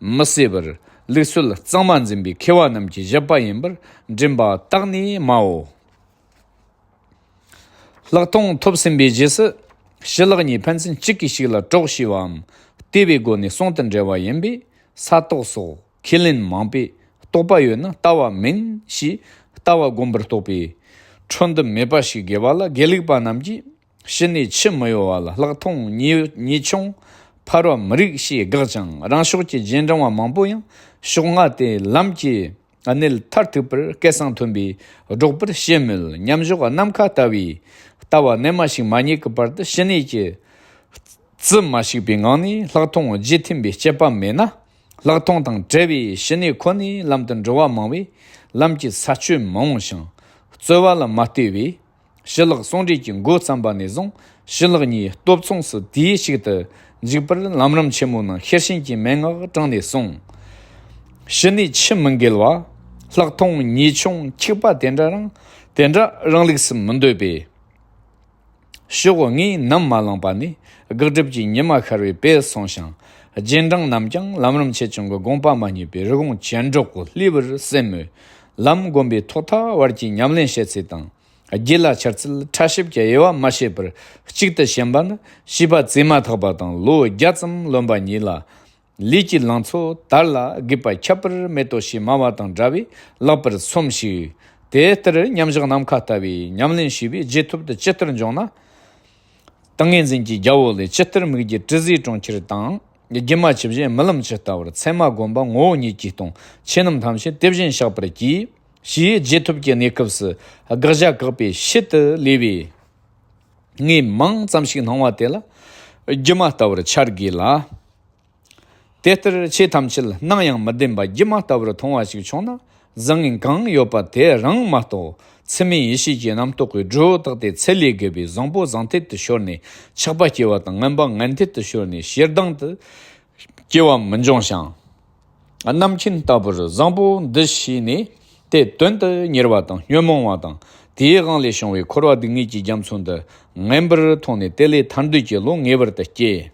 མི་བསྲེ་བར། ལུགས་སྲོལ་གཙང་མ་འཛིན་པའི་མཁས་པ་རྣམས་ཀྱི་བཞེད་པ་ཡིན་པར་འདྲེན་པ་བརྟག་ནས་སྨྲའོ། ལྷག་མཐོང་ཐོབ་ཟིན་པའི་རྗེས་སུ། ཞི་ལྷག་གཉིས་ཕན་ཚུན་གཅིག་གིས་གཅིག་ལ་གྲོགས་ཞེས་པའམ། ལྟོས་པའི་སྒོ་ནས་ཟུང་དུ་འབྲེལ་བ་ཡིན་པས། ས་དོག་སོགས་ཁས་ལེན་མང་པོས། རྟོག་པ་ཡོད་ན་ལྟ་བ་མིན་ཞེས་ལྟ་བ་བསྒོམ་པར་རྟོག་པའི་འཕྲོ་འདུ་མེད་པ་ཞིག་དགོས་པ་ལ། དགེ་ལུགས་པ་རྣམས་ཀྱིས། ཕྱི་ནས་ཆུ་མི་གཡོ་བ་ལ་ལྷག་མཐོང་ཉེ་ཉེ་ཆུང་འཕར་བ་མི་རིགས་ཞེས་དགག་ཅིང་། རང་ཕྱོགས་ཀྱི་རྗེས་འབྲང་བ་མང་པོ་ཡང་ཕྱོགས་སྔ་དེ་ལམ་གྱི་གནད་མཐར་ཐུག་པར་སྐད་གསང་མཐོན་པོས་སྒྲོག་པར་བྱེད་མོད། མཉམ་འཇོག་ནམ་མཁའ་ལྟ་བུའི་ལྟ་བ་རྣལ་མ་ཞིག་མ་རྙེད་ཀྱི་བར་དུ་ཕྱི་ནས་ཀྱི་རྩིས་མ་ཞིག་པའི་ངང་ནས་ལྷག་མཐོང་རྗེས་ཐིམ་པའི་དཔྱད་པ་མེད་ན། ལྷག་མཐོང་དང་བྲལ་བའི་ཕྱི་ནས་ཁོ་ནའི་ལམ་དུ་འགྲོ་བ་མང་བས་ལམ་གྱི་ས་ཆོད་མི་འོང་ཞིང་རྩོལ་བ་ལ་མ་ལྟོས་པས། ཞི་ལྷག་ཟུང་འབྲེལ་གྱི་འགོ་བརྩམས་པ་ནས་བཟུང་ཞི་ལྷག་གཉིས་སྟོབས་མཚུངས་སུ་དེའི་གཅིག་ཏུ་འཇུག་པར་ལམ་རིམ་ཆེན་མོའི་ནང་ཤེར་ཕྱིན་གྱི་མན་ངག་དྲངས་ནས་གསུངས། ཕྱི་ནས་ཆུ་མི་འགལ་བ། ལྷག་མཐོང་ཉེ་ཆུང་འཁྱུག་པ་དེ་འདྲ་རང་དེ་འདྲ་རང་ལུགས་སུ་མི་འདོད་པས། ཕྱོགས་སྔའི་ནམ་མ་ལངས་པ་ནས་དགག་སྒྲུབ་ཀྱི་ཉི་མ་ཤར་བའི་དཔེ་སོང་ཞིང་། རྗེས་འབྲང་རྣམས་ཀྱང་ལམ་རིམ་ཆེ་ཆུང་གི་དགོངས་པ་མ་རྙེད་པའི་རི་གོང་ཇེ་མགྱོགས་སུ་སླེབས་པར་སེམས་མོད། ལམ་བསྒོམ་པའི་ཐོག་མཐའ་བར་གྱི་ཉམས་ལེན་བྱེད་ཚུལ་དང་། རྒྱུད་ལ་འཆར་ཚུལ་ཕྲ་ཞིབ་ཀྱི་དབྱེ་བ་མ་ཕྱེ་བར་གཅིག་ཏུ་ཞེན་པ་ནི་བྱིས་པ་བཙས་མ་ཐག་པ་དང་ལོ་བརྒྱ་ཙམ་ལོན་པ་གཉིས་ལ། ལས་ཀྱི་ལང་ཚོ་དར་ལ་རྒུད་པ་ཁྱད་པར་མེད་དོ་ཞེས་སྨྲ་བ་དང་འདྲ་བས་ལེགས་པར་སོམས་ཤིག་དེ་ལྟར་མཉམ་བཞག་ནམ་མཁའ་ལྟ་བུའི་ཉམས་ལེན་བྱས་པས་རྗེས་ཐོབ་ཏུ་ཇི་ལྟར་འབྱུང་ན། ཏིང་ངེ་འཛིན་གྱི་རྒྱལ་པོ་ལས། ཇི་ལྟར་མིག་གི་དྲི་ཟའི་གྲོང་ཁྱེར་དང་། སྒྱུ་མ་ཇི་བཞིན་རྨི་ལམ་ཇི་ལྟ་བར། མཚན་མ་བསྒོམ་པ་ངོ་བོ་ཉིད་ཀྱིས་སྟོང་། ཆོས་རྣམས་ཐམས་ཅད་དེ་བཞིན་གཤེགས་པར་གྱིས། ཞེས་རྗེས་ཐོབ་ཀྱི་གནས་སྐབས་སུ་དགག་བྱ་བཀག་པའི་ཕྱིར་དུ་ལུས་པའི་ངས་མིང་ཙམ་ཞིག་སྣང་བ་དེ་ལ་སྒྱུ་མ་ལྟ་བུར་འཆར་དགོས་ལ། དེ་ལྟར་ཆོས་ཐམས་ཅད་སྣང་ཡང་མི་ལྡན་པ་སྒྱུ་མ་ལྟ་བུར་མཐོང་བ་ཞིག་བྱུང་ན། བཟང་ངན་གང་ཡོད་པ་དེ་རང་མ་གཏོགས། ཚད་མེད་ཡེ་ཤེས་ཀྱི་རྣམ་རྟོག་གི་སྒྲོ་བཏགས་ཏེ་ཚད་ལས་བརྒལ་བའི་བཟང་པོ་བཟང་འཐད་དུ་ཤོར་ནས་ཆགས་པ་སྐྱེ་བ་དང་། ངན་པ་ངན་འཐད་དུ་ཤོར་ནས་ཞེ་སྡང་དུ་སྐྱེ་བ་མི་འབྱུང་ཞིང་། རྣམ་མཁྱེན་ལྟ་བུར་བཟང་པོ་འདི་ཤེས་ནས་དེ་དོན་དུ་གཉེར་བ་དང་ཉོན་མོངས་པ་དང་། དེའི་དབང་ལས་བྱུང་བའི་འཁོར་བ་སྡུག་བསྔལ་གྱི་རྒྱ་མཚོ་འདི་ངན་པར་མཐོང་ནས་དེ་ལས་ཐར་འདོད་ཀྱི་བློ་ངེས་པར་དུ་སྐྱེ།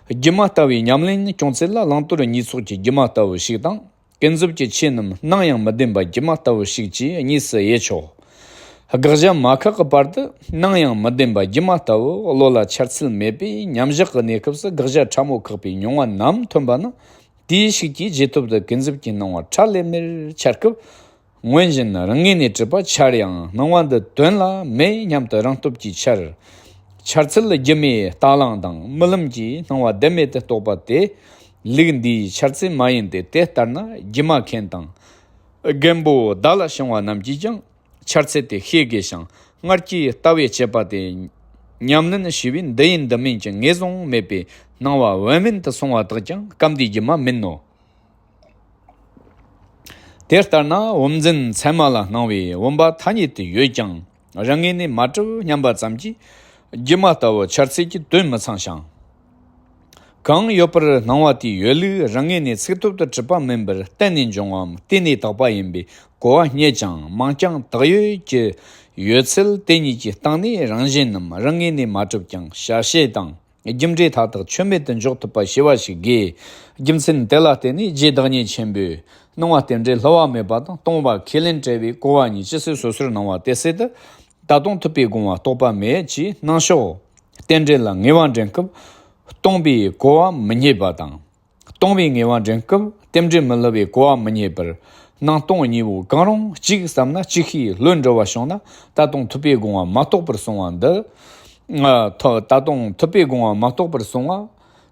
སྒྱུ་མ་ལྟ་བུའི་ཉམས་ལེན་སྐྱོང་ཚད་ལ་བླང་དོར་གཉིས་ཚོགས་ཀྱི་སྒྱུ་མ་ལྟ་བུ་ཞིག་དང་། ཀུན་རྫོབ་ཀྱི་ཆོས་རྣམས་སྣང་ཡང་མི་བདེན་པ་སྒྱུ་མ་ལྟ་བུ་ཞིག་བཅས་གཉིས་སུ་དབྱེ་ཆོག་དགག་བྱ་མ་ཁག་གི་བར་དུ་སྣང་ཡང་མི་བདེན་པ་སྒྱུ་མ་ལྟ་བུ་བློ་ལ་འཆར་ཚུལ་མེད་པས། མཉམ་བཞག་གི་གནས་སྐབས་སུ་དགག་བྱ་ཕྲ་མོ་ཁེགས་པའི་མྱོང་བ་ནམ་ཐོན་པ་ན། དེའི་ཤུགས་ཀྱིས་རྗེས་ཐོབ་ཏུ་ཀུན་རྫོབ་ཀྱི་སྣང་བ་ཁྲ་ལམ་མེར་འཆར་སྐབས། སྔོན་བཞིན་རང་ངོས་ནས་གྲུབ་པ་འཆར་ཡང་སྣང་བ་འདི་དོན་ལ་མེད་སྙམ་དུ་རང་སྟོབས་ཀྱིས་འཆར། འཆར་ཚུལ་སྒྱུ་མའི་རྟ་གླང་དང་རྨི་ལམ་གྱི་སྣང་བ་བདེན་མེད་དུ་རྟོགས་པ་དེ་ལུགས་འདིའི་འཆར་ཚུལ་མ་ཡིན་ཏེ། དེ་ལྟར་ན་སྒྱུ་མ་མཁན་དང་རྒན་པོ་བརྡ་ལ་བྱང་བ་རྣམས་ཀྱིས་ཀྱང་འཆར་ཚུལ་དེ་ཤེས་དགོས་ཤིང་། སྔར་གྱི་ལྟ་བས་དཔྱད་པ་དེ་ཉམས་ལེན་བྱས་པས་འདི་ཡིན་འདི་མིན་གྱི་ངེས་བཟུང་མེད་པའི་སྣང་བ་བུད་མེད་དུ་སོང་བ་དག་ཀྱང་སྐབས་འདིའི་སྒྱུ་མ་མིན་ནོ། དེ་ལྟར་ན་བུམ་འཛིན་མཚན་མ་ལ་སྣང་བའི་བུམ་པ་ཐ་སྙད་དུ་ཡོད་ཀྱང་རང་ངོས་ནས་མ་གྲུབ་སྙམ་པ་ཙམ་གྱིས་སྒྱུ་མ་ལྟ་བུ་འཆར་ཚུལ་གྱི་དོན་མི་ཚང་ཞིང་། གང་ཡོད་པར་སྣང་བ་དེའི་ཡོད་ལུགས་རང་ངོས་ནས་ཚིག་ཐོབ་ཏུ་གྲུབ་པ་མིན་པར་བརྟེན་ནས་འབྱུང་བའམ་བརྟེན་ནས་དག་པ་ཡིན་པས་གོ་བ་རྙེད་ཀྱང་མིང་རྐྱང་བཏགས་ཡོད་ཀྱི་ཡོད་ཚུལ་དེ་གཉིས་ཀྱི་སྟེང་ནས་རང་བཞིན་ནམ་རང་ངོས་ནས་མ་གྲུབ་ཀྱང་བྱ་བྱེད་དང་། རྒྱུ་འབྲས་མཐའ་དག་ཆོས་མེད་དུ་འཇོག་ཐུབ་པ་ཞི་བ་ཞིག་དགོས། རྒྱུ་མཚན་དེ་ལ་བརྟེན་ནས་རྗེ་བདག་ཉིད་ཆེན་པོས་སྣང་བ་རྟེན་འབྲེལ་བསླུ་བ་མེད་པ་དང་སྟོང་པ་ཁས་ལེན་བྲལ་བའི་གོ་བ་གཉིས་ཇི་སྲིད་སོ་སོར་སྣང་བ་དེ་སྲིད་དུ་ད་དུང་ཐུབ་པའི་དགོངས་པ་རྟོགས་པ་མེད་ཅེས་སྣང་ཕྱོགས་རྟེན་འབྲེལ་ལ་ངེས་པ་འདྲེན་སྐབས་སྟོང་པའི་གོ་བ་མི་རྙེད་པ་དང་། སྟོང་པའི་ངེས་པ་འདྲེན་སྐབས་རྟེན་འབྲེལ་མི་བསླུ་བའི་གོ་བ་མི་རྙེད་པར་སྣང་སྟོང་གཉིས་པོ་གང་རུང་གཅིག་བསམ་ན་ཅིག་ཤོས་ལྷོད་འགྲོ་བ་བྱུང་ན་ད་དུང་ཐུབ་པའི་དགོངས་པ་མ་རྟོགས་པར་སོང་བ་འདི། ཨ། ཐ་ད་དུང་ཐུབ་པའི་དགོངས་པ་མ་རྟོགས་པར་སོང་བ།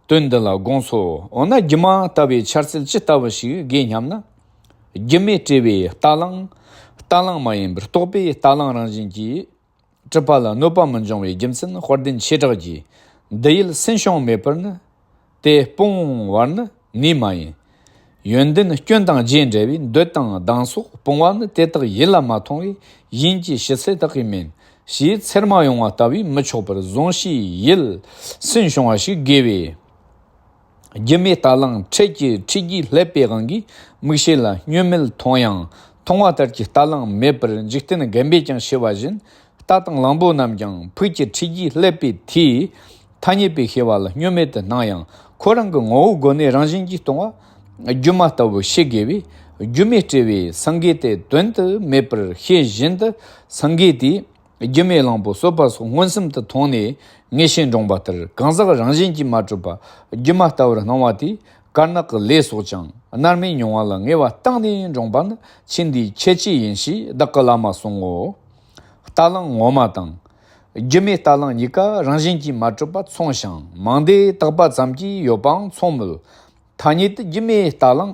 དོན་འདི་ལ་དགོངས་སོ། འོ་ན་སྒྱུ་མ་ལྟ་བུའི་འཆར་ཚུལ་ཅི་ལྟ་བུ་ཞིག་དགོས་སྙམ་ན། སྒྱུ་མས་སྤྲས་པའི་རྟ་གླང་། རྟ་གླང་མ་ཡིན་པར་རྟོགས་པའི་རྟ་གླང་རང་བཞིན་གྱིས། གྲུབ་པ་ལ་གནོད་པ་མི་འབྱུང་བའི་རྒྱུ་མཚན་དཔལ་ལྡན་ཆོས་གྲགས་ཀྱིས། འདི་ཡུལ་སེམས་བྱུང་མེད་པར་ནི། དེ་སྤོང་བར་ནི་ནུས་མ་ཡིན། ཡོན་ཏན་སྐྱོན་དང་རྗེས་འབྲེལ་བའི་འདོད་དང་སྡང་སོགས་སྤོང་བ་ནི་དེ་དག་ཡིད་ལ་མ་མཐོང་བས་ཡིན་གྱི་ཕྱི་ཚེ་དག་གིས་མིན། ཞེས་ཚེར་མ་ཡོང་བ་ལྟ་བུས་མི་ཆོག་པར་གཟུང་བྱའི་ཡུལ་སེམས་བྱུང་བ་ཞིག་དགོས་པས། སྒྱུ་མའི་རྟ་གླང་ཁྲེལ་གྱི་ཁྲིད་རྒྱུས་བསླད་པའི་དབང་གིས་མིག་ཤེས་ལ་བརྙོས་མེད་མཐོང་ཡང་མཐོང་བ་ལྟར་གྱི་རྟ་གླང་མེད་པར་འཇིག་རྟེན་རྒན་པས་ཀྱང་བཤད་པ་བཞིན་རྟ་དང་གླང་པོ་རྣམས་ཀྱང་ཕུགས་ཀྱི་ཁྲིད་རྒྱུས་བསླད་པའི་མཐུས་ཐ་སྙད་པའི་ཤེས་པ་ལ་བརྙོས་མེད་དུ་སྣང་ཡང་ཁོ་རང་གི་ངོ་བོའི་སྒོ་ནས་རང་བཞིན་གྱིས་སྟོང་བ་སྒྱུ་མ་ལྟ་བུ་ཤེས་དགོས་པས། སྒྱུ་མས་སྤྲས་པའི་སེང་གེ་དེ་དོན་དུ་མེད་པར་ཤེས་བཞིན་དུ་སེང་གེ་དེས། སྒྱུ་མའི་གླང་པོ་གསོད་པ་སོགས་མངོན་སུམ་དུ་མཐོང་ནས་ངེས་ཤེས་འདྲོངས་པ་ལྟར་གང་ཟག་རང་བཞིན་གྱིས་མ་གྲུབ་པ་སྒྱུ་མ་ལྟ་བུར་སྣང་བ་དེས་དཀར་ནག་གི་ལས་སོགས་ཀྱང་རྣལ་མའི་མྱོང་བ་ལ་ངེས་པ་བཏང་ནས་འདྲོངས་པ་ནི་ཆོས་འདིའི་ཁྱད་ཆོས་ཡིན་ཞེས་བདག་གི་བླ་མ་གསུང་ངོ་། རྟ་གླང་ངོ་མ་དང་། སྒྱུ་མའི་རྟ་གླང་གཉིས་ཀ་རང་བཞིན་གྱིས་མ་གྲུབ་པ་མཚུངས་ཤིང་མིང་དེ་བཏགས་པ་ཙམ་གྱིས་ཡོད་པའང་མཚུངས་མོད། ཐ་སྙད་དུ་སྒྱུ་མའི་རྟ་གླང་།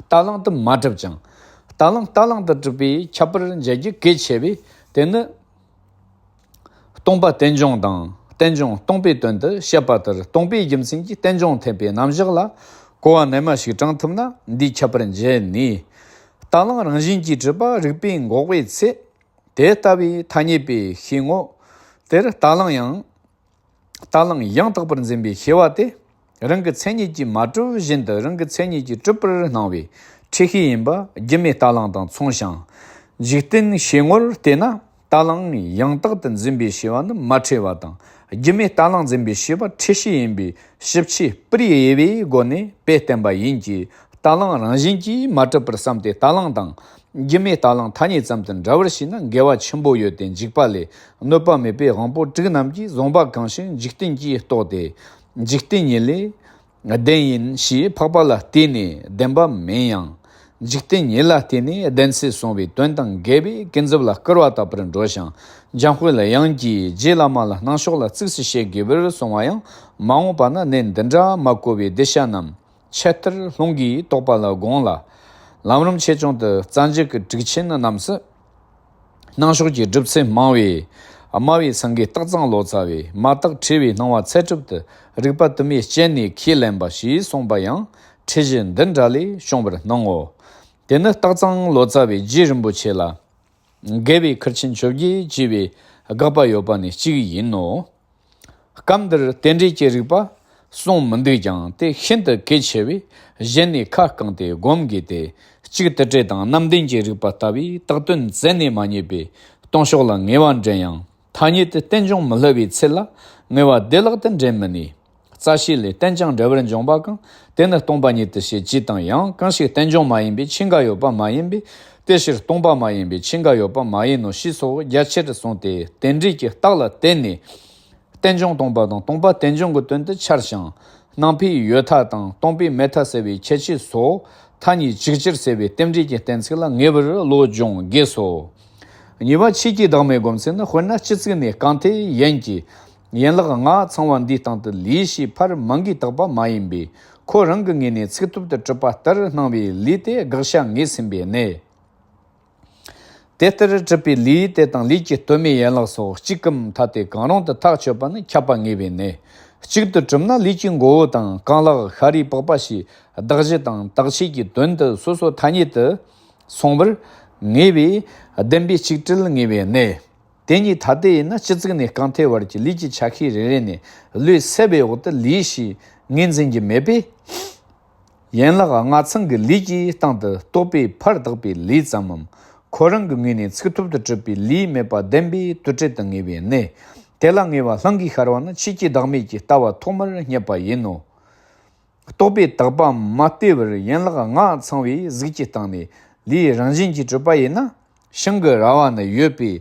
རྟ་གླང་དུ་མ་གྲུབ་ཅིང་། རྟ་གླང་རྟ་གླང་དུ་གྲུབ་པའི་ཁྱད་པར་འབྱེད་རྒྱུ་གལ་ཆེ་བས་དེ་ནི། སྟོང་པ་རྟེན་འབྱུང་དང་རྟེན་འབྱུང་སྟོང་པའི་དོན་དུ་བཤད་པ་ལྟར་སྟོང་པའི་རྒྱུ་མཚན་གྱིས་རྟེན་འབྱུང་འཐད་པའི་རྣམ་གཞག་ལ་གོ་བ་རྣལ་མ་ཞིག་དྲངས་ཐུབ་ན་འདིའི་ཁྱད་པར་འབྱེད་ནུས། རྟ་གླང་རང་བཞིན་གྱིས་གྲུབ་པ་རིགས་པས་འགོག་པའི་ཚེ། དེ་ལྟ་བུའི་ཐ་སྙད་པས་ཤེས་ངོ་། དེར་རྟ་གླང་ཡང་། རྟ་གླང་ཡང་དག་པར་འཛིན་པའི་ཤེས་པ་དེ། རང་གི་མཚན་ཉིད་ཀྱིས་མ་གྲུབ་བཞིན་དུ་རང་གི་མཚན་ཉིད་ཀྱིས་གྲུབ་པར་སྣང་བའི་འཁྲུལ་ཤེས་ཡིན་པ་སྒྱུ་མའི་རྟ་གླང་དང་མཚུངས་ཤིང་། འཇིག་རྟེན་ཤེས་ངོར་བལྟས་ན་རྟ་གླང་ཡང་དག་ཏུ་འཛིན་པའི་ཤེས་པ་ནི་མ་འཁྲུལ་བ་དང་སྒྱུ་མའི་རྟ་གླང་འཛིན་པའི་ཤེས་པ་འཁྲུལ་ཤེས་ཡིན་པས་ཞིབ་ཆའི་སྤུ་རིས་དབྱེ་བའི་སྒོ་ནས་དཔེ་བསྟན་པ་ཡིན་གྱི། རྟ་གླང་རང་བཞིན་གྱིས་མ་གྲུབ་པར་བསམས་ཏེ་རྟ་གླང་དང་། སྒྱུ་མའི་རྟ་གླང་ཐ་སྙད་ཙམ་དུ་འདྲ་བར་བྱས་ན་འགལ་བ་ཆེན་པོ་ཡོད་དེ་འཇིགས་པ་ལས་གནོད་པ་མེད་པའི་དབང་པོ་དྲུག་རྣམས་ཀྱིས་བཟུང་བ་གང་ཞིག་འཇིག་རྟེན་གྱིས་རྟོགས་ཏེ། འཇིག་རྟེན་ཉིད་ལས་བདེན་ཡིན་ཞེས་འཕགས་པ་ལ་བརྟེན་ནས་བདེན་པ་མིན་ཡང་། འཇིག་རྟེན་ཉིད་ལ་བརྟེན་ནས་བདེན་ཚུལ་གསུངས་པའི་དོན་དང་འགལ་བས་ཀུན་རྫོབ་ལ་སྐུར་བ་བཏབ་པར་འགྲོ་ཞིང་། འཇམ་དཔལ་དབྱངས་ཀྱིས་རྗེ་བླ་མ་ལ་སྣང་ཕྱོགས་ལ་གཙིགས་སུ་བྱེད་དགོས་པར་གསུངས་པ་ཡང་མ་འོངས་པ་ན་གནད་འདི་འདྲ་མ་གོ་བའི་གདུལ་བྱ་རྣམས། ཆད་ལྟར་སློང་གིས་རྟོགས་པ་ལ་དགོངས་ལ། ལམ་རིམ་ཆེ་ཆུང་དུ་རྩ་འཇུག་གི་དྲུག་ཆེན་རྣམས་སུ། སྣང་ཕྱོགས་ཀྱི་སྒྲུབ་ཚུལ་མང་བས། སྨྲ་བའི་སེང་གེ་སྟག་ཚང་ལོ་ཙཱ་བས་མ་དག་འཁྲུལ་བའི་སྣང་བ་ཚད་གྲུབ་ཏུ་རིག་པ་དུ་མས་དཔྱད་ནས་ཁས་ལེན་པ་ཞེས་གསུངས་པ་ཡང་འཁྲུལ་གཞི་འདི་འདྲ་ལས་བྱུང་བར་སྣང་ངོ་། དེ་ནི་སྟག་ཚང་ལོ་ཙཱ་བའི་རྗེ་རིན་པོ་ཆེ་ལ། དགེ་བའི་ཁུར་ཆེན་བཅོ་བརྒྱད་ཅེས་པའི་དགག་པ་ཡོད་པ་ནས་གཅིག་ཡིན་ནོ། སྐབས་འདིར་རྟེན་འབྲེལ་གྱི་རིགས་པ་གསུང་མི་འདུག་ཀྱང་དེ་ཤིན་ཏུ་གལ་ཆེ་བས་གཞན་ནས་ཁ་བསྐངས་ཏེ་སྒོམ་དགོས་ཏེ། གཅིག་དུ་བྲལ་དང་རྣམ་བདེན་གྱི་རིགས་པ་ལྟ་བུའི་བཏགས་དོན་བཙལ་ནས་མ་རྙེད་པས་སྟོང་ཕྱོགས་ལ་ངེས་པ་འདྲེན་ཡང་ཐ་སྙད་དུ་རྟེན་འབྱུང་མི་སླུ་བའི་ཚུལ་ལ་ངེས་པ་བདེ་བླག་ཏུ་འདྲེན་མི་ནུས། རྩ་ཤེ་ལས་རྟེན་ཅིང་འབྲེལ་བར་འབྱུང་བ་གང་། དེ་ནི་སྟོང་པ་ཉིད་དུ་བྱེད་ཅེས་དང་། ཡང་གང་ཞིག་རྟེན་འབྱུང་མ་ཡིན་པའི་ཆོས་འགའ་ཡོད་པ་མ་ཡིན་པས་དེ་ཕྱིར་སྟོང་པ་མ་ཡིན་པའི་ཆོས་འགའ་ཡོད་པ་མ་ཡིན་ནོ་ཞེས་སོགས་རྒྱ་ཆེར་གསུངས་ཏེ། རྟེན་འབྲེལ་གྱི་རྟགས་ལ་བརྟེན་ནས་རྟེན་འབྱུང་སྟོང་པ་དང་སྟོང་པ་རྟེན་འབྱུང་གི་དོན་དུ་འཆར་ཞིང་། སྣང་ཕའི་ཡོད་མཐའ་དང་སྟོང་པའི་མེད་མཐའ་ཟེར་བའི་ཁྱད་ཆོས་སོགས་ཐ་སྙད་ཅིག་ཅར་ཟེར་བའི་རྟེན་འབྲེལ་གྱི་གཏན་ཚིགས་ལ་ངེས་པར་བློ་སྦྱོང་དགོས་སོ། གཉིས་པ་ཆོས་ཀྱི་བདག་མེད་སྒོམ་ཚུལ་ནི། དཔེར་ན་སྤྱི་གཙུག་ནས་རྐང་མཐའི་ཡན་གྱི་ཡན་ལག་ལྔ་ཚང་བ་འདིའི་སྟེང་དུ་ལུས་ཞེས་ཕར་མིང་གིས་བཏགས་པ་མ་ཡིན་པས་ཁོ་རང་གི་ངོས་ནས་ཚིག་ཐོབ་ཏུ་གྲུབ་པ་ལྟར་སྣང་བས་ལུས་དེ་དགག་བྱ་ངེས་ཟིན་པས་ནི། དེ་ལྟར་གྲུབ་པའི་ལུས་དེ་དང་ལུས་ཀྱི་སྟོད་སྨད་ཡན་ལག་སོགས་གཅིག་གམ་ཐ་དད་གང་རུང་དུ་ཐག་ཆོད་པ་ནི་ཁྱབ་པ་ངེས་པས་ནི། གཅིག་ཏུ་གྲུབ་ན་ལུས་ཀྱི་མགོ་བོ་དང་རྐང་ལག་ཤ་རུས་པགས་པ་ཞེས་གདགས་གཞི་དང་དག་བྱེད་ཀྱི་དོན་དུ་སོ་སོ་ཐ་སྙད་དུ་སོང་བར་ངེས་པས་བདེན་པའི་གཅིག་དྲིལ་ངེས་པས་ནི། དེ་གཉིས་ཐ་དད་ཡིན་ན་སྤྱི་གཙུག་ནས་རྐང་མཐའི་བར་གྱི་ལུས་ཀྱི་ཆ་ཤས་རེ་རེ་ནས་ལུས་གསལ་བའི་འོག་ཏུ་ལུས་ཞེས་ངོས་འཛིན་གྱི་མེད་པས། ཡན་ལག་ལྔ་ཚང་གི་ལུས་ཀྱི་སྟེང་དུ་རྟོག་པས་ཕར་བཏགས་པའི་ལུས་ཙམ་མམ། ཁོ་རང་གི་ངོས་ནས་ཚིག་ཐོབ་ཏུ་གྲུབ་པའི་ལུས་མེད་པ་བདེན་པའི་དོད་སྤྲད་དུ་ངེས་པས་ནི། དེ་ལ་ངེས་པ་ལྷུན་གྱིས་ཤར་བ་ནི་ཆོས་ཀྱི་བདག་མེད་ཀྱི་ལྟ་བ་ཐོག་མར་རྙེད་པ་ཡིན་ནོ། རྟོག་པས་བཏགས་པ་མ་བལྟས་པར་ཡན་ལག་ལྔ་ཚང་བའི་གཟུགས་ཀྱི་སྟེང་ནས་ལུས་རང་བཞིན་གྱིས་གྲུབ་པ་ཡིན་ན། ཤིང་གི་ར་བ་ན་ཡོད་པའི་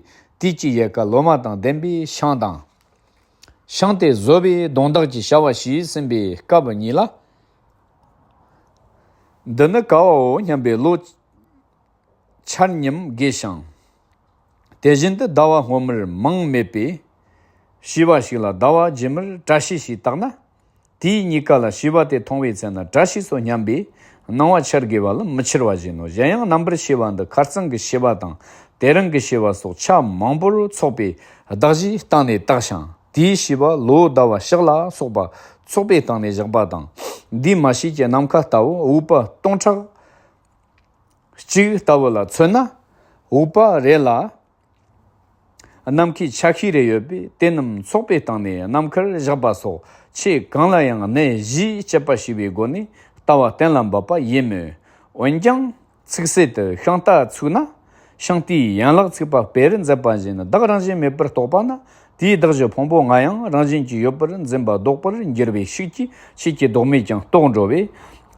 དུས་ཀྱི་ཡལ་ག་ལོ་མ་དང་ལྡན་པའི་ཤིང་དང་། ཤིང་དེ་བཟོ་བའི་གདོང་དག་གི་བྱ་བ་བྱས་ཟིན་པའི་སྐབས་གཉིས་ལ། འདི་ནི་ག་བའོ་སྙམ་པའི་བློ་འཆར་ཉམས་དགོས་ཤིང་། དེ་བཞིན་དུ་ཟླ་བ་སྔོན་མར་མིང་མེད་པའི་བྱིས་པ་ཞིག་ལ་ཟླ་བ་རྗེས་མར་བཀྲ་ཤིས་ཞེས་བཏགས་ན། དེའི་གཉིས་ཀ་ལ་བྱིས་པ་དེ་མཐོང་བའི་ཚེ་ན་བཀྲ་ཤིས་སོ་སྙམ་པའི་སྣང་བ་འཆར་དགོས་པ་ལ་མི་འཆར་བ་བཞིན་ནོ། གཞན་ཡང་རྣམ་པར་ཕྱེ་བ་འདི་ཁ་རྩང་གི་ཕྱེ་བ་དང་དེ་རིང་གི་ཕྱེ་བ་སོགས་ཆ་མང་པོར་ཚོགས་པའི་གདགས་གཞིའི་སྟེང་ནས་བཏགས་ཤིང་། དེའི་བྱིས་པ་ལོ་ཟླ་བ་ཕྱག་ལ་སོགས་པ་ཚོགས་པའི་སྟེང་ནས་བཞག་པ་དང་། འདིའི་མ་ཕྱིས་ཀྱི་ནམ་མཁའ་ལྟ་བུ་འོད་པ་སྟོང་ཕྲག་གཅིག་ལྟ་བུ་ལ་མཚོན་ན། འོད་པ་རེ་ལ་ནམ་མཁའི་ཆ་ཤས་རེ་ཡོད་པས་དེ་རྣམས་ཚོགས་པའི་སྟེང་ནས་ནམ་མཁར་བཞག་པ་སོགས་ཆོས་གང་ལ་ཡང་གནས་བཞིའི་དཔྱད་པ་ཞེས་པའི་སྒོ་ནས་ལྟ་བ་གཏན་ལ་འབེབས་པ་ཡིན་མོད། འོན་ཀྱང་། ཚིག་གསལ་དུ་ཤིང་རྟ་ཚུགས་ན། ཤིང་རྟའི་ཡན་ལག་ཚུགས་པ་དཔེར་མཛད་པ་བཞིན་བདག་རང་བཞིན་མེད་པར་རྟོགས་པ་ན། དེའི་གདགས་གཞི་ཕུང་པོ་ལྔ་ཡང་རང་བཞིན་གྱིས་ཡོད་པར་འཛིན་པ་ལྡོག་པར་འགྱུར་བའི་ཤུགས་ཀྱིས་ཆོས་ཀྱི་ལྡོག་མེད་ཀྱང་རྟོགས་འགྲོ་བས།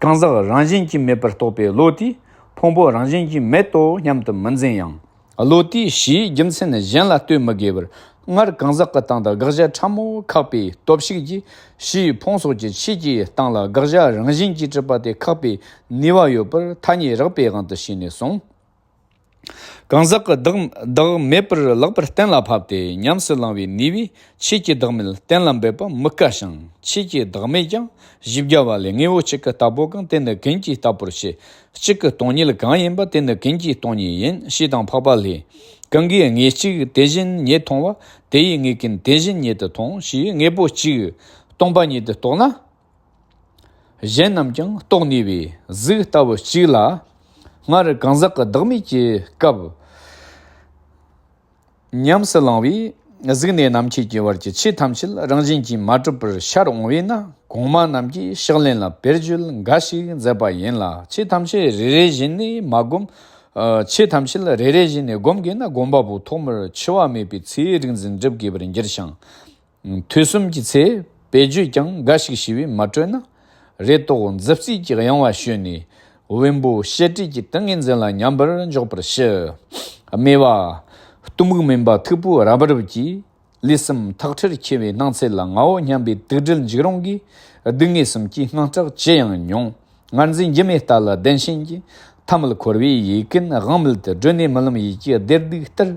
གང་ཟག་རང་བཞིན་གྱིས་མེད་པར་རྟོགས་པའི་བློ་དེས་ཕུང་པོ་རང་བཞིན་གྱིས་མེད་དོ་སྙམ་དུ་མི་འཛིན་ཡང་། བློ་དེས་བྱིས་རྒྱུ་མཚན་གཞན་ལ་ལྟོས་མི་དགོས་པར། སྔར་གང་ཟག་གི་སྟེང་དུ་དགག་བྱ་ཕྲ་མོ་ཁེགས་པའི་སྟོབས་ཤུགས་ཀྱིས་བྱིས་ཕུང་སོགས་ཀྱི་ཆོས་ཀྱི་སྟེང་ལ་དགག་བྱ་རང་བཞིན་གྱིས་གྲུབ་པ་དེ་ཁེགས་པའི་ནུས་པ་ཡོད་པར་ཐ་སྙད་རགས་པའི་དབང་དུ་བྱས་ནས་གསུངས། གང་ཟག་གི་བདག་བདག་མེད་པར་ལེགས་པར་གཏན་ལ་ཕབ་སྟེ་ཉམས་སུ་བླང་བའི་ནུས་པས་ཆོས་ཀྱི་བདག་མེད་གཏན་ལ་འབེབས་པ་མི་དཀའ་ཞིང་། ཆོས་ཀྱི་བདག་མེད་ཀྱང་བཞི་བརྒྱ་པ་ལས་དངོས་པོ་གཅིག་གི་རྟག་པོ་གང་དེ་ནི་ཀུན་གྱིས་རྟག་པར་བྱེད། གཅིག་གི་སྟོང་ཉིད་གང་ཡིན་པ་དེ་ནི་ཀུན་གྱི་སྟོང་ཉིད་ཡིན་ཞེས་དང་འཕགས་པ་ལས། གང་གིས་དངོས་གཅིག་དེ་བཞིན་ཉིད་མཐོང་བ་དེ་ཡིས་དངོས་ཀུན་དེ་བཞིན་ཉིད་དུ་མཐོང་ཞེས་དངོས་པོ་གཅིག་སྟོང་པ་ཉིད་དུ་རྟོགས་ན། གཞན་རྣམས་ཀྱང་རྟོགས་ནུས་པའི་གཟུགས་ལྟ་བུ་གཅིག་ལ། སྔར་གང་ཟག་གི་བདག་མེད་ཀྱི་སྐབས་ཉམས་སུ་བླང་བའི་གཟུགས་ནས་རྣམ་མཁྱེན་གྱི་བར་གྱི་ཆོས་ཐམས་ཅད་རང་བཞིན་གྱིས་མ་གྲུབ་པར་ཤར་འོང་བས་ན། གོང་མ་རྣམས་ཀྱིས་ཕྱག་ལེན་ལ་བེད་སྤྱོད་འགའ་ཞིག་མཛད་པ་ཡིན་ལ། ཆོས་ཐམས་ཅད་རེ་རེ་བཞིན་ནས་མ་བསྒོམ། ཨ། ཆོས་ཐམས་ཅད་རེ་རེ་བཞིན་ནས་བསྒོམ་དགོས་ན། སྒོམ་པ་པོ་ཐོག་མར་འཆི་བ་མེད་པའི་ཚེའི་རིག་འཛིན་འགྲུབ་དགོས་པར་འགྱུར་ཞིང་། ཐོས་བསམ་གྱི་ཚེ་བེད་སྤྱོད་ཀྱང་འགའ་ཞིག་བྱས་པས་མ་གྲོལ་ན། རེ་དོགས་མཛུབ་རྩེ་གྱི་གཡེང་བ་བྱོས་ནས། བེམ་པོ་བཤད་གྲོས་ཀྱི་ཏིང་ངེ་འཛིན་ལ་ཉམས་པར་འཇོག་པར་ཞུ། སྨྲས་པ། གཏི་མུག་མུན་པ་མཐུག་པོའི་རབ་རིབ་ཀྱིས། ལུས་སེམས་ཐག་ཁྲིར་འཁྱིལ་བའི་སྣང་ཚད་ལ་ངའོ་སྙམ་པའི་དུག་སྦྲུལ་འཇིགས་རུང་གིས། སྡུག་བསྔལ་གསུམ་གྱི་དངངས་སྐྲག་ཅི་ཡང་མྱོང་། ངར་འཛིན་སྒྱུ་མའི་རྟ་ལ་བརྡན་ཤེས་ཀྱི། ཐ་མལ་འཁོར་བའི་ཡིད་ཀུན་དབང་མེད་དུ། སྒྲོན་ནས་རྨི་ལམ་ཡིད་ཀྱི་བདེ་སྡུག་ལྟར།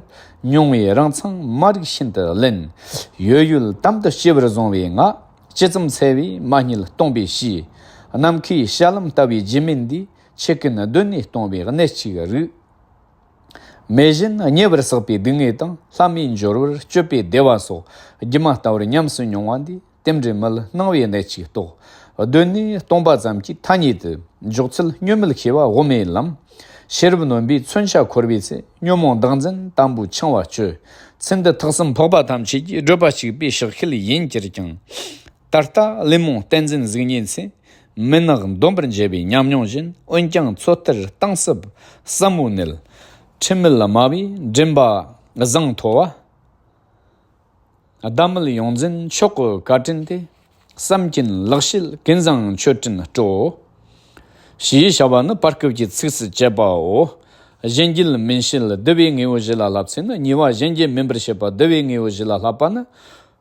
མྱོང་བའི་རང་མཚང་མ་རིག་ཤིན་ཏུ་བརླན། ཡོད་ཡོད་དམ་དུ་སྐྱེ་བར་བཟུང་བའི་ང་། ཇི་ཙམ་འཚེ་བས་མ་བསྙེལ་སྟོང་པའི་གཤིས། ནམ་མཁའི་ཞལ་ལམ་ལྟ་བུའི་རྒྱུད་སྨིན་འདིས། ཆོས་ཀུན་གདོད་ནས་སྟོང་པའི་གནད་གཅིག་རིག། མེད་བཞིན་ཉེ་བར་བསགས་པའི་སྡུག་བསྔལ་དང་། ལྷ་མིའི་འབྱོར་བར་སྤྱོད་པའི་བདེ་བ་སོགས། སྒྱུ་མ་ལྟ་བུར་ཉམས་སུ་མྱོང་བ་འདིས། རྟེན་འབྲེལ་མི་སླུ་སྣང་བའི་གནད་གཅིག་རྟོགས། གདོད་ནས་སྟོང་པ་ཙམ་གྱི་ཐ་སྙད་དུ། འཇོག་ཚུལ་བསྙོན་མེད་ཤེས་པ་དབུ་མའི་ལམ། ཤེས་རབ་ནོན་པའི་མཚོན་ཆ་འཁོར་བའི་ཚེ། ཉོན་མོངས་བདག་འཛིན་དམ་པོའི་འཆིང་བ་གཅོད། ཚེ་འདི་ཐེག་གསུམ་འཕགས་པ་ཐམས་ཅད་ཀྱི། བགྲོད་པ་གཅིག་པུའི་ཕྱག་ཕུལ་ཡིན་གྱུར་ཀྱང་། ད་ལྟ་གླེང་མོལ་བསྟན་འཛིན་གཟུགས་བརྙན་ཚེ། མུན་ནག་འདོམས་པར་འཇལ་བའི་ཉམས་མྱོང་བཞིན། འོན་ཀྱང་ཚོད་ལྟར་གཏིང་ཟབ་ཟབ་མོའི་གནད། ཁྲིམས་མེད་སྨྲ་བའི་མགྲིན་པ་བཟང་མཐོ་བ། ཟླ་མེད་ཡོངས་འཛིན་མཆོག་གི་བཀའ་དྲིན་ཏེ། བསམ་གྱིན་ལེགས་བཤད་ཀུན་བཟང་མཆོད་སྤྲིན་སྤྲོ། ཞེས་བྱ་བ་ནི་བར་སྐབས་ཀྱི་ཚིགས་སུ་བཅད་པའོ། གཞན་རྒྱུད་མིན་བྱེད་བསྡུ་བའི་དངོས་པོ་བཞི་ལ་བསླབ་ཚེ་ནི། གཉིས་པ་གཞན་རྒྱུད་མིན་པར་བྱེད་པ་བསྡུ་བའི་དངོས་པོ་བཞི་ལ་བསླབ་པ་ནི།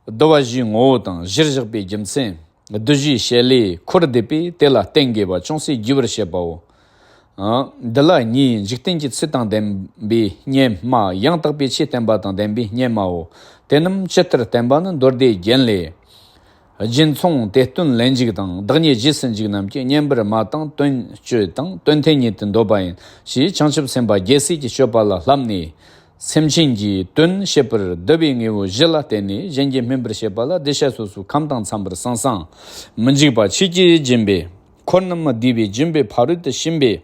བསྡུ་བ་བཞིའི་ངོ་བོ་དང་གཞིར་བཞག་པའི་རྒྱུ་མཚན། བསྡུ་བཞིའི་བྱེད་ལས་འཁོར་འདས་པས་དེ་ལ་བརྟེན་དགོས་པ་ཅུང་ཟད་བསྒྱུར་བར་བཤད་པའོ། འདི་ལ་གཉིས། འཇིག་རྟེན་གྱི་ཚུལ་དང་ལྡན་པའི་སྙེ་མ། ཡང་དག་པའི་ཆོས་བསྟན་པ་དང་ལྡན་པའི་སྙེ་མའོ། དེ་རྣམས་ཇི་ལྟར་བསྟན་པ་ནི། མདོ་སྡེ་རྒྱན་ལས། སྦྱིན་མཚོང་དེ་སྟོན་ལན་འཇུག་དང་། བདག་ཉིད་རྗེས་སུ་འཇུག་རྣམས་ཀྱི། བསྙེན་པར་སྨྲ་དང་དོན་སྤྱོད་དང་། དོན་མཐུན་ཉིད་དུ་འདོད་པ་ཡིན། ཞེས་བྱང་ཆུབ་སེམས་དཔའ་རྒྱལ་སྲས་ཀྱི་སྤྱོད་པ་ལ་བསླབས་ནས། སེམས་ཅན་གྱི་དོན་བྱེད་པར་བསྡུ་བའི་དངོས་པོ་བཞི་ལ་བརྟེན་ནས། གཞན་རྒྱུད་སྨིན་པར་བྱེད་པ་ལ་གདུལ་བྱ་སོ་སོའི་ཁམས་དང་འཚམ་པར་ཟང་ཟིང་མི་འཇིགས་པ་ཆོས་ཀྱི་སྦྱིན་པས། འཁོར་རྣམས་བསྡུས་པའི་སྦྱིན་པའི་ཕ་རོལ་ཏུ་ཕྱིན་པའི་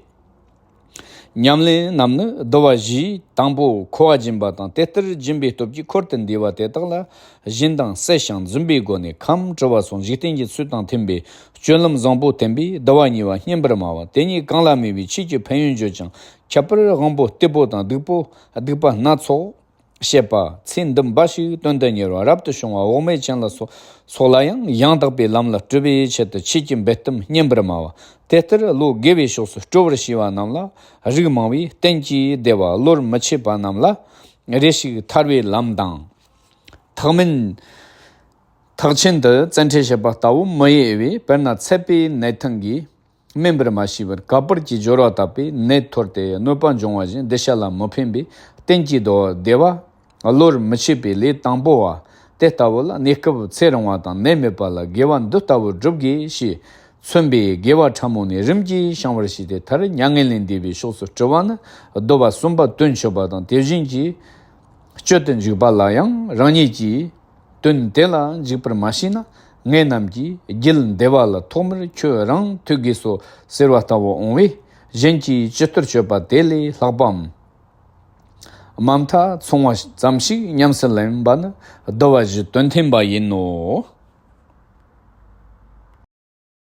ཉམས་ལེན་རྣམས་ནི། བསྡུ་བ་བཞིའི་དང་པོ་མཁོ་བ་སྦྱིན་པ་དང་། དེ་ལྟར་སྦྱིན་པའི་སྟོབས་ཀྱིས་འཁོར་དུ་འདུས་པ་དེ་དག་ལ། བཞིན་དང་བསྲེས་ཤིང་འཛིན་པའི་སྒོ་ནས་ཁམས་གྲུ་པ་སོགས་འཇིག་རྟེན་གྱི་ཚུལ་དང་མཐུན་པའི་སྤྱོད་ལམ་བཟང་པོ་བསྟན་པས། བསྡུ་བ་གཉིས་པ་བསྙེན་པར་སྨྲ་བ། དེ་ཉིད་གང་ལ་སྨོས་པའི་ཆོས་ཀྱི་ཕན་ཡོན་བརྗོད་ཅིང་། ཁྱད་པར་དབང་པོ་རྟུལ་པོ་དང་། སྡིག་པོ་སྡིག་པ་སྣ་ཚོགས་བཤད་པ། ཚེ་འདི་འབའ་ཞིག་དོན་དུ་གཉེར་བ་རབ་ཏུ་བྱུང་བ་འོག་མིན་ཅན་ལ་སོགས་སོགས་ལ་ཡང་ཡང་དག་པའི་ལམ་ལ་སྤྲོད་པའི་ཆེད་དུ་ཆོས་ཀྱི་འབུལ་གཏམ་བསྙེན་པར་སྨྲ་བ། དེ་ལྟར་བློ་དགེ་བའི་ཕྱོགས་སུ་སྤྲོ་བར་བྱས་པ་རྣམས་ལ། རིགས་མང་བའི་གཏན་གྱི་བདེ་བ། བློར་མི་ཆུད་པ་རྣམས་ལ་རེ་ཞིག་ཐར་པའི་ལམ་དང་། ཐེག་དམན་ཐེག་ཆེན་དུ་བཙན་ཁྲིད་བྱེད་པ་ལྟ་བུ་མི་འོས་པས། དཔེར་ན་ཚད་པའི་ནད་ཐང་གིས་སྨིན་པར་མ་བྱས་པར། ག་པར་གྱི་སྦྱོར་བ་དག་པས་ནད་འཐོར་ཏེ་གནོད་པ་འབྱུང་བ་བཞིན། གདུལ་བྱ་ལ་མི་ཕན་པའི་གཏན་གྱི་བདེ་བ། བློར་མི་ཆུད་པའི་ལས་དང་པོ་བ། དེ་ལྟ་བུ་ལ་གནས་སྐབས་ཚེ་རིང་བ་དང་ནད་མེད་པ་ལ་དགེ་བ་འདི་ལྟ་བུ་བསྒྲུབ་དགོས་ཞེས་མཚོན་པའི་དགེ་བ་ཕྲ་མོ་ནས་རིམ་གྱིས་བྱང་བར་བྱས་ཏེ། མཐར་མྱ་ངན་ལས་འདས་པའི་ཕྱོགས་སུ་སྤྲོ་བ་ནི། བསྡུ་བ་གསུམ་པ་དོན་མཆོད་པ་དང་། དེ་བཞིན་གྱི་སྤྱོད་དུ་འཇུག་པ་ལ་ཡང་རང་ཉིད་ཀྱིས་དོན་དེ་ལ་འཇུག་པར་མ་བྱས་ན། ངེད་རྣམས་ཀྱི་རྒྱུད་འདི་པ་ལ་ཐོག་མར་ཁྱོད་རང་ཐུག་དགོས་སོ་ཟེར་བ་ལྟ་བུ་འོང་བས། གཞན་གྱིས་ཇི་ལྟར་སྤྱོད་པ་དེ་ལས་ལྷག་པའམ་མ་མཐའ་མཚུངས་པ་ཙམ་ཞིག་ཉམས་སུ་ལེན་པ་ནི་བསྡུ་བ་བཞི་དོན་མཐུན་པ་ཡིན་ནོ།